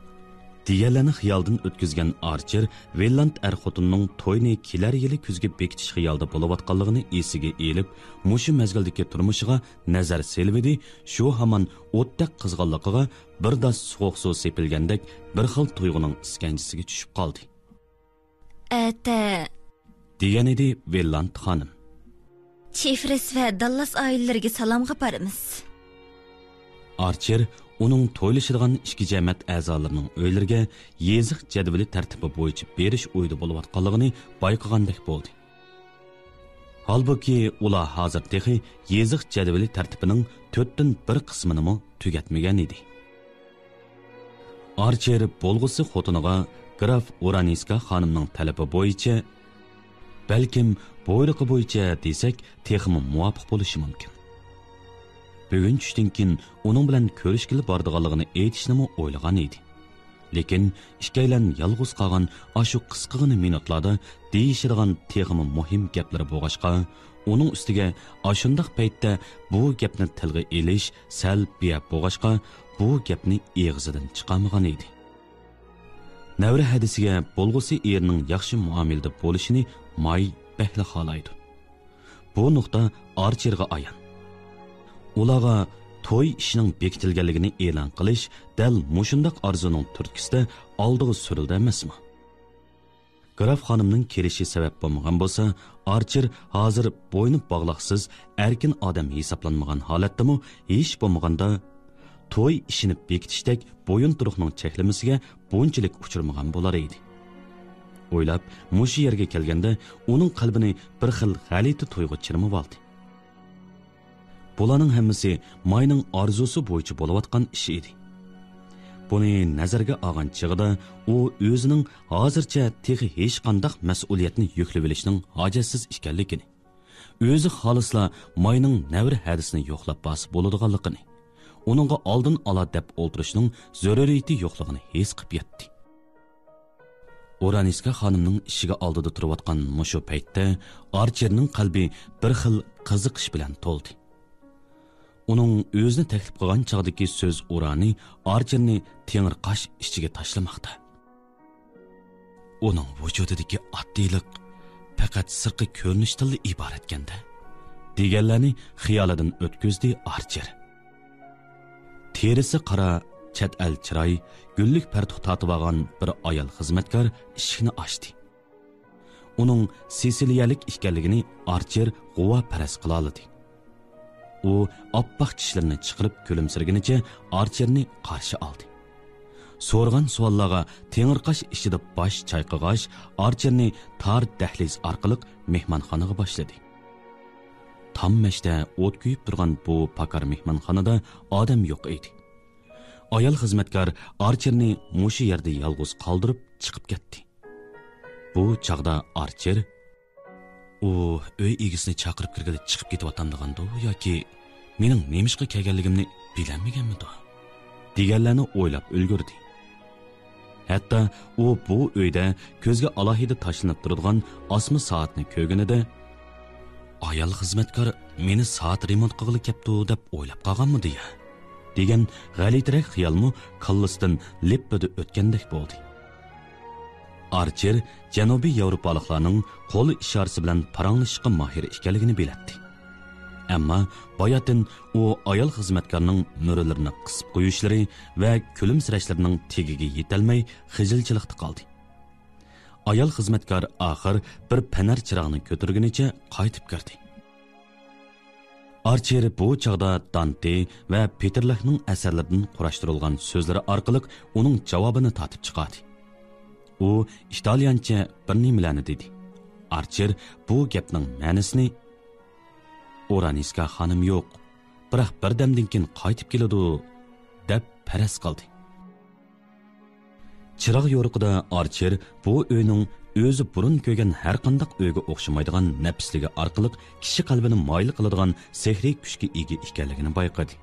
دېگەنلەرنى خىيالىدىن ئۆتكۈزگەن ئارچېر ۋېللاند ئەر-خوتۇننىڭ توينى كېلەر يىلى كۈزگە بېكىتىش خىيالىدا بولۇۋاتقانلىقىنى ئېسىگە ئېلىپ، مۇشۇ مەزگىلدىكى تۇرمۇشىغا نەزەر سېلىۋىدى، شۇ ھامان ئوتتەك قىزغانلىقىغا بىر داس سوغۇق سۇ سېپىلگەندەك بىر خىل تۇيغۇنىڭ ئىسكەنجىسىگە چۈشۈپ قالدى. ئەتە. دېگەنىدى ۋېللاند خانىم. چىفرىس ۋە داللاس ئائىلىلىرىگە سالامغا بارىمىز. ئارچېر ئۇنىڭ تويلىشىدىغان ئىككى جەمەت ئەزالىرىنىڭ ئۆيلىرىگە يېزىق جەدۋىلى تەرتىپى بويىچە بېرىش ئويىدا بولۇۋاتقانلىقىنى بايقىغاندەك بولدى. ھالبۇكى، ئۇلار ھازىر تېخى يېزىق جەدۋىلى تەرتىپىنىڭ تۆتتىن بىر قىسمىنىمۇ تۈگەتمىگەن ئىدى. ئارچېر بولغۇسى خوتۇنىغا گراف ئورانىسكا خانىمنىڭ تەلىپى بويىچە، بەلكىم بۇيرۇقى بويىچە دېسەك، تېخىمۇ مۇۋاپىق بولۇشى مۇمكىن. بۈگۈن چۈشتىن كېيىن ئۇنىڭ بىلەن كۆرۈشكىلى بارىدىغانلىقىنى ئېيتىشنىمۇ ئويلىغان ئىدى. لېكىن ئىككىيلەن يالغۇز قالغان ئاشۇ قىسقىغىنە مىنۇتلاردا دېيىشىدىغان تېخىمۇ مۇھىم گەپلىرى بولغاچقا، ئۇنىڭ ئۈستىگە ئاشۇنداق پەيتتە بۇ گەپنى تىلغا ئېلىش سەل بىئەپ بولغاچقا، بۇ گەپنى ئېغىزىدىن چىقارمىغان ئىدى. نەۋرە ھەدىسىگە بولغۇسى ئېرىنىڭ ياخشى مۇئامىلىدە بولۇشىنى ماي بەكلا خالايدۇ. بۇ نۇقتا ئارچېرغا ئايان. ئۇلارغا توي ئىشىنىڭ بېكىتىلگەنلىكىنى ئېلان قىلىش دەل مۇشۇنداق ئارزۇنىڭ تۈرتكىسىدە ئالدىغا سۈرۈلدى ئەمەسمۇ؟ گراف خانىمنىڭ كېلىشى سەۋەب بولمىغان بولسا، ئارچېر ھازىر بوينى باغلاقسىز، ئەركىن ئادەم ھېسابلانمىغان ھالەتتىمۇ ھېچ بولمىغاندا توي ئىشىنى بېكىتىشتەك بويۇنتۇرۇقنىڭ چەكلىمىسىگە بۇنچىلىك ئۇچرىمىغان بولار ئىدى. ئويلاپ، مۇشۇ يەرگە كەلگەندە ئۇنىڭ قەلبىنى بىر خىل غەلىتە تۇيغۇ چىرمىۋالدى. بۇلارنىڭ ھەممىسى ماينىڭ ئارزۇسى بويىچە بولۇۋاتقان ئىش ئىدى. بۇنى نەزەرگە ئالغان چېغىدا ئۇ ئۆزىنىڭ ھازىرچە تېخى ھېچقانداق مەسئۇلىيەتنى يۈكلىۋېلىشنىڭ ھاجەتسىز ئىكەنلىكىنى، ئۆزى خالىسىلا ماينىڭ نەۋرە ھەدىسىنى يوقلاپ بارسا بولىدىغانلىقىنى، ئۇنىڭغا ئالدىن ئالا دەپ ئولتۇرۇشنىڭ زۆرۈرىيىتى يوقلۇقىنى ھېس قىپ يەتتى. ئورانىسكا خانىمنىڭ ئىشىكى ئالدىدا تۇرۇۋاتقان مۇشۇ پەيتتە ئارچېرنىڭ قەلبى بىر خىل قىزىقىش بىلەن تولدى. ئۇنىڭ ئۆزىنى تەكلىپ قىلغان چاغدىكى سۆز ئورانى ئارچېرنى تېڭىرقاش ئىچىگە تاشلىماقتا. ئۇنىڭ ۋۇجۇدىدىكى ئاددىيلىق پەقەت سىرتقى كۆرۈنۈشتىنلا ئىبارەتكەندە، دېگەنلەرنى خىيالىدىن ئۆتكۈزدى ئارچېر. تېرىسى قارا، چەت ئەل چىراي، گۈللۈك پەرتۇق تارتىۋالغان بىر ئايال خىزمەتكار ئىشىكنى ئاچتى. ئۇنىڭ سىسىلىيەلىك ئىكەنلىكىنى ئارچېر غۇۋا پەرەز قىلالىدى. ئۇ ئاپئاق چىشلىرىنى چىقىرىپ كۈلۈمسىرىگىنىچە ئارچېرنى قارشى ئالدى. سورىغان سوئاللارغا تېڭىرقاش ئىچىدە باش چايقىغاچ، ئارچېرنى تار دەھلىز ئارقىلىق مېھمانخانىغا باشلىدى. تام مەشتە ئوت كۆيۈپ تۇرغان بۇ پاكار مېھمانخانىدا ئادەم يوق ئىدى. ئايال خىزمەتكار ئارچېرنى مۇشۇ يەردە يالغۇز قالدۇرۇپ چىقىپ كەتتى. بۇ چاغدا ئارچېر، ئۇ ئۆي ئىگىسىنى چاقىرىپ كىرگىلى چىقىپ كېتىۋاتامدىغاندۇ ياكى مېنىڭ نېمىشقا كەلگەنلىكىمنى بىلەلمىگەنمىدۇ؟ دېگەنلەرنى ئويلاپ ئۈلگۈردى. ھەتتا ئۇ بۇ ئۆيدە كۆزگە ئالاھىدە تاشلىنىپ تۇرىدىغان ئاسما سائەتنى كۆرگىنىدە، ئايال خىزمەتكار مېنى سائەت رېمونت قىلغىلى كەپتۇ دەپ ئويلاپ قالغانمىدى يا؟ دېگەن غەلىتىرەك خىيالمۇ كاللىسىدىن لىپپىدە ئۆتكەندەك بولدى. ئارچېر جەنۇبىي ياۋروپالىقلارنىڭ قول ئىشارىسى بىلەن پاراڭلىشىشقا ماھىر ئىكەنلىكىنى بىلەتتى. ئەمما باياتىن ئۇ ئايال خىزمەتكارنىڭ مۈرىلىرىنى قىسىپ قويۇشلىرى ۋە كۈلۈمسىرەشلىرىنىڭ تېگىگە يېتەلمەي خىجىلچىلىقتا قالدى. ئايال خىزمەتكار ئاخىر بىر پەنەر چىراغنى كۆتۈرگىنىچە قايتىپ كىردى. ئارچېر بۇ چاغدا دانتې ۋە پېتېرلىكنىڭ ئەسەرلىرىدىن قۇراشتۇرۇلغان سۆزلىرى ئارقىلىق ئۇنىڭ جاۋابىنى تارتىپ چىقاردى. ئۇ ئىتالىيانچە بىر نېمىلەرنى دېدى. ئارچېر بۇ گەپنىڭ مەنىسىنى، ئورانىسكا خانىم يوق، بىراق بىردەمدىن كېيىن قايتىپ كېلىدۇ، دەپ پەرەز قىلدى. چىراغ يورۇقىدا ئارچېر بۇ ئۆينىڭ ئۆزى بۇرۇن كۆرگەن ھەرقانداق ئۆيگە ئوخشىمايدىغان نەپىسلىكى ئارقىلىق كىشى قەلبىنى مايىل قىلىدىغان سېھرىي كۈچكە ئىگە ئىكەنلىكىنى بايقىدى.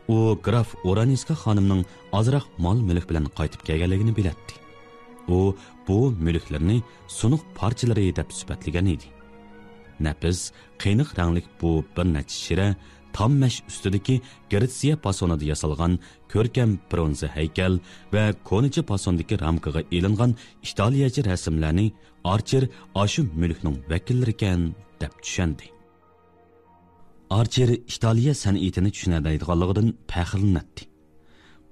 ئۇ گراف ئورانىسكا خانىمنىڭ ئازراق مال-مۈلۈك بىلەن قايتىپ كەلگەنلىكىنى بىلەتتى. ئۇ بۇ مۈلۈكلىرىنى سۇنۇق پارچىلىرى دەپ سۈپەتلىگەن ئىدى. نەپىس، قېنىق رەڭلىك بۇ بىر نەچچە شىرە تام مەش ئۈستىدىكى گرېتسىيە پاسونىدا ياسالغان كۆركەم برونزا ھەيكەل ۋە كونىچە پاسوندىكى رامكىغا ئېلىنغان ئىتالىيەچە رەسىملەرنى ئارچېر ئاشۇ مۈلۈكنىڭ ۋەكىللىرىكەن دەپ چۈشەندى. ئارچېر ئىتالىيە سەنئىتىنى چۈشىنەلەيدىغانلىقىدىن پەخىرلىنەتتى.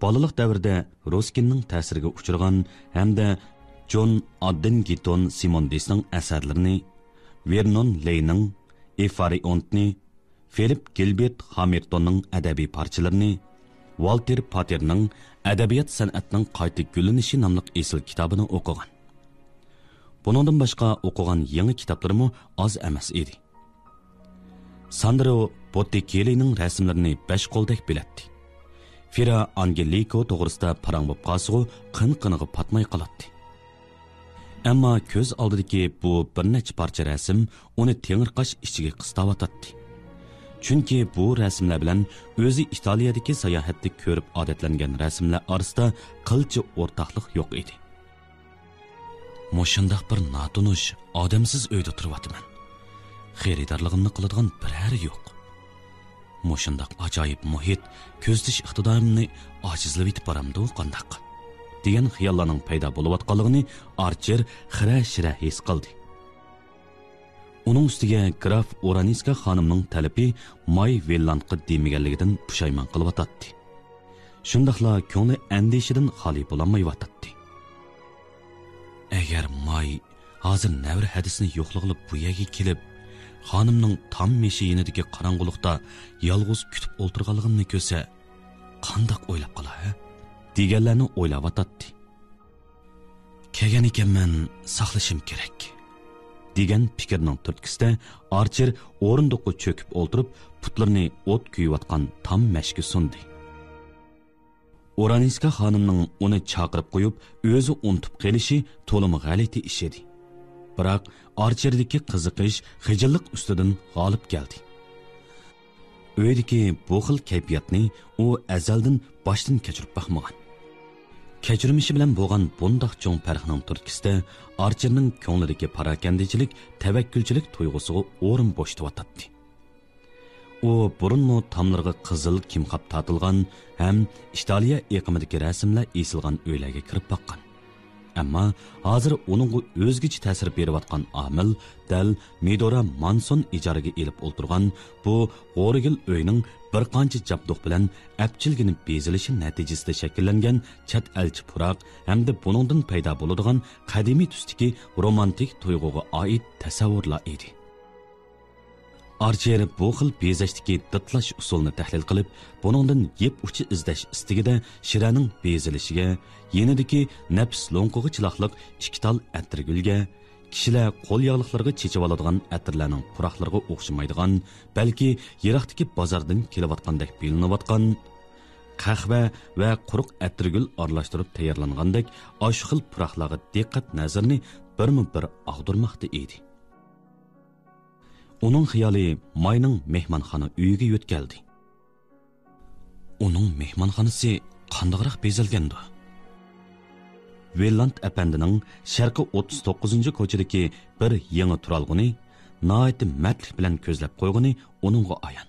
بالىلىق دەۋرىدە رۇسكىننىڭ تەسىرىگە ئۇچرىغان ھەمدە جون ئاددىنگتون سىموندىسنىڭ ئەسەرلىرىنى، ۋېرنون لېينىڭ ئىفارىئونتنى، فىلىپ گىلبېرت خامىلتوننىڭ ئەدەبىي پارچىلىرىنى، ۋالتېر پاتېرنىڭ ئەدەبىيات سەنئەتنىڭ قايتا گۈللىنىشى ناملىق ئېسىل كىتابىنى ئوقۇغان. بۇنىڭدىن باشقا ئوقۇغان يېڭى كىتابلىرىمۇ ئاز ئەمەس ئىدى. ساندرو بوتتىكېللىنىڭ رەسىملىرىنى بەش قولدەك بىلەتتى. فىرا ئانگېلىكو توغرىسىدا پاراڭ بولۇپ قالسىغۇ، قىن-قىنىغا پاتماي قالاتتى. ئەمما كۆز ئالدىدىكى بۇ بىر نەچچە پارچە رەسىم ئۇنى تېڭىرقاش ئىچىگە قىستاۋاتاتتى. چۈنكى بۇ رەسىملەر بىلەن ئۆزى ئىتالىيەدىكى ساياھەتتە كۆرۈپ ئادەتلەنگەن رەسىملەر ئارىسىدا قىلچە ئورتاقلىق يوق ئىدى. مۇشۇنداق بىر ناتونۇش، ئادەمسىز ئۆيدە تۇرۇۋاتىمەن. خېرىدارلىقىمنى قىلىدىغان بىرەر يوق. مۇشۇنداق ئاجايىپ مۇھىت كۆزىتىش ئىقتىدارىمنى ئاجىزلىۋېتىپ بارامدۇ قانداق؟ دېگەن خىياللارنىڭ پەيدا بولۇۋاتقانلىقىنى ئارچېر خىرە-شىرە ھېس قىلدى. ئۇنىڭ ئۈستىگە گراف ئورانىسكا خانىمنىڭ تەلىپى ماي ۋىللاندقا دېمىگەنلىكىدىن پۇشايمان قىلىۋاتاتتى. شۇنداقلا كۆڭلى ئەندىشىدىن خالىي بولالمايۋاتاتتى. ئەگەر ماي ھازىر نەۋرە ھەدىسىنى يوقلىغىلى بۇ يەرگە كېلىپ، خانىمنىڭ تام مېشى يېنىدىكى قاراڭغۇلۇقتا يالغۇز كۈتۈپ ئولتۇرغانلىقىمنى كۆرسە، قانداق ئويلاپ قالار، ھە؟ دېگەنلەرنى ئويلاۋاتاتتى. كەلگەن ئىكەنمەن، ساقلىشىم كېرەك، دېگەن پىكىرنىڭ تۈرتكىسىدە ئارچېر ئورۇندۇققا چۆكۈپ ئولتۇرۇپ، پۇتلىرىنى ئوت كۆيۈۋاتقان تام مەشكە سۇندى. ئورانىسكا خانىمنىڭ ئۇنى چاقىرىپ قويۇپ، ئۆزى ئۇنتۇپ قېلىشى تولىمۇ غەلىتە ئىش ئىدى. بىراق ئارچېردىكى قىزىقىش خىجىللىق ئۈستىدىن غالىب كەلدى. ئۆيدىكى بۇ خىل كەيپىياتنى ئۇ ئەزەلدىن باشتىن كەچۈرۈپ باقمىغان. كەچۈرمىشى بىلەن بولغان بۇنداق چوڭ پەرقنىڭ تۈرتكىسىدە ئارچېرنىڭ كۆڭلىدىكى پاراكەندىچىلىك، تەۋەككۈلچىلىك تۇيغۇسىغا ئورۇن بوشىتىۋاتاتتى. ئۇ بۇرۇنمۇ تاملىرىغا قىزىل كىمخاب تارتىلغان ھەم ئىتالىيە ئېقىمىدىكى رەسىملەر ئېسىلغان ئۆيلەرگە كىرىپ باققان. ئەمما ھازىر ئۇنىڭغا ئۆزگىچە تەسىر بېرىۋاتقان ئامىل دەل مىدورا مانسون ئىجارىگە ئېلىپ ئولتۇرغان بۇ غورىگىل ئۆينىڭ بىر قانچە جابدۇق بىلەن ئەپچىلگىنە بېزىلىشى نەتىجىسىدە شەكىللەنگەن چەت ئەلچە پۇراق ھەمدە بۇنىڭدىن پەيدا بولىدىغان قەدىمىي تۈستىكى رومانتىك تۇيغۇغا ئائىت تەسەۋۋۇرلار ئىدى. ئارچېر بۇ خىل بېزەشتىكى دىتلاش ئۇسۇلىنى تەھلىل قىلىپ، بۇنىڭدىن يىپ ئۇچى ئىزدەش ئىستىكىدە شىرەنىڭ بېزىلىشىگە، يېنىدىكى نەپىس لوڭقىغا چىلاقلىق ئىككى تال ئەتىرگۈلگە، كىشىلەر قول ياغلىقلىرىغا چېچىۋالىدىغان ئەتىرلەرنىڭ پۇراقلىرىغا ئوخشىمايدىغان، بەلكى يىراقتىكى بازاردىن كېلىۋاتقاندەك بىلىنىۋاتقان قەھۋە ۋە قۇرۇق ئەتىرگۈل ئارىلاشتۇرۇپ تەييارلانغاندەك ئاشۇ خىل پۇراقلارغا دىققەت نەزىرىنى بىرمۇ بىر ئاغدۇرماقتا ئىدى. ئۇنىڭ خىيالى ماينىڭ مېھمانخانا ئۆيىگە يۆتكەلدى. ئۇنىڭ مېھمانخانىسى قانداقراق بېزەلگەندۇ؟ ۋىللاند ئەپەندىنىڭ شەرقىي ئوتتۇز توققۇزىنچى كوچىدىكى بىر يېڭى تۇرالغۇنى ناھايىتى مەردلىك بىلەن كۆزلەپ قويغىنى ئۇنىڭغا ئايان.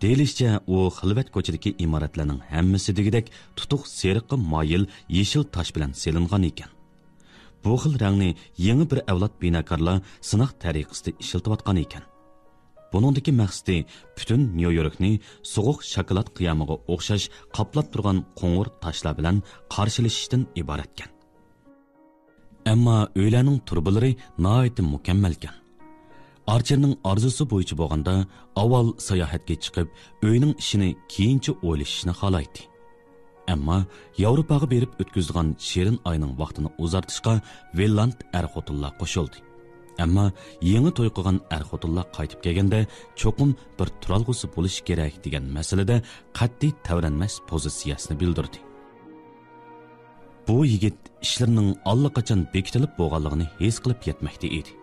دېيىلىشىچە، ئۇ خىلۋەت كوچىدىكى ئىمارەتلەرنىڭ ھەممىسى دېگۈدەك تۇتۇق سېرىققا مايىل يېشىل تاش بىلەن سېلىنغان ئىكەن. بۇ خىل رەڭنى يېڭى بىر ئەۋلاد بىناكارلار سىناق تەرىقىسىدە ئىشلىتىۋاتقان ئىكەن. بۇنىڭدىكى مەقسىتى پۈتۈن نيۇ يوركنى سوغۇق شاكىلات قىيامىغا ئوخشاش قاپلاپ تۇرغان قوڭۇر تاشلار بىلەن قارشىلىشىشتىن ئىبارەتكەن. ئەمما ئۆيلەرنىڭ تۇرۇبىلىرى ناھايىتى مۇكەممەلكەن. ئارچېرنىڭ ئارزۇسى بويىچە بولغاندا، ئاۋۋال ساياھەتكە چىقىپ، ئۆينىڭ ئىشىنى كېيىنچە ئويلىشىشنى خالايتتى. ئەمما ياۋروپاغا بېرىپ ئۆتكۈزىدىغان شېرىن ئاينىڭ ۋاقتىنى ئۇزارتىشقا ۋىللاند ئەر-خوتۇنلار قوشۇلدى. ئەمما يېڭى توي قىلغان ئەر-خوتۇنلار قايتىپ كەلگەندە، چوقۇم بىر تۇرالغۇسى بولۇشى كېرەك، دېگەن مەسىلىدە قەتئىي تەۋرەنمەس پوزىتسىيەسىنى بىلدۈردى. بۇ يىگىت ئىشلىرىنىڭ ئاللىقاچان بېكىتىلىپ بولغانلىقىنى ھېس قىلىپ يەتمەكتە ئىدى.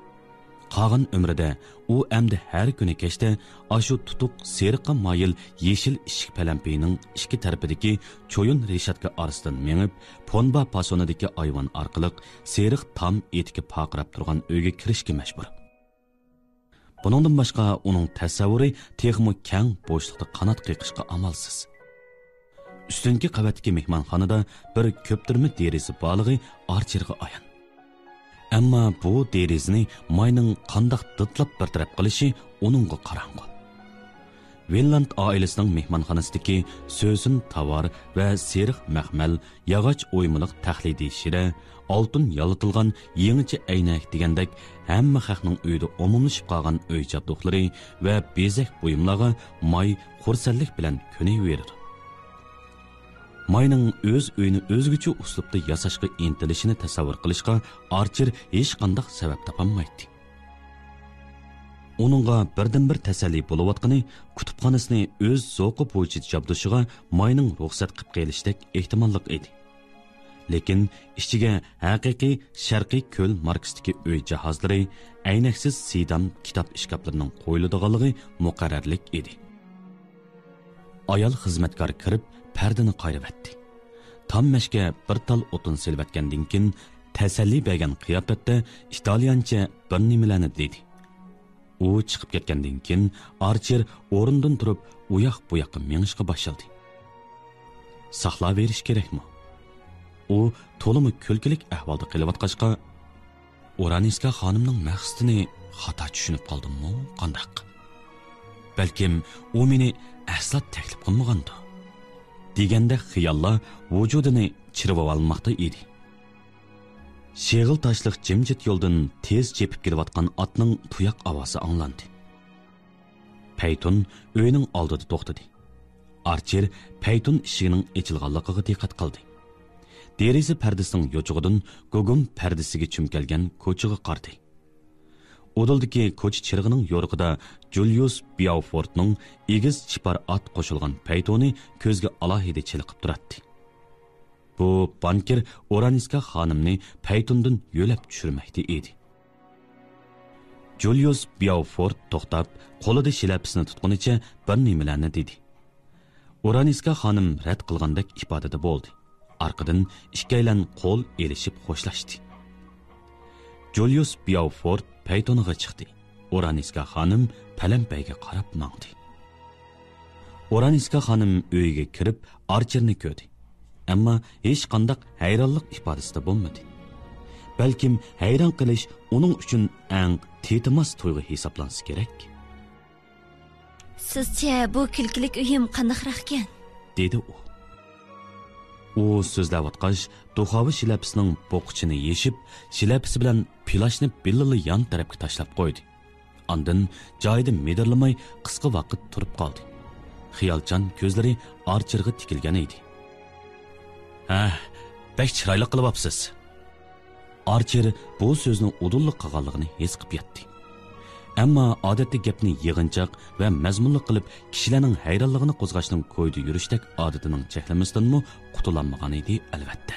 قالغان ئۆمرىدە ئۇ ئەمدى ھەر كۈنى كەچتە ئاشۇ تۇتۇق سېرىققا مايىل يېشىل ئىشىك پەلەمپىيىنىڭ ئىككى تەرىپىدىكى چويۇن رېشاتكا ئارىسىدىن مېڭىپ، پونبا پاسونىدىكى ئايۋان ئارقىلىق سېرىق تام ئېتىكى پارقىراپ تۇرغان ئۆيگە كىرىشكە مەجبۇر. بۇنىڭدىن باشقا ئۇنىڭ تەسەۋۋۇرى تېخىمۇ كەڭ بوشلۇقتا قانات قېقىشقا ئامالسىز. ئۈستۈنكى قەۋەتتىكى مېھمانخانىدا بىر كۆپتۈرمە دېرىزە بارلىقى ئارچېرغا ئايان. ئەمما بۇ دېرىزىنى ماينىڭ قانداق دىتلاپ بىر تەرەپ قىلىشى ئۇنىڭغا قاراڭغۇ. ۋىنلاند ئائىلىسىنىڭ مېھمانخانىسىدىكى سۆسۈن تاۋار ۋە سېرىق مەخمەل، ياغاچ ئويمىلىق تەقلىدىي شىرە، ئالتۇن يالىتىلغان يېڭىچە ئەينەك دېگەندەك ھەممە خەقنىڭ ئۆيىدە ئومۇملىشىپ قالغان ئۆي جابدۇقلىرى ۋە بېزەك بۇيۇملارغا ماي خۇرسەنلىك بىلەن كۆنۈۋېرىدۇ. ماينىڭ ئۆز ئۆيىنى ئۆزگىچە ئۇسلۇبتا ياساشقا ئىنتىلىشىنى تەسەۋۋۇر قىلىشقا ئارچېر ھېچقانداق سەۋەب تاپالمايتتى. ئۇنىڭغا بىردىنبىر تەسەللى بولۇۋاتقىنى كۇتۇپخانىسىنى ئۆز زوقى بويىچە جابدۇشىغا ماينىڭ رۇخسەت قىپ قېلىشتەك ئېھتىماللىق ئىدى. لېكىن ئىچىگە ھەقىقىي شەرقىي كۆل ماركىسىدىكى ئۆي جاھازلىرى، ئەينەكسىز سىدام كىتاب ئىشكاپلىرىنىڭ قويۇلىدىغانلىقى مۇقەررەرلىك ئىدى. ئايال خىزمەتكار كىرىپ، پەردىنى قايرىۋەتتى. تام مەشكە بىر تال ئوتۇن سېلىۋەتكەندىن كېيىن، تەسەللى بەرگەن قىياپەتتە ئىتالىيانچە بىر نېمىلەرنى دېدى. ئۇ چىقىپ كەتكەندىن كېيىن، ئارچېر ئورنىدىن تۇرۇپ، ئۇياق-بۇياققا مېڭىشقا باشلىدى. ساقلاۋېرىش كېرەكمۇ؟ ئۇ تولىمۇ كۈلكىلىك ئەھۋالدا قېلىۋاتقاچقا، ئورانىسكا خانىمنىڭ مەقسىتىنى خاتا چۈشىنىپ قالدىممۇ قانداق؟ بەلكىم ئۇ مېنى ئەسلا تەكلىپ قىلمىغاندۇ؟ دېگەندەك خىياللار ۋۇجۇدىنى چىرىۋالماقتا ئىدى. شېغىل تاشلىق جىمجىت يولدىن تېز چېپىپ كېلىۋاتقان ئاتنىڭ تۇياق ئاۋازى ئاڭلاندى. پەيتۇن ئۆينىڭ ئالدىدا توختىدى. ئارچېر پەيتۇن ئىشىكىنىڭ ئېچىلغانلىقىغا دىققەت قىلدى. دېرىزە پەردىسىنىڭ يوچۇقىدىن گۇگۇم پەردىسىگە چۆمكەلگەن كوچىغا قارىدى. ئۇدۇلدىكى كوچا چىرىغىنىڭ يورۇقىدا جۇليۇس بياۋفورتنىڭ ئېگىز چىپار ئات قوشۇلغان پەيتۇنى كۆزگە ئالاھىدە چېلىقىپ تۇراتتى. بۇ بانكىر ئورانىسكا خانىمنى پەيتۇندىن يۆلەپ چۈشۈرمەكتە ئىدى. جۇليۇس بياۋفورت توختاپ، قولىدا شىلەپىسىنى تۇتقىنىچە بىر نېمىلەرنى دېدى. ئورانىسكا خانىم رەت قىلغاندەك ئىپادىدە بولدى. ئارقىدىن ئىككىيلەن قول ئېلىشىپ خوشلاشتى. جۇليۇس بياۋفورت پەيتۇنغا چىقتى. ئورانىسكا خانىم پەلەمپەيگە قاراپ ماڭدى. ئورانىسكا خانىم ئۆيىگە كىرىپ، ئارچېرنى كۆردى. ئەمما ھېچقانداق ھەيرانلىق ئىپادىسىدە بولمىدى. بەلكىم ھەيران قېلىش ئۇنىڭ ئۈچۈن ئەڭ تېتىماس تۇيغۇ ھېسابلانسا كېرەك. سىزچە بۇ كۈلكىلىك ئۆيۈم قانداقراقكەن؟ دېدى ئۇ. ئۇ سۆزلەۋاتقاچ، دۇخاۋا شىلەپىسىنىڭ بوققۇچىنى يېشىپ، شىلەپىسى بىلەن پىلاچنى بىللىلا يان تەرەپكە تاشلاپ قويدى. ئاندىن جايىدا مىدىرلىماي قىسقا ۋاقىت تۇرۇپ قالدى. خىيالچان كۆزلىرى ئارچېرغا تىكىلگەن ئىدى. ھە، بەك چىرايلىق قىلىۋاپسىز. ئارچېر بۇ سۆزنى ئۇدۇللا قىلغانلىقىنى ھېس قىپ يەتتى. ئەمما ئادەتتە گەپنى يىغىنچاق ۋە مەزمۇنلۇق قىلىپ، كىشىلەرنىڭ ھەيرانلىقىنى قوزغاشنىڭ كويىدا يۈرۈشتەك ئادىتىنىڭ چەكلىمىسىدىنمۇ قۇتۇلالمىغان ئىدى، ئەلۋەتتە.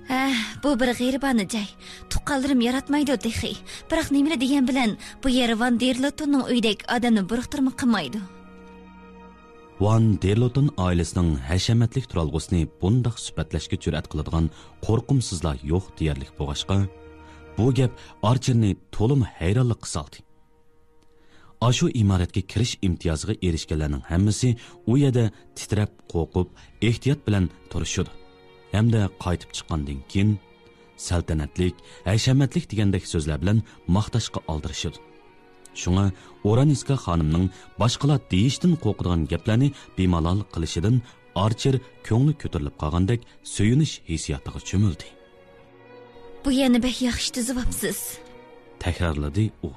ھە، بۇ بىر غېرىبانە جاي. تۇغقانلىرىم ياراتمايدۇ تېخى. بىراق نېمىلا دېگەن بىلەن، بۇ يەر ۋان دېرلوتوننىڭ ئۆيىدەك ئادەمنى بۇرۇقتۇرما قىلمايدۇ. ۋان دېرلوتون ئائىلىسىنىڭ ھەشەمەتلىك تۇرالغۇسىنى بۇنداق سۈپەتلەشكە جۈرئەت قىلىدىغان قورقۇمسىزلار يوق دېيەرلىك بولغاچقا، بۇ گەپ ئارچېرنى تولىمۇ ھەيرانلىققا سالدى. ئاشۇ ئىمارەتكە كىرىش ئىمتىيازىغا ئېرىشكەنلەرنىڭ ھەممىسى ئۇ يەردە تىترەپ، قورقۇپ، ئېھتىيات بىلەن تۇرۇشىدۇ ھەمدە قايتىپ چىققاندىن كېيىن، سەلتەنەتلىك، ھەشەمەتلىك دېگەندەك سۆزلەر بىلەن ماختاشقا ئالدىرىشىدۇ. شۇڭا ئورانىسكا خانىمنىڭ باشقىلار دېيىشتىن قورقىدىغان گەپلەرنى بىمالال قىلىشىدىن ئارچېر كۆڭلى كۆتۈرۈلۈپ قالغاندەك سۆيۈنۈش ھېسسىياتىغا چۆمۈلدى. بۇ يەرنى بەك ياخشى تۈزۈۋاپسىز، تەكرارلىدى ئۇ.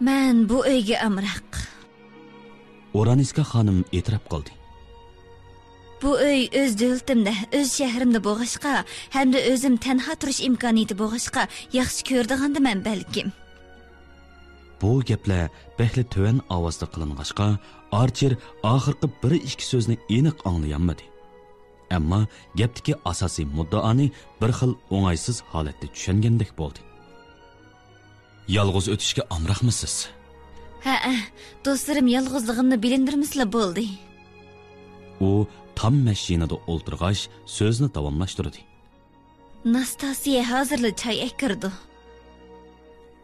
مەن بۇ ئۆيگە ئامراق. ئورانىسكا خانىم ئېتىراپ قىلدى. بۇ ئۆي ئۆز دۆلىتىمدە، ئۆز شەھىرىمدە بولغاچقا، ھەمدە ئۆزۈم تەنھا تۇرۇش ئىمكانىيىتى بولغاچقا، ياخشى كۆرىدىغاندىمەن بەلكىم. بۇ گەپلەر بەكلا تۆۋەن ئاۋازدا قىلىنغاچقا، ئارچېر ئاخىرقى بىر ئىككى سۆزنى ئېنىق ئاڭلىيالمىدى. ئەمما گەپتىكى ئاساسىي مۇددىئانى بىر خىل ئوڭايسىز ھالەتتە چۈشەنگەندەك بولدى. يالغۇز ئۆتۈشكە ئامراقمىسىز؟ ھەئە، دوستلىرىم يالغۇزلۇقۇمنى بىلىندۈرمىسىلا بولدى. ئۇ تام مەشىنىدە ئولتۇرغاچ، سۆزنى داۋاملاشتۇردى. ناستاسىيە ھازىرلا چاي ئەكىرىدۇ.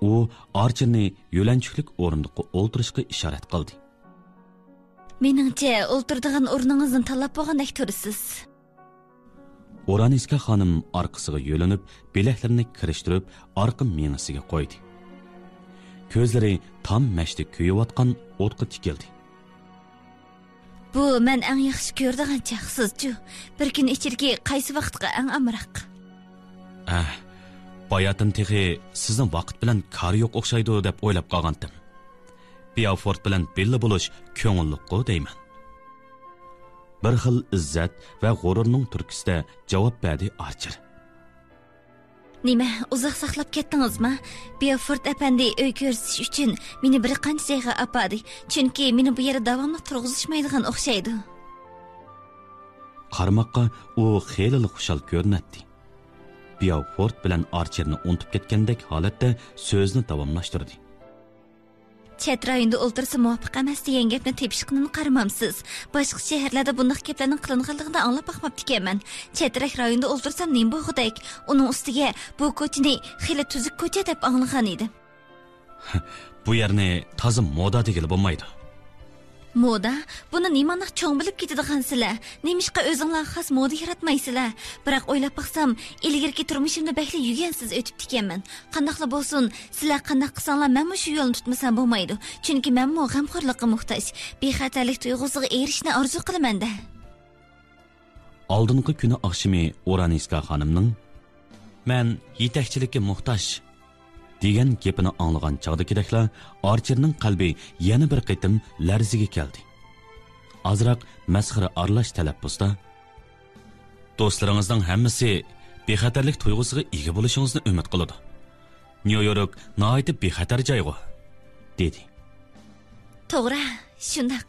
ئۇ ئارچېرنى يۆلەنچۈكلۈك ئورۇندۇققا ئولتۇرۇشقا ئىشارەت قىلدى. مېنىڭچە، ئولتۇرىدىغان ئورنىڭىزنى تاللاپ بولغاندەك تۇرىسىز. ئورانىسكا خانىم ئارقىسىغا يۆلىنىپ، بىلەكلىرىنى كىرىشتۈرۈپ، ئارقا مېڭىسىگە قويدى. كۆزلىرى تام مەشتە كۆيۈۋاتقان ئوتقا تىكىلدى. بۇ مەن ئەڭ ياخشى كۆرىدىغان چاغ سىزچۇ؟ بىر كۈن ئىچىدىكى قايسى ۋاقىتقا ئەڭ ئامراق؟ ئەھ، باياتىن تېخى سىزنى ۋاقىت بىلەن كارى يوق ئوخشايدۇ دەپ ئويلاپ قالغانتىم. بىئافورت بىلەن بىللە بولۇش كۆڭۈللۈققۇ دەيمەن. بىر خىل ئىززەت ۋە غۇرۇرنىڭ تۈرتكىسىدە جاۋاب بەردى ئارچېر. نېمە، ئۇزاق ساقلاپ كەتتىڭىزما؟ بىئافورت ئەپەندى ئۆي كۆرسىتىش ئۈچۈن مېنى بىر قانچە جايغا ئاپاردى، چۈنكى مېنى بۇ يەردە داۋاملىق تۇرغۇزۇشمايدىغان ئوخشايدۇ. قارىماققا ئۇ خېلىلا خۇشال كۆرۈنەتتى. بىئافورت بىلەن ئارچېرنى ئۇنتۇپ كەتكەندەك ھالەتتە سۆزىنى داۋاملاشتۇردى. چەت رايوندا ئولتۇرسا مۇۋاپىق ئەمەس دېگەن گەپنى تېپىشقىنىنى قارىمامسىز؟ باشقا شەھەرلەردە بۇنداق گەپلەرنىڭ قىلىنغانلىقىنى ئاڭلاپ باقماپتىكەنمەن. چەترەك رايوندا ئولتۇرسام نېمە بولغۇدەك؟ ئۇنىڭ ئۈستىگە بۇ كوچىنى خېلى تۈزۈك كوچا دەپ ئاڭلىغان ئىدىم. بۇ يەرنى تازا مودا دېگىلى بولمايدۇ. مودا؟ بۇنى نېمانداق چوڭ بىلىپ كېتىدىغانسىلەر؟ نېمىشقا ئۆزۈڭلارغا خاس مودا ياراتمايسىلەر؟ بىراق ئويلاپ باقسام، ئىلگىرىكى تۇرمۇشۇمدا بەكلا يۈگەنسىز ئۆتۈپتىكەنمەن. قانداقلا بولسۇن، سىلەر قانداق قىلساڭلار مەنمۇ شۇ يولنى تۇتمىسام بولمايدۇ. چۈنكى مەنمۇ غەمخورلۇققا موھتاج. بىخەتەرلىك تۇيغۇسىغا ئېرىشىشنى ئارزۇ قىلىمەن-دە. ئالدىنقى كۈنى ئاخشىمى ئورانىسكا خانىمنىڭ، «مەن يېتەكچىلىككە موھتاج» دېگەن گېپىنى ئاڭلىغان چاغدىكىدەكلا ئارچېرنىڭ قەلبى يەنە بىر قېتىم لەرزىگە كەلدى. ئازراق مەسخىرە ئارىلاش تەلەپپۇزدا، «دوستلىرىڭىزنىڭ ھەممىسى بىخەتەرلىك تۇيغۇسىغا ئىگە بولۇشىڭىزنى ئۈمىد قىلىدۇ. نيۇ يورك ناھايىتى بىخەتەر جايغۇ؟» دېدى. «توغرا، شۇنداق.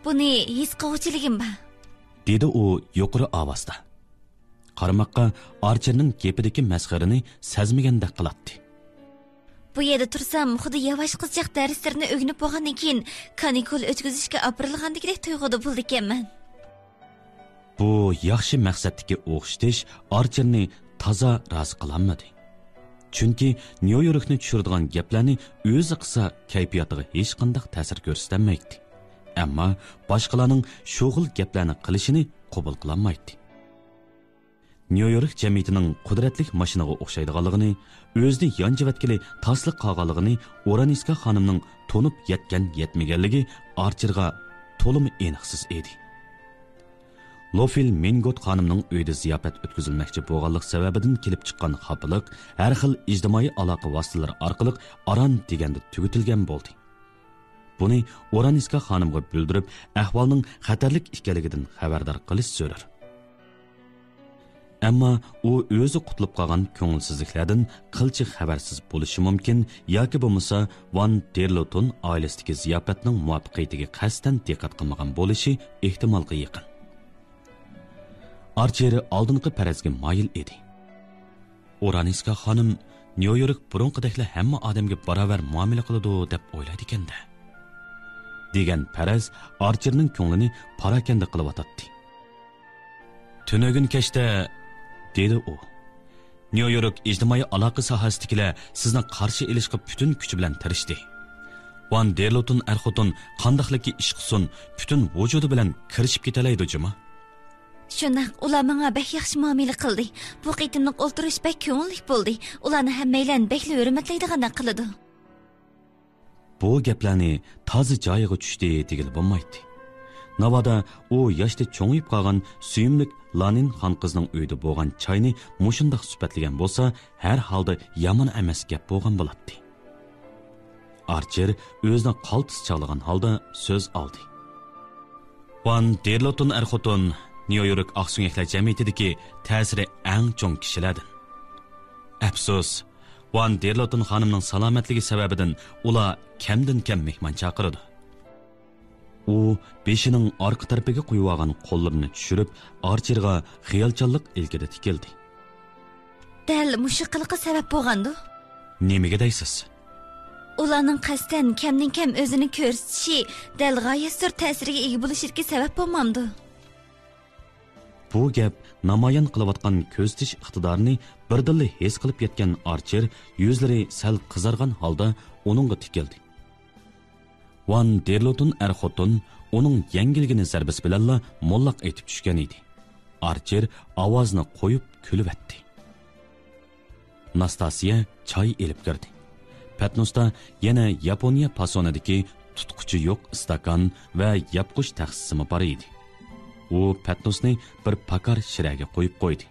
بۇنى ھېس قىلغۇچىلىكىم بار.» دېدى ئۇ يۇقىرى ئاۋازدا. قارىماققا ئارچېرنىڭ گېپىدىكى مەسخىرىنى سەزمىگەندەك قىلاتتى. بۇ يەردە تۇرسام، خۇددى ياۋاش قىزچاق دەرسلىرىنى ئۆگىنىپ بولغاندىن كېيىن كانىكۇل ئۆتكۈزۈشكە ئاپىرىلغاندىكىدەك تۇيغۇدا بولىدىكەنمەن. بۇ ياخشى مەقسەتتىكى ئوخشىتىش ئارچېرنى تازا رازى قىلالمىدى. چۈنكى نيۇ يوركنى چۈشۈرىدىغان گەپلەرنى ئۆزى قىلسا كەيپىياتىغا ھېچقانداق تەسىر كۆرسىتەلمەيتتى. ئەمما باشقىلارنىڭ شۇ خىل گەپلەرنى قىلىشىنى قوبۇل قىلالمايتتى. نيۇ يورك جەمئىيىتىنىڭ قۇدرەتلىك ماشىنىغا ئوخشايدىغانلىقىنى، ئۆزىنى يانچىۋەتكىلى تاسلىق قالغانلىقىنى ئورانىسكا خانىمنىڭ تونۇپ يەتكەن يەتمىگەنلىكى ئارچېرغا تولىمۇ ئېنىقسىز ئىدى. لوفىل مىنگوت خانىمنىڭ ئۆيىدە زىياپەت ئۆتكۈزۈلمەكچى بولغانلىق سەۋەبىدىن كېلىپ چىققان خاپىلىق ھەر خىل ئىجتىمائىي ئالاقە ۋاسىتىلىرى ئارقىلىق ئاران دېگەندە تۈگىتىلگەن بولدى. بۇنى ئورانىسكا خانىمغا بىلدۈرۈپ، ئەھۋالنىڭ خەتەرلىك ئىكەنلىكىدىن خەۋەردار قىلىش زۆرۈر. ئەمما ئۇ ئۆزى قۇتۇلۇپ قالغان كۆڭۈلسىزلىكلەردىن قىلچە خەۋەرسىز بولۇشى مۇمكىن ياكى بولمىسا ۋان دېرلوتون ئائىلىسىدىكى زىياپەتنىڭ مۇۋەپپەقىيىتىگە قەستەن دىققەت قىلمىغان بولۇشى ئېھتىمالغا يېقىن. ئارچېر ئالدىنقى پەرەزگە مايىل ئىدى. ئورانىسكا خانىم نيۇ يورك بۇرۇنقىدەكلا ھەممە ئادەمگە باراۋەر مۇئامىلە قىلىدۇ دەپ ئويلايدىكەن-دە، دېگەن پەرەز ئارچېرنىڭ كۆڭلىنى پاراكەندە قىلىۋاتاتتى. تۈنۈگۈن كەچتە، دېدى ئۇ، نيۇ يورك ئىجتىمائىي ئالاقە ساھەسىدىكىلەر سىزنى قارشى ئېلىشقا پۈتۈن كۈچى بىلەن تىرىشتى. ۋان دېرلوتون ئەر-خوتۇن قانداقلىكى ئىش قىلسۇن، پۈتۈن ۋۇجۇدى بىلەن كىرىشىپ كېتەلەيدۇ جۇمۇ. شۇنداق، ئۇلار ماڭا بەك ياخشى مۇئامىلە قىلدى. بۇ قېتىملىق ئولتۇرۇش بەك كۆڭۈللۈك بولدى. ئۇلارنى ھەممەيلەن بەكلا ھۆرمەتلەيدىغاندەك قىلىدۇ. بۇ گەپلەرنى تازا جايىغا چۈشتى دېگىلى بولمايتتى. ناۋادا ئۇ ياشتا چوڭىيىپ قالغان سۆيۈملۈك لانىن خانقىزنىڭ ئۆيىدە بولغان چاينى مۇشۇنداق سۈپەتلىگەن بولسا، ھەر ھالدا يامان ئەمەس گەپ بولغان بولاتتى. ئارچېر ئۆزىنى قالتىس چاغلىغان ھالدا سۆز ئالدى. ۋان دېرلوتون ئەر-خوتۇن نيۇ يورك ئاقسۆڭەكلەر جەمئىيىتىدىكى تەسىرى ئەڭ چوڭ كىشىلەردىن. ئەپسۇس، ۋان دېرلوتون خانىمنىڭ سالامەتلىكى سەۋەبىدىن ئۇلار كەمدىن كەم مېھمان چاقىرىدۇ. ئۇ بېشىنىڭ ئارقا تەرىپىگە قويۇۋالغان قوللىرىنى چۈشۈرۈپ، ئارچېرغا خىيالچانلىق ئىلكىدە تىكىلدى. دەل مۇشۇ قىلىقى سەۋەب بولغاندۇ؟ نېمىگە دەيسىز؟ ئۇلارنىڭ قەستەن كەمدىن كەم ئۆزىنى كۆرسىتىشى دەل غايەت زور تەسىرگە ئىگە بولۇشىدىكى سەۋەب بولمامدۇ؟ بۇ گەپ نامايان قىلىۋاتقان كۆزىتىش ئىقتىدارىنى بىردىنلا ھېس قىلىپ يەتكەن ئارچېر يۈزلىرى سەل قىزارغان ھالدا ئۇنىڭغا تىكىلدى. ۋان دېرلوتون ئەر-خوتۇن ئۇنىڭ يەڭگىلگىنە زەربىسى بىلەنلا موللاق ئېتىپ چۈشكەن ئىدى. ئارچېر ئاۋازىنى قويۇپ كۈلۈۋەتتى. ناستاسىيە چاي ئېلىپ كىردى. پەتنۇستا يەنە ياپونىيە پاسونىدىكى تۇتقۇچى يوق ئىستاكان ۋە ياپقۇچ تەخسىسىمۇ بار ئىدى. ئۇ پەتنۇسنى بىر پاكار شىرەگە قويۇپ قويدى.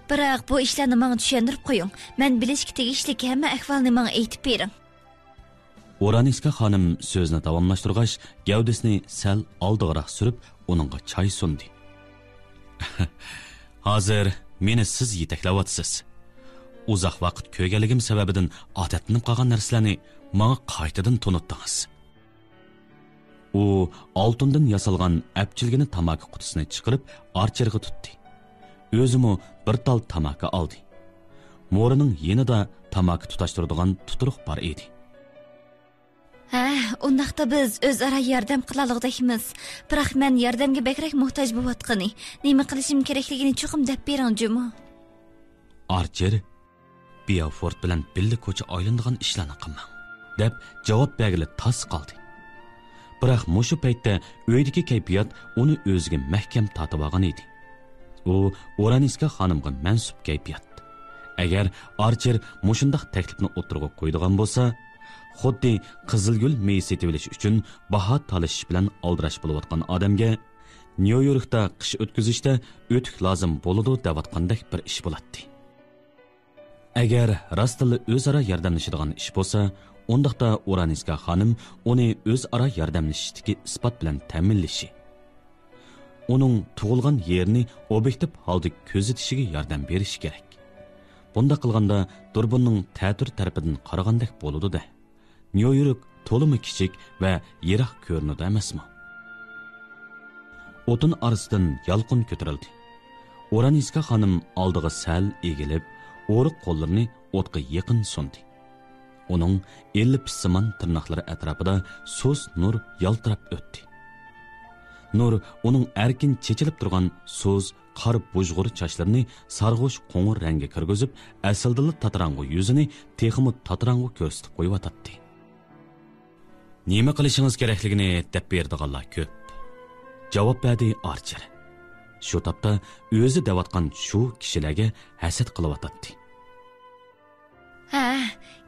بىراق بۇ ئىشلارنى ماڭا چۈشەندۈرۈپ قويۇڭ. مەن بىلىشكە تېگىشلىك ھەممە ئەھۋالنى ماڭا ئېيتىپ بېرىڭ. ئورانىسكا خانىم سۆزىنى داۋاملاشتۇرغاچ، گەۋدىسىنى سەل ئالدىغىراق سۈرۈپ، ئۇنىڭغا چاي سۇندى. ھازىر مېنى سىز يېتەكلەۋاتىسىز. ئۇزاق ۋاقىت كۆرگەنلىكىم سەۋەبىدىن ئادەتلىنىپ قالغان نەرسىلەرنى ماڭا قايتىدىن تونۇتتىڭىز. ئۇ ئالتۇندىن ياسالغان ئەپچىلگىنە تاماكا قۇتىسىنى چىقىرىپ، ئارچېرغا تۇتتى. ئۆزىمۇ بىر تال تاماكا ئالدى. مورىنىڭ يېنىدا تاماكا تۇتاشتۇرىدىغان تۇتۇرۇق بار ئىدى. ھە، ئۇنداقتا بىز ئۆزئارا ياردەم قىلالىغۇدەكمىز. بىراق مەن ياردەمگە بەكرەك موھتاج بوۋاتقىنى، نېمە قىلىشىم كېرەكلىكىنى چوقۇم دەپ بېرىڭ جۇمۇ. ئارچېر، بىئاۋفورت بىلەن بىللە كوچا ئايلىنىدىغان ئىشلارنى قىلماڭ، دەپ جاۋاب بەرگىلى تاس قالدى. بىراق مۇشۇ پەيتتە ئۆيدىكى كەيپىيات ئۇنى ئۆزىگە مەھكەم تارتىۋالغان ئىدى. ئۇ ئورانىسكا خانىمغا مەنسۇپ كەيپىيات. ئەگەر ئارچېر مۇشۇنداق تەكلىپنى ئوتتۇرىغا قويىدىغان بولسا، خۇددى قىزىلگۈل مېيى سېتىۋېلىش ئۈچۈن باھا تالىشىش بىلەن ئالدىراش بولۇۋاتقان ئادەمگە نيۇ يوركتا قىش ئۆتكۈزۈشتە ئۆتۈك لازىم بولىدۇ دەۋاتقاندەك بىر ئىش بولاتتى. ئەگەر راستتىنلا ئۆزئارا ياردەملىشىدىغان ئىش بولسا، ئۇنداقتا ئورانىسكا خانىم ئۇنى ئۆزئارا ياردەملىشىشتىكى ئىسپات بىلەن تەمىنلىشى، ئۇنىڭ تۇغۇلغان يېرىنى ئوبيېكتىپ ھالدا كۆزىتىشىگە ياردەم بېرىشى كېرەك. بۇنداق قىلغاندا دۇربۇننىڭ تەتۈر تەرىپىدىن قارىغاندەك بولىدۇ-دە. نيۇ يورك تولىمۇ كىچىك ۋە يىراق كۆرۈنىدۇ ئەمەسمۇ؟ ئوتۇن ئارىسىدىن يالقۇن كۆتۈرۈلدى. ئورانىسكا خانىم ئالدىغا سەل ئېگىلىپ، ئورۇق قوللىرىنى ئوتقا يېقىن سۇندى. ئۇنىڭ ئېللىپىسسىمان تىرناقلىرى ئەتراپىدا سۇس نۇر يالتىراپ ئۆتتى. نۇر ئۇنىڭ ئەركىن چېچىلىپ تۇرغان سۇس قارا بۇژغۇر چاچلىرىنى سارغۇچ قوڭۇر رەڭگە كىرگۈزۈپ، ئەسلىدىلا تاتىراڭغۇ يۈزىنى تېخىمۇ تاتىراڭغۇ كۆرسىتىپ قويۇۋاتاتتى. نېمە قىلىشىڭىز كېرەكلىكىنى دەپ بېرىدىغانلار كۆپ. جاۋاب بەردى ئارچېر. شۇ تاپتا ئۆزى دەۋاتقان شۇ كىشىلەرگە ھەسەت قىلىۋاتاتتى. ھە،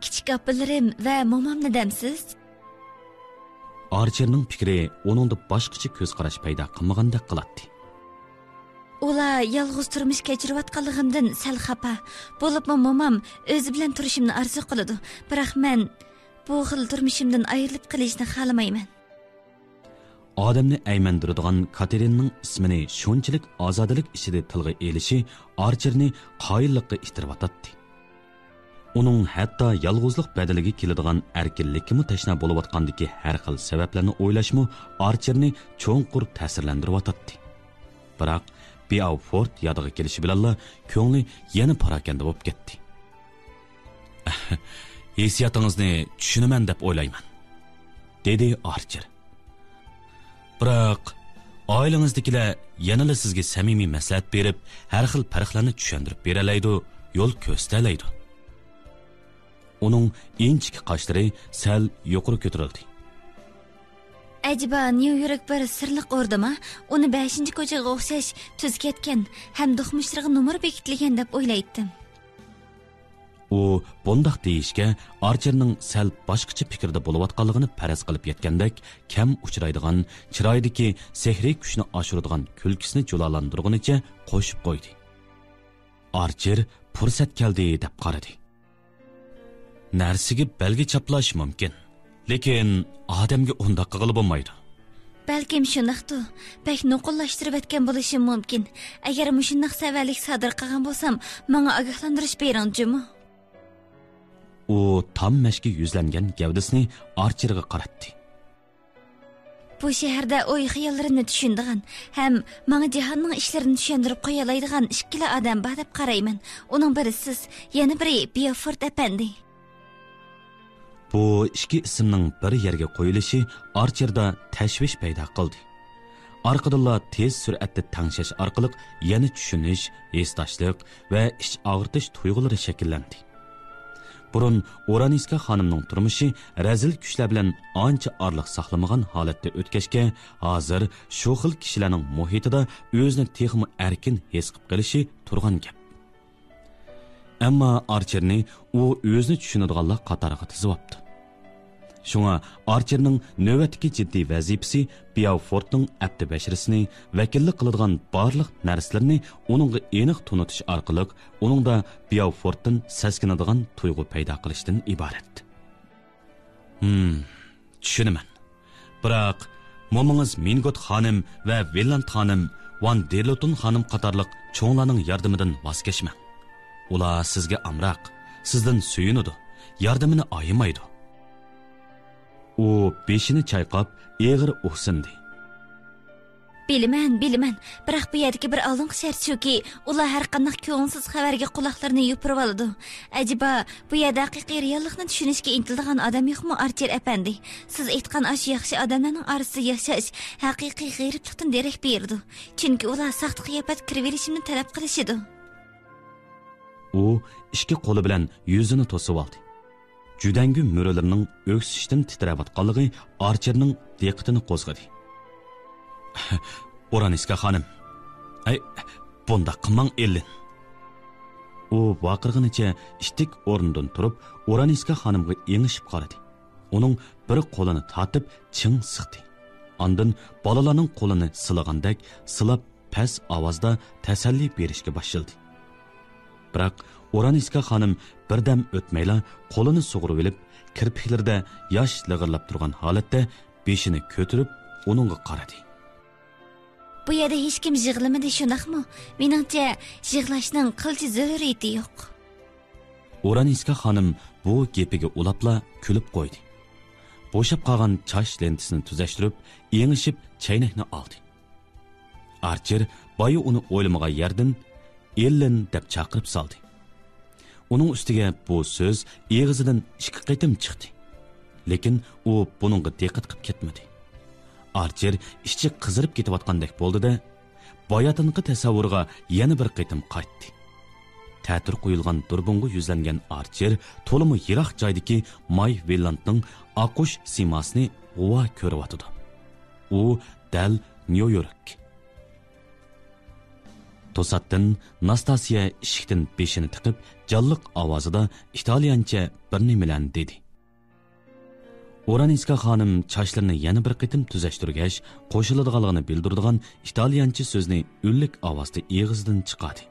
كىچىك ئاپىلىرىم ۋە مومامنى دەمسىز؟ ئارچېرنىڭ پىكرى ئۇنىڭدا باشقىچە كۆز قاراش پەيدا قىلمىغاندەك قىلاتتى. ئۇلار يالغۇز تۇرمۇش كەچۈرۈۋاتقانلىقىمدىن سەل خاپا. بولۇپمۇ مومام ئۆزى بىلەن تۇرۇشۇمنى ئارزۇ قىلىدۇ. بىراق مەن بۇ خىل تۇرمۇشۇمدىن ئايرىلىپ قېلىشنى خالىمايمەن. ئادەمنى ئەيمەندۈرىدىغان كاتېرىنىنىڭ ئىسمىنى شۇنچىلىك ئازادىلىك ئىچىدە تىلغا ئېلىشى ئارچېرنى قايىللىققا ئىتتىرىۋاتاتتى. ئۇنىڭ ھەتتا يالغۇزلۇق بەدىلىگە كېلىدىغان ئەركىنلىككىمۇ تەشنا بولۇۋاتقاندىكى ھەر خىل سەۋەبلەرنى ئويلاشمۇ ئارچېرنى چوڭقۇر تەسىرلەندۈرۈۋاتاتتى. بىراق بىئاۋفورت يادىغا كېلىشى بىلەنلا كۆڭلى يەنە پاراكەندە بولۇپ كەتتى. ھېسسىياتىڭىزنى چۈشىنىمەن دەپ ئويلايمەن، دېدى ئارچېر. بىراق، ئائىلىڭىزدىكىلەر يەنىلا سىزگە سەمىمىي مەسلىھەت بېرىپ، ھەر خىل پەرقلەرنى چۈشەندۈرۈپ بېرەلەيدۇ، يول كۆرسىتەلەيدۇ. ئۇنىڭ ئىنچىكە قاشلىرى سەل يۇقىرى كۆتۈرۈلدى. ئەجەبا، نيۇ يورك بىر سىرلىق ئوردىما؟ ئۇنى بەشىنچى كوچىغا ئوخشاش تۈز كەتكەن ھەم دوقمۇشلىرىغا نومۇر بېكىتىلگەن دەپ ئويلايتتىم. ئۇ بۇنداق دېيىشكە ئارچېرنىڭ سەل باشقىچە پىكىردە بولۇۋاتقانلىقىنى پەرەز قىلىپ يەتكەندەك، كەم ئۇچرايدىغان چىرايىدىكى سېھرىي كۈچنى ئاشۇرىدىغان كۈلكىسىنى جۇلالاندۇرغىنىچە قوشۇپ قويدى. ئارچېر پۇرسەت كەلدى دەپ قارىدى. نەرسىگە بەلگە چاپلاش مۇمكىن، لېكىن ئادەمگە ئۇنداق قىلغىلى بولمايدۇ. بەلكىم شۇنداقتۇ. بەك نوقۇللاشتۇرۇۋەتكەن بولۇشۇم مۇمكىن. ئەگەر مۇشۇنداق سەۋەنلىك سادىر قىلغان بولسام، ماڭا ئاگاھلاندۇرۇش بېرىڭ جۇمۇ. ئۇ تام مەشكە يۈزلەنگەن گەۋدىسىنى ئارچېرغا قاراتتى. بۇ شەھەردە ئوي-خىياللىرىمنى چۈشىنىدىغان ھەم ماڭا جاھاننىڭ ئىشلىرىنى چۈشەندۈرۈپ قويالايدىغان ئىككىلا ئادەم بار دەپ قارايمەن. ئۇنىڭ بىرى سىز، يەنە بىرى بىئافورت ئەپەندى. بۇ ئىككى ئىسىمنىڭ بىر يەرگە قويۇلۇشى ئارچېردا تەشۋىش پەيدا قىلدى. ئارقىدىنلا تېز سۈرئەتتە تەڭشەش ئارقىلىق يەنە چۈشىنىش، ھېسداشلىق ۋە ئىچ ئاغرىتىش تۇيغۇلىرى شەكىللەندى. بۇرۇن ئورانىسكا خانىمنىڭ تۇرمۇشى رەزىل كۈچلەر بىلەن ئانچە ئارىلىق ساقلىمىغان ھالەتتە ئۆتكەچكە، ھازىر شۇ خىل كىشىلەرنىڭ مۇھىتىدا ئۆزىنى تېخىمۇ ئەركىن ھېس قىلىپ قېلىشى تۇرغان گەپ. ئەمما ئارچېرنى ئۇ ئۆزىنى چۈشىنىدىغانلار قاتارىغا تىزىۋاپتۇ. شۇڭا ئارچېرنىڭ نۆۋەتتىكى جىددىي ۋەزىپىسى بياۋفورتنىڭ ئەپتى بەشىرىسىنى ۋەكىللىك قىلىدىغان بارلىق نەرسىلىرىنى ئۇنىڭغا ئېنىق تونۇتۇش ئارقىلىق ئۇنىڭدا بياۋفورتتىن سەسكىنىدىغان تۇيغۇ پەيدا قىلىشتىن ئىبارەت. ھىم، چۈشىنىمەن. بىراق، مومىڭىز مىنگوت خانىم ۋە ۋىنلاند خانىم، ۋان دېرلوتون خانىم قاتارلىق چوڭلارنىڭ ياردىمىدىن ۋاز كەچمەڭ. ئۇلار سىزگە ئامراق، سىزدىن سۆيۈنىدۇ، ياردىمىنى ئايىمايدۇ. ئۇ بېشىنى چايقاپ، ئېغىر ئۇھسىندى. بىلىمەن، بىلىمەن. بىراق بۇ يەردىكى بىر ئالدىنقى شەرت شۇكى، ئۇلار ھەرقانداق كۆڭۈلسىز خەۋەرگە قۇلاقلىرىنى يوپۇرۇۋالىدۇ. ئەجەبا، بۇ يەردە ھەقىقىي رېئاللىقنى چۈشىنىشكە ئىنتىلىدىغان ئادەم يوقمۇ، ئارچېر ئەپەندى؟ سىز ئېيتقان ئاشۇ ياخشى ئادەملەرنىڭ ئارىسىدا ياشاش ھەقىقىي غېرىبلىقتىن دېرەك بېرىدۇ. چۈنكى ئۇلار ساختا قىياپەتتە كىرىۋېلىشىمنى تەلەپ قىلىشىدۇ. ئۇ ئىككى قولى بىلەن يۈزىنى توسۇۋالدى. جۈدەڭگۈ مۈرىلىرىنىڭ ئۆكسۈشتىن تىترەۋاتقانلىقى ئارچېرنىڭ دىققىتىنى قوزغىدى. ئورانىسكا خانىم، ئەي، بۇنداق قىلماڭ، ئېللىن! ئۇ ۋارقىرىغىنىچە ئىتتىك ئورنىدىن تۇرۇپ، ئورانىسكا خانىمغا ئېڭىشىپ قارىدى. ئۇنىڭ بىر قولىنى تارتىپ چىڭ سىقتى. ئاندىن بالىلارنىڭ قولىنى سىلىغاندەك سىلاپ، پەس ئاۋازدا تەسەللى بېرىشكە باشلىدى. بىراق ئورانىسكا خانىم بىردەم ئۆتمەيلا قولىنى سۇغۇرۇۋېلىپ، كىرپىكلىرىدە ياش لىغىرلاپ تۇرغان ھالەتتە بېشىنى كۆتۈرۈپ ئۇنىڭغا قارىدى. بۇ يەردە ھېچكىم يىغلىمىدى، شۇنداقمۇ؟ مېنىڭچە، يىغلاشنىڭ قىلچە زۆرۈرىيىتى يوق. ئورانىسكا خانىم بۇ گېپىگە ئۇلاپلا كۈلۈپ قويدى. بوشاپ قالغان چاچ لېنتىسىنى تۈزەشتۈرۈپ، ئېڭىشىپ چەينەكنى ئالدى. ئارچېر بايا ئۇنى ئويلىمىغان يەردىن، ئېللېن دەپ چاقىرىپ سالدى. ئۇنىڭ ئۈستىگە بۇ سۆز ئېغىزىدىن ئىككى قېتىم چىقتى. لېكىن ئۇ بۇنىڭغا دىققەت قىلىپ كەتمىدى. ئارچېر ئىچى قىزىرىپ كېتىۋاتقاندەك بولدى-دە، باياتىنقى تەسەۋۋۇرىغا يەنە بىر قېتىم قايتتى. تەتۈر قويۇلغان دۇربۇنغا يۈزلەنگەن ئارچېر تولىمۇ يىراق جايدىكى ماي ۋىللاندنىڭ ئاققۇش سىيماسىنى غۇۋا كۆرۈۋاتىدۇ. ئۇ دەل نيۇ يورك. توساتتىن ناستاسىيە ئىشىكتىن بېشىنى تىقىپ، جانلىق ئاۋازىدا ئىتالىيانچە بىر نېمىلەرنى دېدى. ئورانىسكا خانىم چاچلىرىنى يەنە بىر قېتىم تۈزەشتۈرگەچ، قوشۇلىدىغانلىقىنى بىلدۈرىدىغان ئىتالىيانچە سۆزنى ئۈنلۈك ئاۋازدا ئېغىزىدىن چىقاردى.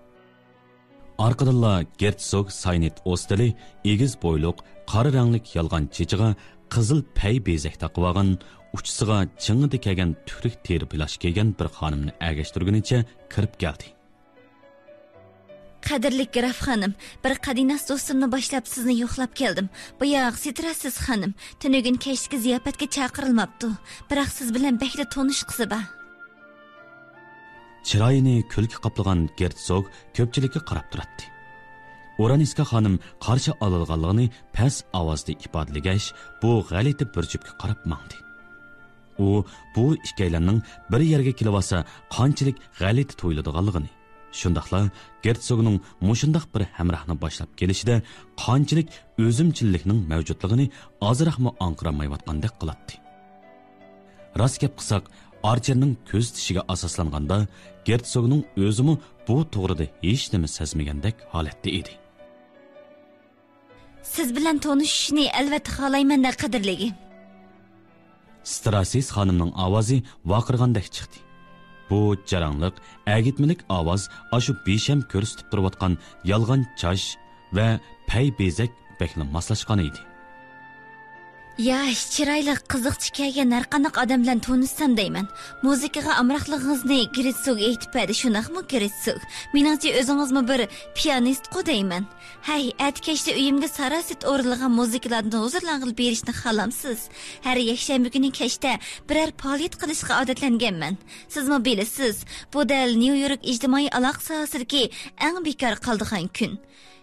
ئارقىدىنلا گېرتسوگ ساينىت ئوستېلى ئېگىز بويلۇق، قارا رەڭلىك يالغان چېچىغا قىزىل پەي بېزەك تاقىۋالغان، ئۇچىسىغا چىڭىدە كەلگەن تۈكرۈك تېرە پىلاش كىيگەن بىر خانىمنى ئەگەشتۈرگىنىچە كىرىپ كەلدى. قەدىرلىك گراف خانىم، بىر قەدىناس دوستۇمنى باشلاپ سىزنى يوقلاپ كەلدىم. بۇ ياق سىتراسىز خانىم، تۈنۈگۈن كەچلىككە زىياپەتكە چاقىرىلماپتۇ. بىراق سىز بىلەن بەكلا تونۇشقۇسى بار. چىرايىنى كۈلكە قاپلىغان گېرتسوگ كۆپچىلىككە قاراپ تۇراتتى. ئورانىسكا خانىم قارشى ئالىدىغانلىقىنى پەس ئاۋازدا ئىپادىلىگەچ، بۇ غەلىتە بىر جۈپكە قاراپ ماڭدى. ئۇ بۇ ئىككىيلەننىڭ بىر يەرگە كېلىۋالسا قانچىلىك غەلىتە تۇيۇلىدىغانلىقىنى، شۇنداقلا گېرتسوگنىڭ مۇشۇنداق بىر ھەمراھنى باشلاپ كېلىشىدە قانچىلىك ئۆزۈمچىللىكنىڭ مەۋجۇتلۇقىنى ئازراقمۇ ئاڭقىرالمايۋاتقاندەك قىلاتتى. راست گەپ قىلساق، ئارچېرنىڭ كۆزىتىشىگە ئاساسلانغاندا، گېرتسوگنىڭ ئۆزىمۇ بۇ توغرىدا ھېچنېمە سەزمىگەندەك ھالەتتە ئىدى. سىز بىلەن تونۇشۇشنى ئەلۋەتتە خالايمەن-دە، قەدىرلىگىم. ستراسىس خانىمنىڭ ئاۋازى ۋارقىرىغاندەك چىقتى. بۇ جاراڭلىق، ئەگىتمىلىك ئاۋاز ئاشۇ بىشەم كۆرسىتىپ تۇرۇۋاتقان يالغان چاچ ۋە پەي بېزەك بەكلا ماسلاشقان ئىدى. ياش، چىرايلىق، قىزىقچى كەلگەن ھەرقانداق ئادەم بىلەن تونۇشسام دەيمەن. مۇزىكىغا ئامراقلىقىڭىزنى گېرتسوگ ئېيتىپ بەردى، شۇنداقمۇ، گېرتسوگ؟ مېنىڭچە ئۆزىڭىزمۇ بىر پىيانىستقۇ دەيمەن. ھەي، ئەتە كەچتە ئۆيۈمگە ساراسىت ئورۇنلىغان مۇزىكىلاردىن ھۇزۇرلانغىلى بېرىشنى خالامسىز؟ ھەر يەكشەنبە كۈنى كەچتە بىرەر پائالىيەت قىلىشقا ئادەتلەنگەنمەن. سىزمۇ بىلىسىز، بۇ دەل نيۇ يورك ئىجتىمائىي ئالاقە ساھەسىدىكى ئەڭ بىكار قالىدىغان كۈن.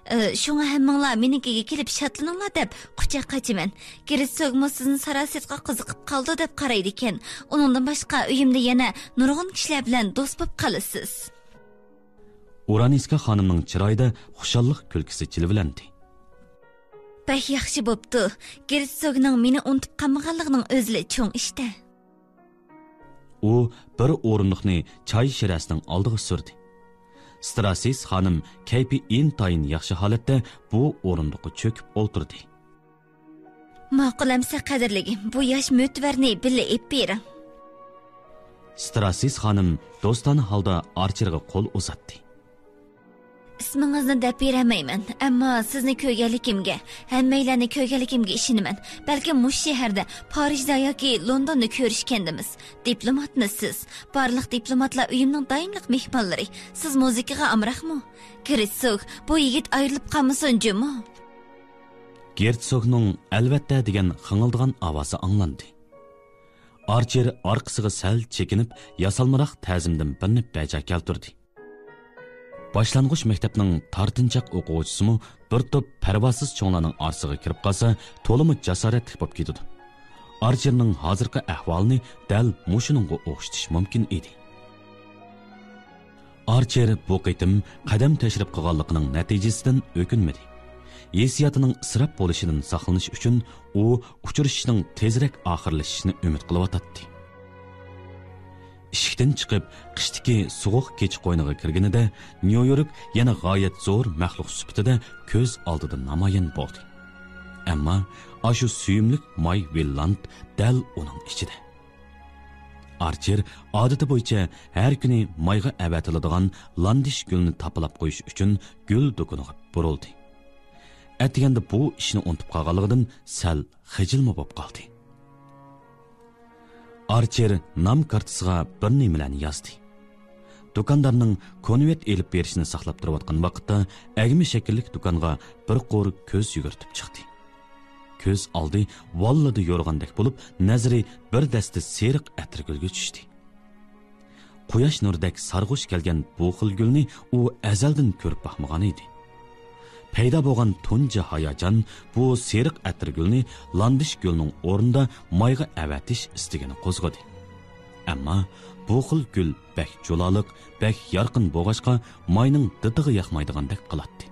ئى، شۇڭا ھەممىڭلار مېنىڭكىگە كېلىپ شادلىنىڭلار دەپ قۇچاق قاچىمەن. گېرتسوگمۇ سىزنى ساراسىتقا قىزىقىپ قالىدۇ دەپ قارايدىكەن. ئۇنىڭدىن باشقا ئۆيۈمدە يەنە نۇرغۇن كىشىلەر بىلەن دوست بولۇپ قالىسىز. ئۇرانىسكا خانىمنىڭ چىرايىدا خۇشاللىق كۈلكىسى جىلۋىلەندى. بەك ياخشى بوپتۇ. گېرتسوگنىڭ مېنى ئۇنتۇپ قالمىغانلىقىنىڭ ئۆزىلا چوڭ ئىش-تە. ئۇ بىر ئورۇندۇقنى چاي شىرەسىنىڭ ئالدىغا سۈردى. ستراسىس خانىم كەيپى ئىنتايىن ياخشى ھالەتتە بۇ ئورۇندۇققا چۆكۈپ ئولتۇردى. ماقۇل ئەمسە، قەدىرلىگىم، بۇ ياش مۆتىۋەرنى بىللە ئېلىپ بېرىڭ. ستراسىس خانىم دوستانە ھالدا ئارچېرغا قول ئۇزاتتى. ئىسمىڭىزنى دەپ بېرەلمەيمەن، ئەمما سىزنى كۆرگەنلىكىمگە، ھەممەيلەننى كۆرگەنلىكىمگە ئىشىنىمەن. بەلكىم مۇشۇ شەھەردە، پارىژدا ياكى لوندوندا كۆرۈشكەندىمىز. دىپلوماتمۇ سىز؟ بارلىق دىپلوماتلار ئۆيۈمنىڭ دائىملىق مېھمانلىرى. سىز مۇزىكىغا ئامراقمۇ؟ گېرتسوگ، بۇ يىگىت ئايرىلىپ قالمىسۇن جۇمۇ. گېرتسوگنىڭ ئەلۋەتتە دېگەن خىڭىلدىغان ئاۋازى ئاڭلاندى. ئارچېر ئارقىسىغا سەل چېكىنىپ، ياسالمىراق تەزىمدىن بىرنى بەجا كەلتۈردى. باشلانغۇچ مەكتەپنىڭ تارتىنچاق ئوقۇغۇچىسىمۇ بىر توپ پەرۋاسىز چوڭلارنىڭ ئارىسىغا كىرىپ قالسا، تولىمۇ جاسارەتلىك بولۇپ كېتىدۇ. ئارچېرنىڭ ھازىرقى ئەھۋالىنى دەل مۇشۇنىڭغا ئوخشىتىش مۇمكىن ئىدى. ئارچېر بۇ قېتىم قەدەم تەشرىپ قىلغانلىقىنىڭ نەتىجىسىدىن ئۆكۈنمىدى. ھېسسىياتىنىڭ ئىسراپ بولۇشىدىن ساقلىنىش ئۈچۈن ئۇ ئۇچرىشىشنىڭ تېزرەك ئاخىرلىشىشىنى ئۈمىد قىلىۋاتاتتى. ئىشىكتىن چىقىپ، قىشتىكى سوغۇق كېچە قوينىغا كىرگىنىدە، نيۇ يورك يەنە غايەت زور مەخلۇق سۈپىتىدە كۆز ئالدىدا نامايان بولدى. ئەمما ئاشۇ سۆيۈملۈك ماي ۋىللاند دەل ئۇنىڭ ئىچىدە. ئارچېر ئادىتى بويىچە ھەر كۈنى مايغا ئەۋەتىلىدىغان لاندىش گۈلنى تاپىلاپ قويۇش ئۈچۈن گۈل دۇكىنىغا بۇرۇلدى. ئەتىگەندە بۇ ئىشنى ئۇنتۇپ قالغانلىقىدىن سەل خىجىلمۇ بولۇپ قالدى. ئارچېر نام كارتىسىغا بىر نېمىلەرنى يازدى. دۇكاندارنىڭ كونۋېرت ئېلىپ بېرىشىنى ساقلاپ تۇرۇۋاتقان ۋاقىتتا، ئەگمە شەكىللىك دۇكانغا بىر قۇر كۆز يۈگۈرتۈپ چىقتى. كۆز ئالدى ۋاللىدا يورۇغاندەك بولۇپ، نەزىرى بىر دەستە سېرىق ئەتىرگۈلگە چۈشتى. قۇياش نۇرىدەك سارغۇچ كەلگەن بۇ خىل گۈلنى ئۇ ئەزەلدىن كۆرۈپ باقمىغان ئىدى. پەيدا بولغان تۇنجى ھاياجان بۇ سېرىق ئەتىرگۈلنى لاندىش گۈلنىڭ ئورنىدا مايغا ئەۋەتىش ئىستىكىنى قوزغىدى. ئەمما بۇ خىل گۈل بەك جۇلالىق، بەك يارقىن بولغاچقا، ماينىڭ دىتىغا ياقمايدىغاندەك قىلاتتى.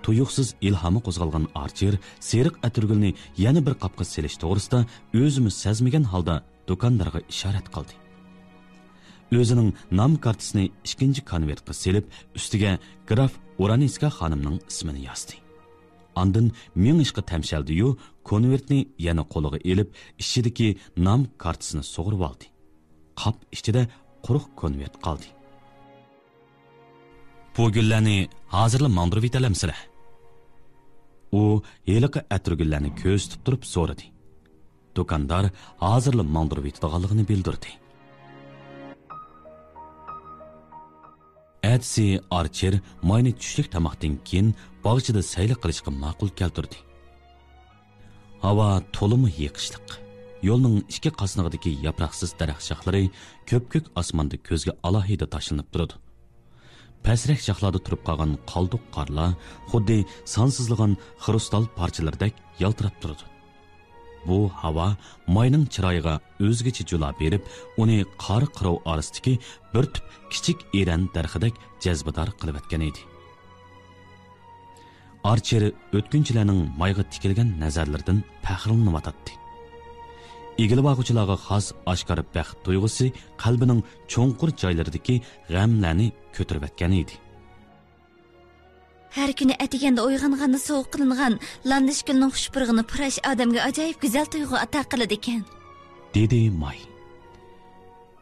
تۇيۇقسىز ئىلھامى قوزغالغان ئارچېر سېرىق ئەتىرگۈلنى يەنە بىر قاپقا سېلىش توغرىسىدا ئۆزىمۇ سەزمىگەن ھالدا دۇكاندارغا ئىشارەت قىلدى. ئۆزىنىڭ نام كارتىسىنى ئىككىنچى كونۋېرتقا سېلىپ، ئۈستىگە گراف ئۇرانىسكا خانىمنىڭ ئىسمىنى يازدى. ئاندىن مېڭىشقا تەمشەلدى-يۇ، كونۋېرتنى يەنە قولىغا ئېلىپ، ئىچىدىكى نام كارتىسىنى سۇغۇرۇۋالدى. قاپ ئىچىدە قۇرۇق كونۋېرت قالدى. بۇ گۈللەرنى ھازىرلا ماڭدۇرۇۋېتەلەمسىلەر؟ ئۇ ھېلىقى ئەتىرگۈللەرنى كۆرسىتىپ تۇرۇپ سورىدى. دۇكاندار ھازىرلا ماڭدۇرۇۋېتىدىغانلىقىنى بىلدۈردى. ئەتىسى ئارچېر ماينى چۈشلۈك تاماقتىن كېيىن باغچىدا سەيلە قىلىشقا ماقۇل كەلتۈردى. ھاۋا تولىمۇ يېقىشلىق. يولنىڭ ئىككى قاسنىقىدىكى ياپراقسىز دەرەخ شاخلىرى كۆپكۆك ئاسماندا كۆزگە ئالاھىدە تاشلىنىپ تۇرىدۇ. پەسرەك شاخلاردا تۇرۇپ قالغان قالدۇق قارلار خۇددى سانسىزلىغان خرۇستال پارچىلىرىدەك يالتىراپ تۇرىدۇ. بۇ ھاۋا ماينىڭ چىرايىغا ئۆزگىچە جۇلا بېرىپ، ئۇنى قارا قىروۋ ئارىسىدىكى بىر تۈپ كىچىك ئېرەن دەرىخىدەك جەزبىدار قىلىۋەتكەن ئىدى. ئارچېر ئۆتكۈنچىلەرنىڭ مايغا تىكىلگەن نەزەرلىرىدىن پەخىرلىنىۋاتاتتى. ئىگىلىۋالغۇچىلارغا خاس ئاشكارا بەخت تۇيغۇسى قەلبىنىڭ چوڭقۇر جايلىرىدىكى غەملەرنى كۆتۈرۈۋەتكەن ئىدى. ھەر كۈنى ئەتىگەندە ئويغانغاندا سوۋغا قىلىنغان لاندىش گۈلنىڭ خۇش پۇرىقىنى پۇراش ئادەمگە ئاجايىپ گۈزەل تۇيغۇ ئاتا قىلىدىكەن. دېدى ماي.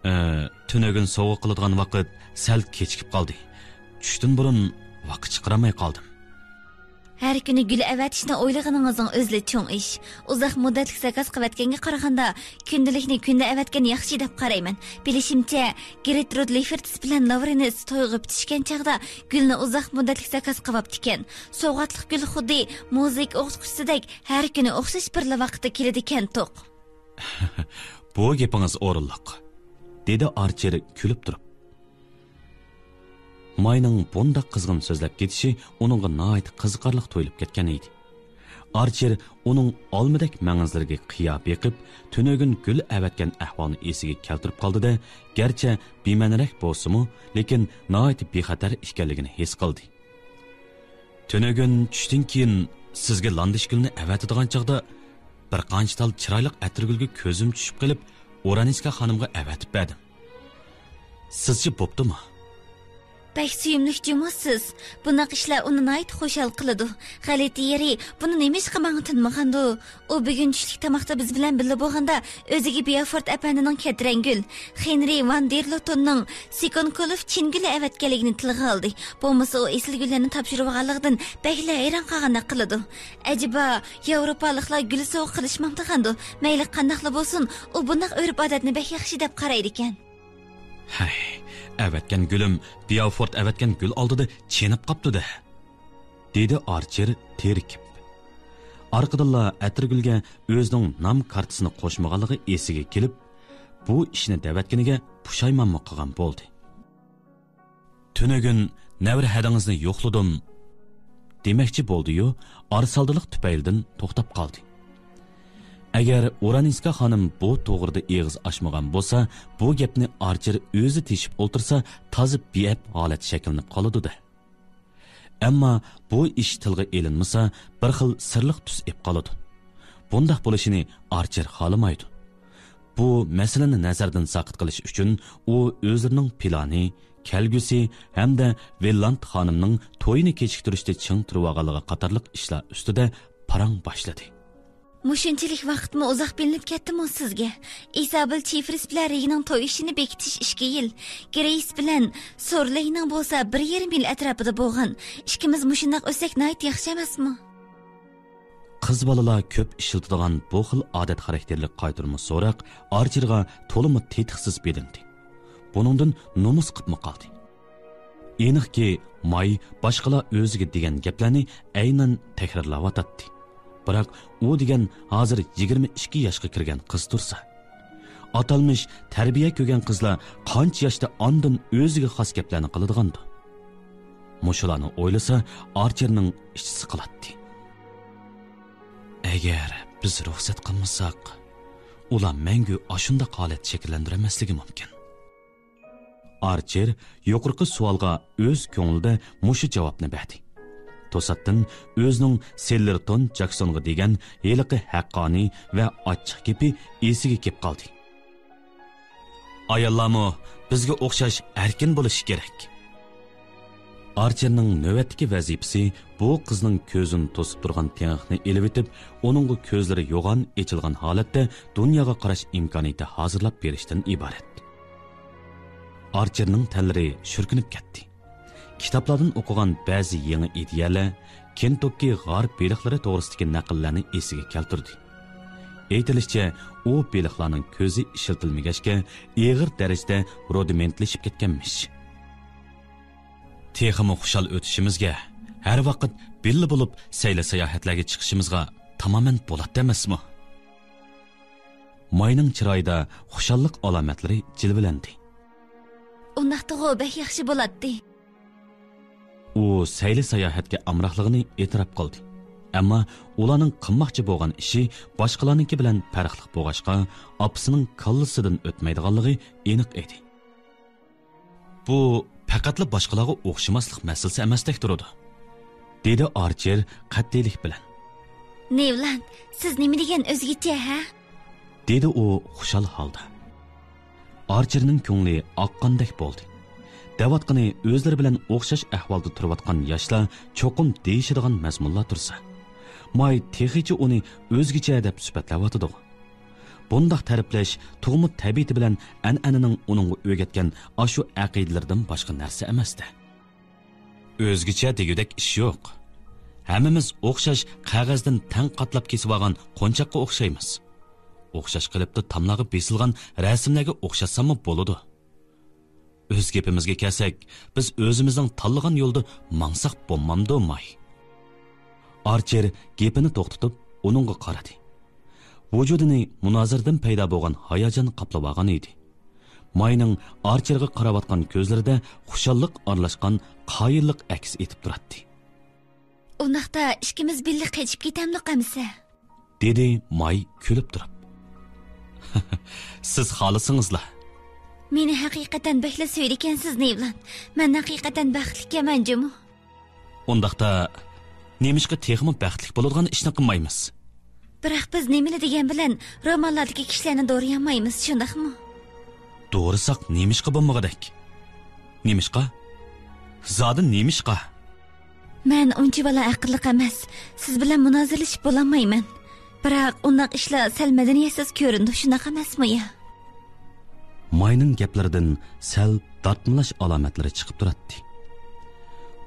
ئە، تۈنۈگۈن سوۋغا قىلىدىغان ۋاقىت سەل كېچىكىپ قالدى. چۈشتىن بۇرۇن ۋاقىت چىقىرالماي قالدىم. ھەر كۈنى گۈل ئەۋەتىشنى ئويلىغىنىڭىزنىڭ ئۆزىلا چوڭ ئىش. ئۇزاق مۇددەتلىك زاكاز قىلىۋەتكەنگە قارىغاندا، كۈندىلىكنى كۈندە ئەۋەتكەن ياخشى دەپ قارايمەن. بىلىشىمچە، گېرترۇد لىفېرتس بىلەن لافرېنس تويغا پۈتۈشكەن چاغدا گۈلنى ئۇزاق مۇددەتلىك زاكاز قىلىۋاپتىكەن. سوۋغاتلىق گۈل خۇددى مۇزىكا ئوقۇتقۇچىسىدەك ھەر كۈنى ئوخشاش بىرلا ۋاقىتتا كېلىدىكەنتۇق. بۇ گېپىڭىز ئورۇنلۇق، دېدى ئارچېر كۈلۈپ تۇرۇپ. ماينىڭ بۇنداق قىزغىن سۆزلەپ كېتىشى ئۇنىڭغا ناھايىتى قىزىقارلىق تۇيۇلۇپ كەتكەن ئىدى. ئارچېر ئۇنىڭ ئالمىدەك مەڭزلىرىگە قىيا بېقىپ، تۈنۈگۈن گۈل ئەۋەتكەن ئەھۋالنى ئېسىگە كەلتۈرۈپ قالدى-دە، گەرچە بىمەنىرەك بولسىمۇ، لېكىن ناھايىتى بىخەتەر ئىكەنلىكىنى ھېس قىلدى. تۈنۈگۈن چۈشتىن كېيىن سىزگە لاندىشكۈلنى ئەۋەتىدىغان چاغدا، بىر قانچە تال چىرايلىق ئەتىرگۈلگە كۆزۈم چۈشۈپ قېلىپ، ئورانىسكا خانىمغا ئەۋەتىپ بەردىم. سىزچە بوپتۇما؟ بەك سۆيۈملۈك جۇمۇ سىز. بۇنداق ئىشلار ئۇنى ناھايىتى خۇشال قىلىدۇ. غەلىتە يېرى، بۇنى نېمىشقا ماڭا تىنمىغاندۇ؟ ئۇ بۈگۈن چۈشلۈك تاماقتا بىز بىلەن بىللە بولغاندا، ئۆزىگە بيافورت ئەپەندىنىڭ كەترەنگۈل، خېنرى ۋان دېر لوتوننىڭ سىكونكولوف چىن گۈلى ئەۋەتكەنلىكىنى تىلغا ئالدى. بولمىسا ئۇ ئېسىل گۈللەرنى تاپشۇرۇۋالغانلىقىدىن بەكلا ھەيران قالغاندەك قىلىدۇ. ئەجەبا، ياۋروپالىقلار گۈل سوۋغا قىلىشمامدىغاندۇ؟ مەيلى قانداقلا بولسۇن، ئۇ بۇنداق ئۆرپ-ئادەتنى بەك ياخشى دەپ قارايدىكەن. ھەي، ئەۋەتكەن گۈلۈم بيافورت ئەۋەتكەن گۈل ئالدىدا چېنىپ قاپتۇ-دە، دېدى ئارچېر تېرىكىپ. ئارقىدىنلا ئەتىرگۈلگە ئۆزىنىڭ نام كارتىسىنى قوشمىغانلىقى ئېسىگە كېلىپ، بۇ ئىشنى دەۋەتكىنىگە پۇشايمانمۇ قىلغان بولدى. تۈنۈگۈن نەۋرە ھەدىڭىزنى يوقلىدىم، دېمەكچى بولدى-يۇ، ئارىسالدىلىق تۈپەيلىدىن توختاپ قالدى. ئەگەر ئورانىسكا خانىم بۇ توغرىدا ئېغىز ئاچمىغان بولسا، بۇ گەپنى ئارچېر ئۆزى تېشىپ ئولتۇرسا، تازا بىئەپ ھالەت شەكىللىنىپ قالىدۇ-دە. ئەمما بۇ ئىش تىلغا ئېلىنمىسا، بىر خىل سىرلىق تۈس ئېپ قالىدۇ. بۇنداق بولۇشىنى ئارچېر خالىمايدۇ. بۇ مەسىلىنى نەزەردىن ساقىت قىلىش ئۈچۈن ئۇ ئۆزلىرىنىڭ پىلانى، كەلگۈسى ھەمدە ۋىللاند خانىمنىڭ تويىنى كېچىكتۈرۈشتە چىڭ تۇرۇۋالغانلىقى قاتارلىق ئىشلار ئۈستىدە پاراڭ باشلىدى. مۇشۇنچىلىك ۋاقىتمۇ ئۇزاق بىلىنىپ كەتتىمۇ سىزگە؟ ئىسابېل چىفرىس بىلەن رېينىڭ توي ئىشىنى بېكىتىش ئىككى يىل، گرېيس بىلەن سورلېينىڭ بولسا بىر يېرىم يىل ئەتراپىدا بولغان. ئىككىمىز مۇشۇنداق ئۆتسەك ناھايىتى ياخشى ئەمەسمۇ؟ قىز بالىلار كۆپ ئىشلىتىدىغان بۇ خىل ئادەت خاراكتېرلىك قايتۇرما سوراق ئارچېرغا تولىمۇ تېتىقسىز بىلىندى. بۇنىڭدىن نومۇس قىپمۇ قالدى. ئېنىقكى، ماي باشقىلار ئۆزىگە دېگەن گەپلەرنى ئەينەن تەكرارلاۋاتاتتى. بىراق، ئۇ دېگەن ھازىر يىگىرمە ئىككى ياشقا كىرگەن قىز تۇرسا. ئاتالمىش تەربىيە كۆرگەن قىزلار قانچە ياشتا ئاندىن ئۆزىگە خاس گەپلەرنى قىلىدىغاندۇ؟ مۇشۇلارنى ئويلىسا، ئارچېرنىڭ ئىچى سىقىلاتتى. ئەگەر بىز رۇخسەت قىلمىساق، ئۇلار مەڭگۈ ئاشۇنداق ھالەت شەكىللەندۈرەلمەسلىكى مۇمكىن. ئارچېر يۇقىرىقى سوئالغا ئۆز كۆڭلىدە مۇشۇ جاۋابنى بەردى. توساتتىن ئۆزىنىڭ سېللېرتون جاكسونغا دېگەن ھېلىقى ھەققانىي ۋە ئاچچىق گېپى ئېسىگە كېلىپ قالدى. ئاياللارمۇ بىزگە ئوخشاش ئەركىن بولۇشى كېرەك. ئارچېرنىڭ نۆۋەتتىكى ۋەزىپىسى بۇ قىزنىڭ كۆزىنى توسۇپ تۇرغان تېڭىقنى ئېلىۋېتىپ، ئۇنىڭغا كۆزلىرى يوغان ئېچىلغان ھالەتتە دۇنياغا قاراش ئىمكانىيىتى ھازىرلاپ بېرىشتىن ئىبارەت. ئارچېرنىڭ تەنلىرى شۈركۈنۈپ كەتتى. كىتابلاردىن ئوقۇغان بەزى يېڭى ئىدىيەلەر، كېنتوككى غار بېلىقلىرى توغرىسىدىكى نەقىللەرنى ئېسىگە كەلتۈردى. ئېيتىلىشىچە، ئۇ بېلىقلارنىڭ كۆزى ئىشلىتىلمىگەچكە، ئېغىر دەرىجىدە رۇدىمېنتلىشىپ كەتكەنمىش. تېخىمۇ خۇشال ئۆتۈشىمىزگە، ھەر ۋاقىت بىللە بولۇپ سەيلە ساياھەتلەرگە چىقىشىمىزغا تامامەن بولاتتى ئەمەسمۇ؟ ماينىڭ چىرايىدا خۇشاللىق ئالامەتلىرى جىلۋىلەندى. ئۇنداقتىغۇ، بەك ياخشى بولاتتى. ئۇ سەيلە ساياھەتكە ئامراقلىقىنى ئېتىراپ قىلدى. ئەمما ئۇلارنىڭ قىلماقچى بولغان ئىشى باشقىلارنىڭكى بىلەن پەرقلىق بولغاچقا، ئاپىسىنىڭ كاللىسىدىن ئۆتمەيدىغانلىقى ئېنىق ئىدى. بۇ پەقەتلا باشقىلارغا ئوخشىماسلىق مەسىلىسى ئەمەستەك تۇرىدۇ، دېدى ئارچېر قەتئىيلىك بىلەن. نېۋلاند، سىز نېمە دېگەن ئۆزگىچە، ھە؟ دېدى ئۇ خۇشال ھالدا. ئارچېرنىڭ كۆڭلى ئاققاندەك بولدى. دەۋاتقىنى ئۆزلىرى بىلەن ئوخشاش ئەھۋالدا تۇرۇۋاتقان ياشلار چوقۇم دېيىشىدىغان مەزمۇنلار تۇرسا. ماي تېخىچە ئۇنى ئۆزگىچە دەپ سۈپەتلەۋاتىدىغۇ. بۇنداق تەرىپلەش تۇغما تەبىئىتى بىلەن ئەنئەنىنىڭ ئۇنىڭغا ئۆگەتكەن ئاشۇ ئەقىدىلىرىدىن باشقا نەرسە ئەمەستە. ئۆزگىچە دېگۈدەك ئىش يوق. ھەممىمىز ئوخشاش قەغەزدىن تەڭ قاتلاپ كېسىۋالغان قونچاققا ئوخشايمىز. ئوخشاش قېلىپتا تاملارغا بېسىلغان رەسىملەرگە ئوخشاتساممۇ بولىدۇ. ئۆز گېپىمىزگە كەلسەك، بىز ئۆزىمىزنىڭ تاللىغان يولىدا ماڭساق بولمامدۇ، ماي؟ ئارچېر گېپىنى توختىتىپ، ئۇنىڭغا قارىدى. ۋۇجۇدىنى مۇنازىرىدىن پەيدا بولغان ھاياجان قاپلىۋالغان ئىدى. ماينىڭ ئارچېرغا قاراۋاتقان كۆزلىرىدە خۇشاللىق ئارىلاشقان قايىللىق ئەكس ئېتىپ تۇراتتى. ئۇنداقتا ئىككىمىز بىللە قېچىپ كېتەمدۇق ئەمىسە؟ دېدى ماي كۈلۈپ تۇرۇپ. سىز خالىسىڭىزلا. مېنى ھەقىقەتەن بەكلا سۆيىدىكەنسىز، نېۋلاند. مەن ھەقىقەتەن بەختلىككەنمەن جۇمۇ. ئۇنداقتا، نېمىشقا تېخىمۇ بەختلىك بولىدىغان ئىشنى قىلمايمىز؟ بىراق بىز نېمىلا دېگەن بىلەن رومانلاردىكى كىشىلەرنى دورىيالمايمىز، شۇنداقمۇ؟ دورىساق نېمىشقا بولمىغۇدەك؟ نېمىشقا؟ زادى نېمىشقا؟ مەن ئۇنچىۋالا ئەقىللىق ئەمەس. سىز بىلەن مۇنازىرىلىشىپ بولالمايمەن. بىراق ئۇنداق ئىشلار سەل مەدەنىيەتسىز كۆرۈنىدۇ، شۇنداق ئەمەسمۇ يا؟ ماينىڭ گەپلىرىدىن سەل دارتمىلاش ئالامەتلىرى چىقىپ تۇراتتى.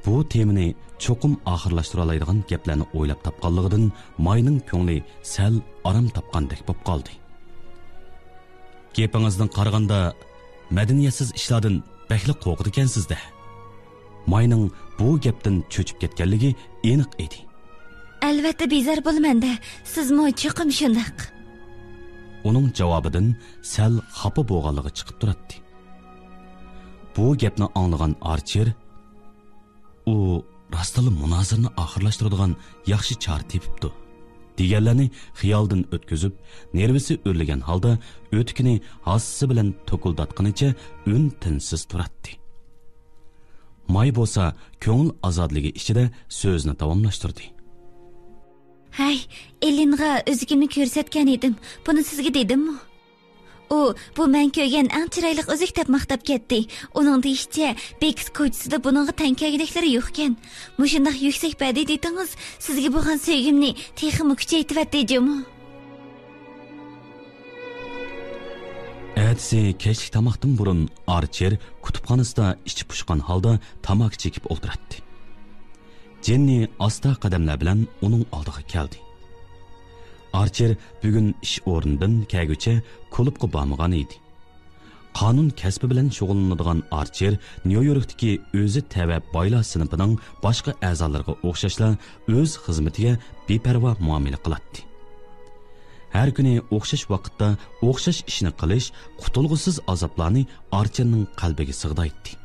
بۇ تېمىنى چوقۇم ئاخىرلاشتۇرالايدىغان گەپلەرنى ئويلاپ تاپقانلىقىدىن ماينىڭ كۆڭلى سەل ئارام تاپقاندەك بولۇپ قالدى. گېپىڭىزدىن قارىغاندا، مەدەنىيەتسىز ئىشلاردىن بەكلا قورقىدىكەنسىز-دە. ماينىڭ بۇ گەپتىن چۆچۈپ كەتكەنلىكى ئېنىق ئىدى. ئەلۋەتتە بىزار بولىمەن-دە، سىزمۇ چوقۇم شۇنداق. ئۇنىڭ جاۋابىدىن سەل خاپا بولغانلىقى چىقىپ تۇراتتى. بۇ گەپنى ئاڭلىغان ئارچېر، ئۇ راستلا مۇنازىرىنى ئاخىرلاشتۇرىدىغان ياخشى چارە تېپىپتۇ، دېگەنلەرنى خىيالىدىن ئۆتكۈزۈپ، نېرۋىسى ئۆرلىگەن ھالدا ئۆتۈكىنى ھاسىسى بىلەن توكۇلداتقىنىچە ئۈن-تىنسىز تۇراتتى. ماي بولسا كۆڭۈل ئازادىلىكى ئىچىدە سۆزىنى داۋاملاشتۇردى. ھەي، ئېلىنغا ئۆزۈكۈمنى كۆرسەتكەن ئىدىم. بۇنى سىزگە دېدىممۇ؟ ئۇ، بۇ مەن كۆرگەن ئەڭ چىرايلىق ئۆزۈك دەپ ماختاپ كەتتى. ئۇنىڭ دېيىشىچە، بېكس كوچىسىدا بۇنىڭغا تەڭ كەلگۈدەكلىرى يوقكەن. مۇشۇنداق يۈكسەك بەدىئىي دېتىڭىز سىزگە بولغان سۆيگۈمنى تېخىمۇ كۈچەيتىۋەتتى جۇمۇ. ئەتىسى كەچلىك تاماقتىن بۇرۇن ئارچېر كۇتۇپخانىسىدا ئىچى پۇشقان ھالدا تاماكا چېكىپ ئولتۇراتتى. جېننى ئاستا قەدەملەر بىلەن ئۇنىڭ ئالدىغا كەلدى. ئارچېر بۈگۈن ئىش ئورنىدىن كەلگۈچە كۇلۇبقا بارمىغان ئىدى. قانۇن كەسپى بىلەن شۇغۇللىنىدىغان ئارچېر نيۇ يوركتىكى ئۆزى تەۋە بايلار سىنىپىنىڭ باشقا ئەزالىرىغا ئوخشاشلا ئۆز خىزمىتىگە بىپەرۋا مۇئامىلە قىلاتتى. ھەر كۈنى ئوخشاش ۋاقىتتا ئوخشاش ئىشنى قىلىش قۇتۇلغۇسىز ئازابلارنى ئارچېرنىڭ قەلبىگە سىغدايتتى.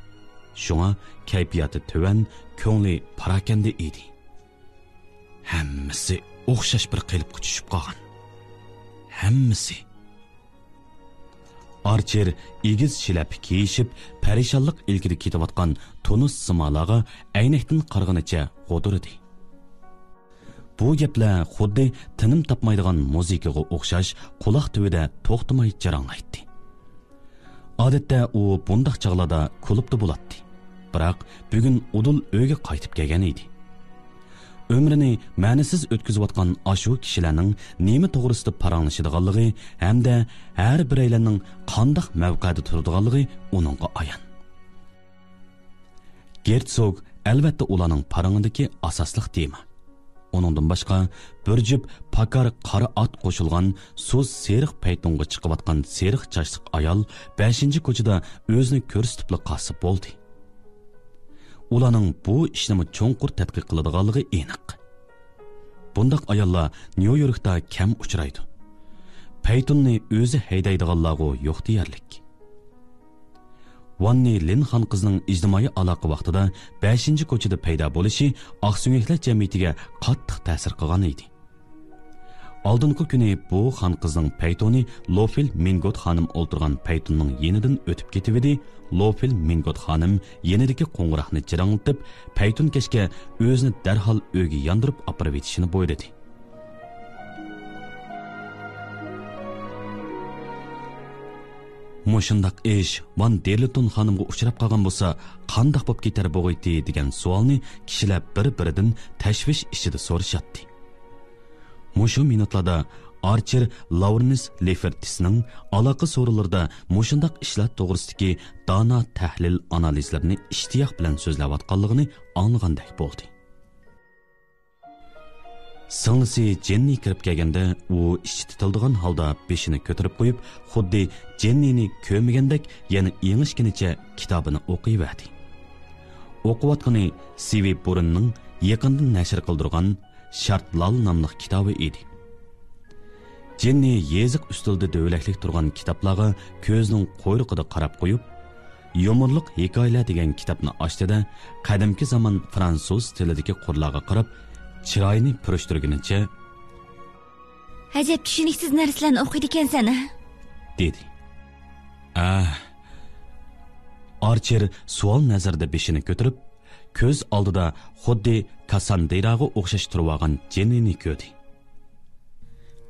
شۇڭا كەيپىياتى تۆۋەن، كۆڭلى پاراكەندە ئىدى. ھەممىسى ئوخشاش بىر قېلىپقا چۈشۈپ قالغان. ھەممىسى. ئارچېر ئېگىز شىلەپە كىيىشىپ، پەرىشانلىق ئىلكىدە كېتىۋاتقان تونۇس سىمالارغا ئەينەكتىن قارىغىنىچە غودۇرىدى. بۇ گەپلەر خۇددى تىنىم تاپمايدىغان مۇزىكىغا ئوخشاش قۇلاق تۈۋىدە توختىماي جاراڭلايتتى. ئادەتتە ئۇ بۇنداق چاغلاردا كۇلۇبتا بولاتتى. بىراق بۈگۈن ئۇدۇل ئۆيگە قايتىپ كەلگەن ئىدى. ئۆمرىنى مەنىسىز ئۆتكۈزۈۋاتقان ئاشۇ كىشىلەرنىڭ نېمە توغرىسىدا پاراڭلىشىدىغانلىقى ھەمدە ھەر بىرەيلەننىڭ قانداق مەۋقەدە تۇرىدىغانلىقى ئۇنىڭغا ئايان. گېرتسوگ ئەلۋەتتە ئۇلارنىڭ پارىڭىدىكى ئاساسلىق تېما. ئۇنىڭدىن باشقا، بىر جۈپ پاكار قارا ئات قوشۇلغان سۇس سېرىق پەيتۇنغا چىقىۋاتقان سېرىق چاچلىق ئايال بەشىنچى كوچىدا ئۆزىنى كۆرسىتىپلا قالسا بولدى. ئۇلارنىڭ بۇ ئىشنىمۇ چوڭقۇر تەتقىق قىلىدىغانلىقى ئېنىق. بۇنداق ئاياللار نيۇ يوركتا كەم ئۇچرايدۇ. پەيتۇننى ئۆزى ھەيدەيدىغانلارغۇ يوق دېيەرلىك. ۋاننى لىن خانقىزنىڭ ئىجتىمائىي ئالاقە ۋاقتىدا بەشىنچى كوچىدا پەيدا بولۇشى ئاقسۆڭەكلەر جەمئىيىتىگە قاتتىق تەسىر قىلغان ئىدى. ئالدىنقى كۈنى بۇ خانقىزنىڭ پەيتۇنى لوفىل مىنگوت خانىم ئولتۇرغان پەيتۇننىڭ يېنىدىن ئۆتۈپ كېتىۋىدى. لوفىل مىنگوت خانىم يېنىدىكى قوڭغۇراقنى جىرىڭلىتىپ، پەيتۇنكەشكە ئۆزىنى دەرھال ئۆيگە ياندۇرۇپ ئاپىرىۋېتىشنى بۇيرۇدى. مۇشۇنداق ئىش ۋان دېرلىتون خانىمغا ئۇچراپ قالغان بولسا، قانداق بولۇپ كېتەر بوغۇيتى دېگەن سوئالنى كىشىلەر بىر-بىرىدىن تەشۋىش ئىچىدە سورىشاتتى. مۇشۇ مىنۇتلاردا ئارچېر لاۋرېنس لېفېرتىسنىڭ ئالاقە سورۇنلىرىدا مۇشۇنداق ئىشلار توغرىسىدىكى دانا تەھلىل ئانالىزلىرىنى ئىشتىياق بىلەن سۆزلەۋاتقانلىقىنى ئاڭلىغاندەك بولدى. سىڭلىسى جېننى كىرىپ كەلگەندە، ئۇ ئىچى تىتىلدىغان ھالدا بېشىنى كۆتۈرۈپ قويۇپ، خۇددى جېننىنى كۆرمىگەندەك يەنە ئېڭىشكىنىچە كىتابىنى ئوقۇيۋەردى. ئوقۇۋاتقىنى سىۋى بۇرۇننىڭ يېقىندىن نەشر قىلدۇرغان شارتلال ناملىق كىتابى ئىدى. جېننى يېزىق ئۈستىلىدە دۆۋىلەكلىك تۇرغان كىتابلارغا كۆزىنىڭ قۇيرۇقىدا قاراپ قويۇپ، يۇمۇرلۇق ھېكايىلەر دېگەن كىتابنى ئاچتى-دە، قەدىمكى زامان فرانسۇز تىلىدىكى قۇرلارغا قاراپ، چىرايىنى پۈرۈشتۈرگىنىچە، «ئەجەب چۈشىنىكسىز نەرسىلەرنى ئوقۇيدىكەنسەن، ھە؟» دېدى. ئە. ئارچېر سوئال نەزىرىدە بېشىنى كۆتۈرۈپ، كۆز ئالدىدا خۇددى كاسساندىراغا ئوخشاش تۇرۇۋالغان جېننىنى كۆردى.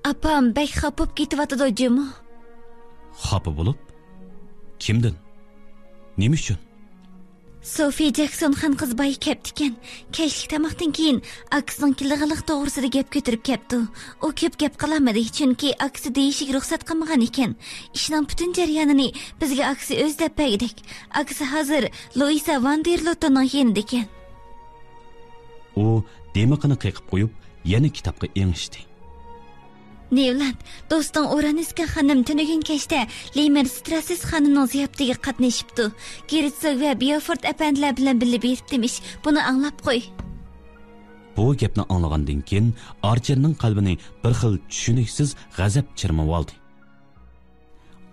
«ئاپام بەك خاپا بولۇپ كېتىۋاتىدۇ جۇمۇ.» «خاپا بولۇپ؟ كىمدىن؟ نېمە ئۈچۈن؟» «سوفى جاكسون خانقىز بايا كەپتىكەن. كەچلىك تاماقتىن كېيىن ئاكىسىنىڭ كېلىدىغانلىقى توغرىسىدا گەپ كۆتۈرۈپ كەپتۇ. ئۇ كۆپ گەپ قىلالمىدى، چۈنكى ئاكىسى دېيىشىگە رۇخسەت قىلمىغان ئىكەن. ئىشنىڭ پۈتۈن جەريانىنى بىزگە ئاكىسى ئۆزى دەپ بەرگۈدەك. ئاكىسى ھازىر لۇئىسا ۋان دېر لوتوننىڭ يېنىدىكەن.» ئۇ دىمىقىنى قېقىپ قويۇپ، يەنە كىتابقا ئېڭىشتى. «نېۋلاند، دوستۇڭ ئۇرانىسكا خانىم تۈنۈگۈن كەچتە لىمېر ستراسسېس خانىمنىڭ زىياپىتىگە قاتنىشىپتۇ. گېرتسوگ ۋە بيوفورت ئەپەندىلەر بىلەن بىللە بېرىپتىمىش. بۇنى ئاڭلاپ قوي.» بۇ گەپنى ئاڭلىغاندىن كېيىن، ئارچېرنىڭ قەلبىنى بىر خىل چۈشىنىكسىز غەزەپ چىرمىۋالدى.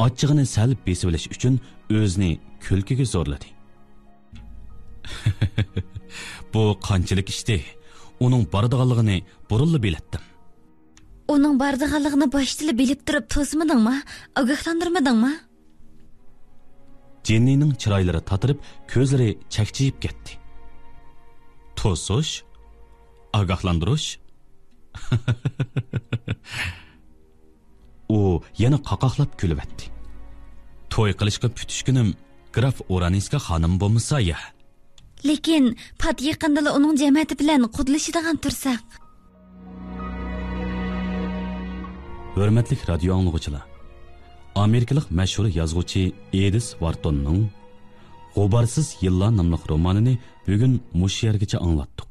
ئاچچىقىنى سەل بېسىۋېلىش ئۈچۈن ئۆزىنى كۈلكىگە زورلىدى. بۇ قانچىلىك ئىشتى؟ ئۇنىڭ بارىدىغانلىقىنى بۇرۇنلا بىلەتتىم. ئۇنىڭ بارىدىغانلىقىنى باشتىلا بىلىپ تۇرۇپ توسمىدىڭما؟ ئاگاھلاندۇرمىدىڭما؟ جېننىنىڭ چىرايلىرى تاتىرىپ، كۆزلىرى چەكچىيىپ كەتتى. توسۇش؟ ئاگاھلاندۇرۇش؟ ئۇ يەنە قاقاقلاپ كۈلۈۋەتتى. توي قىلىشقا پۈتۈشكىنىم گراف ئورانىسكا خانىم بولمىسا يا. لېكىن پات يېقىندىلا ئۇنىڭ جەمەتى بىلەن قۇدىلىشىدىغان تۇرساق. ھۆرمەتلىك رادىيو ئاڭلىغۇچىلار، ئامېرىكىلىق مەشھۇر يازغۇچى ئېدىس ۋارتوننىڭ غۇبارسىز يىللار ناملىق رومانىنى بۈگۈن مۇشۇ يەرگىچە ئاڭلاتتۇق.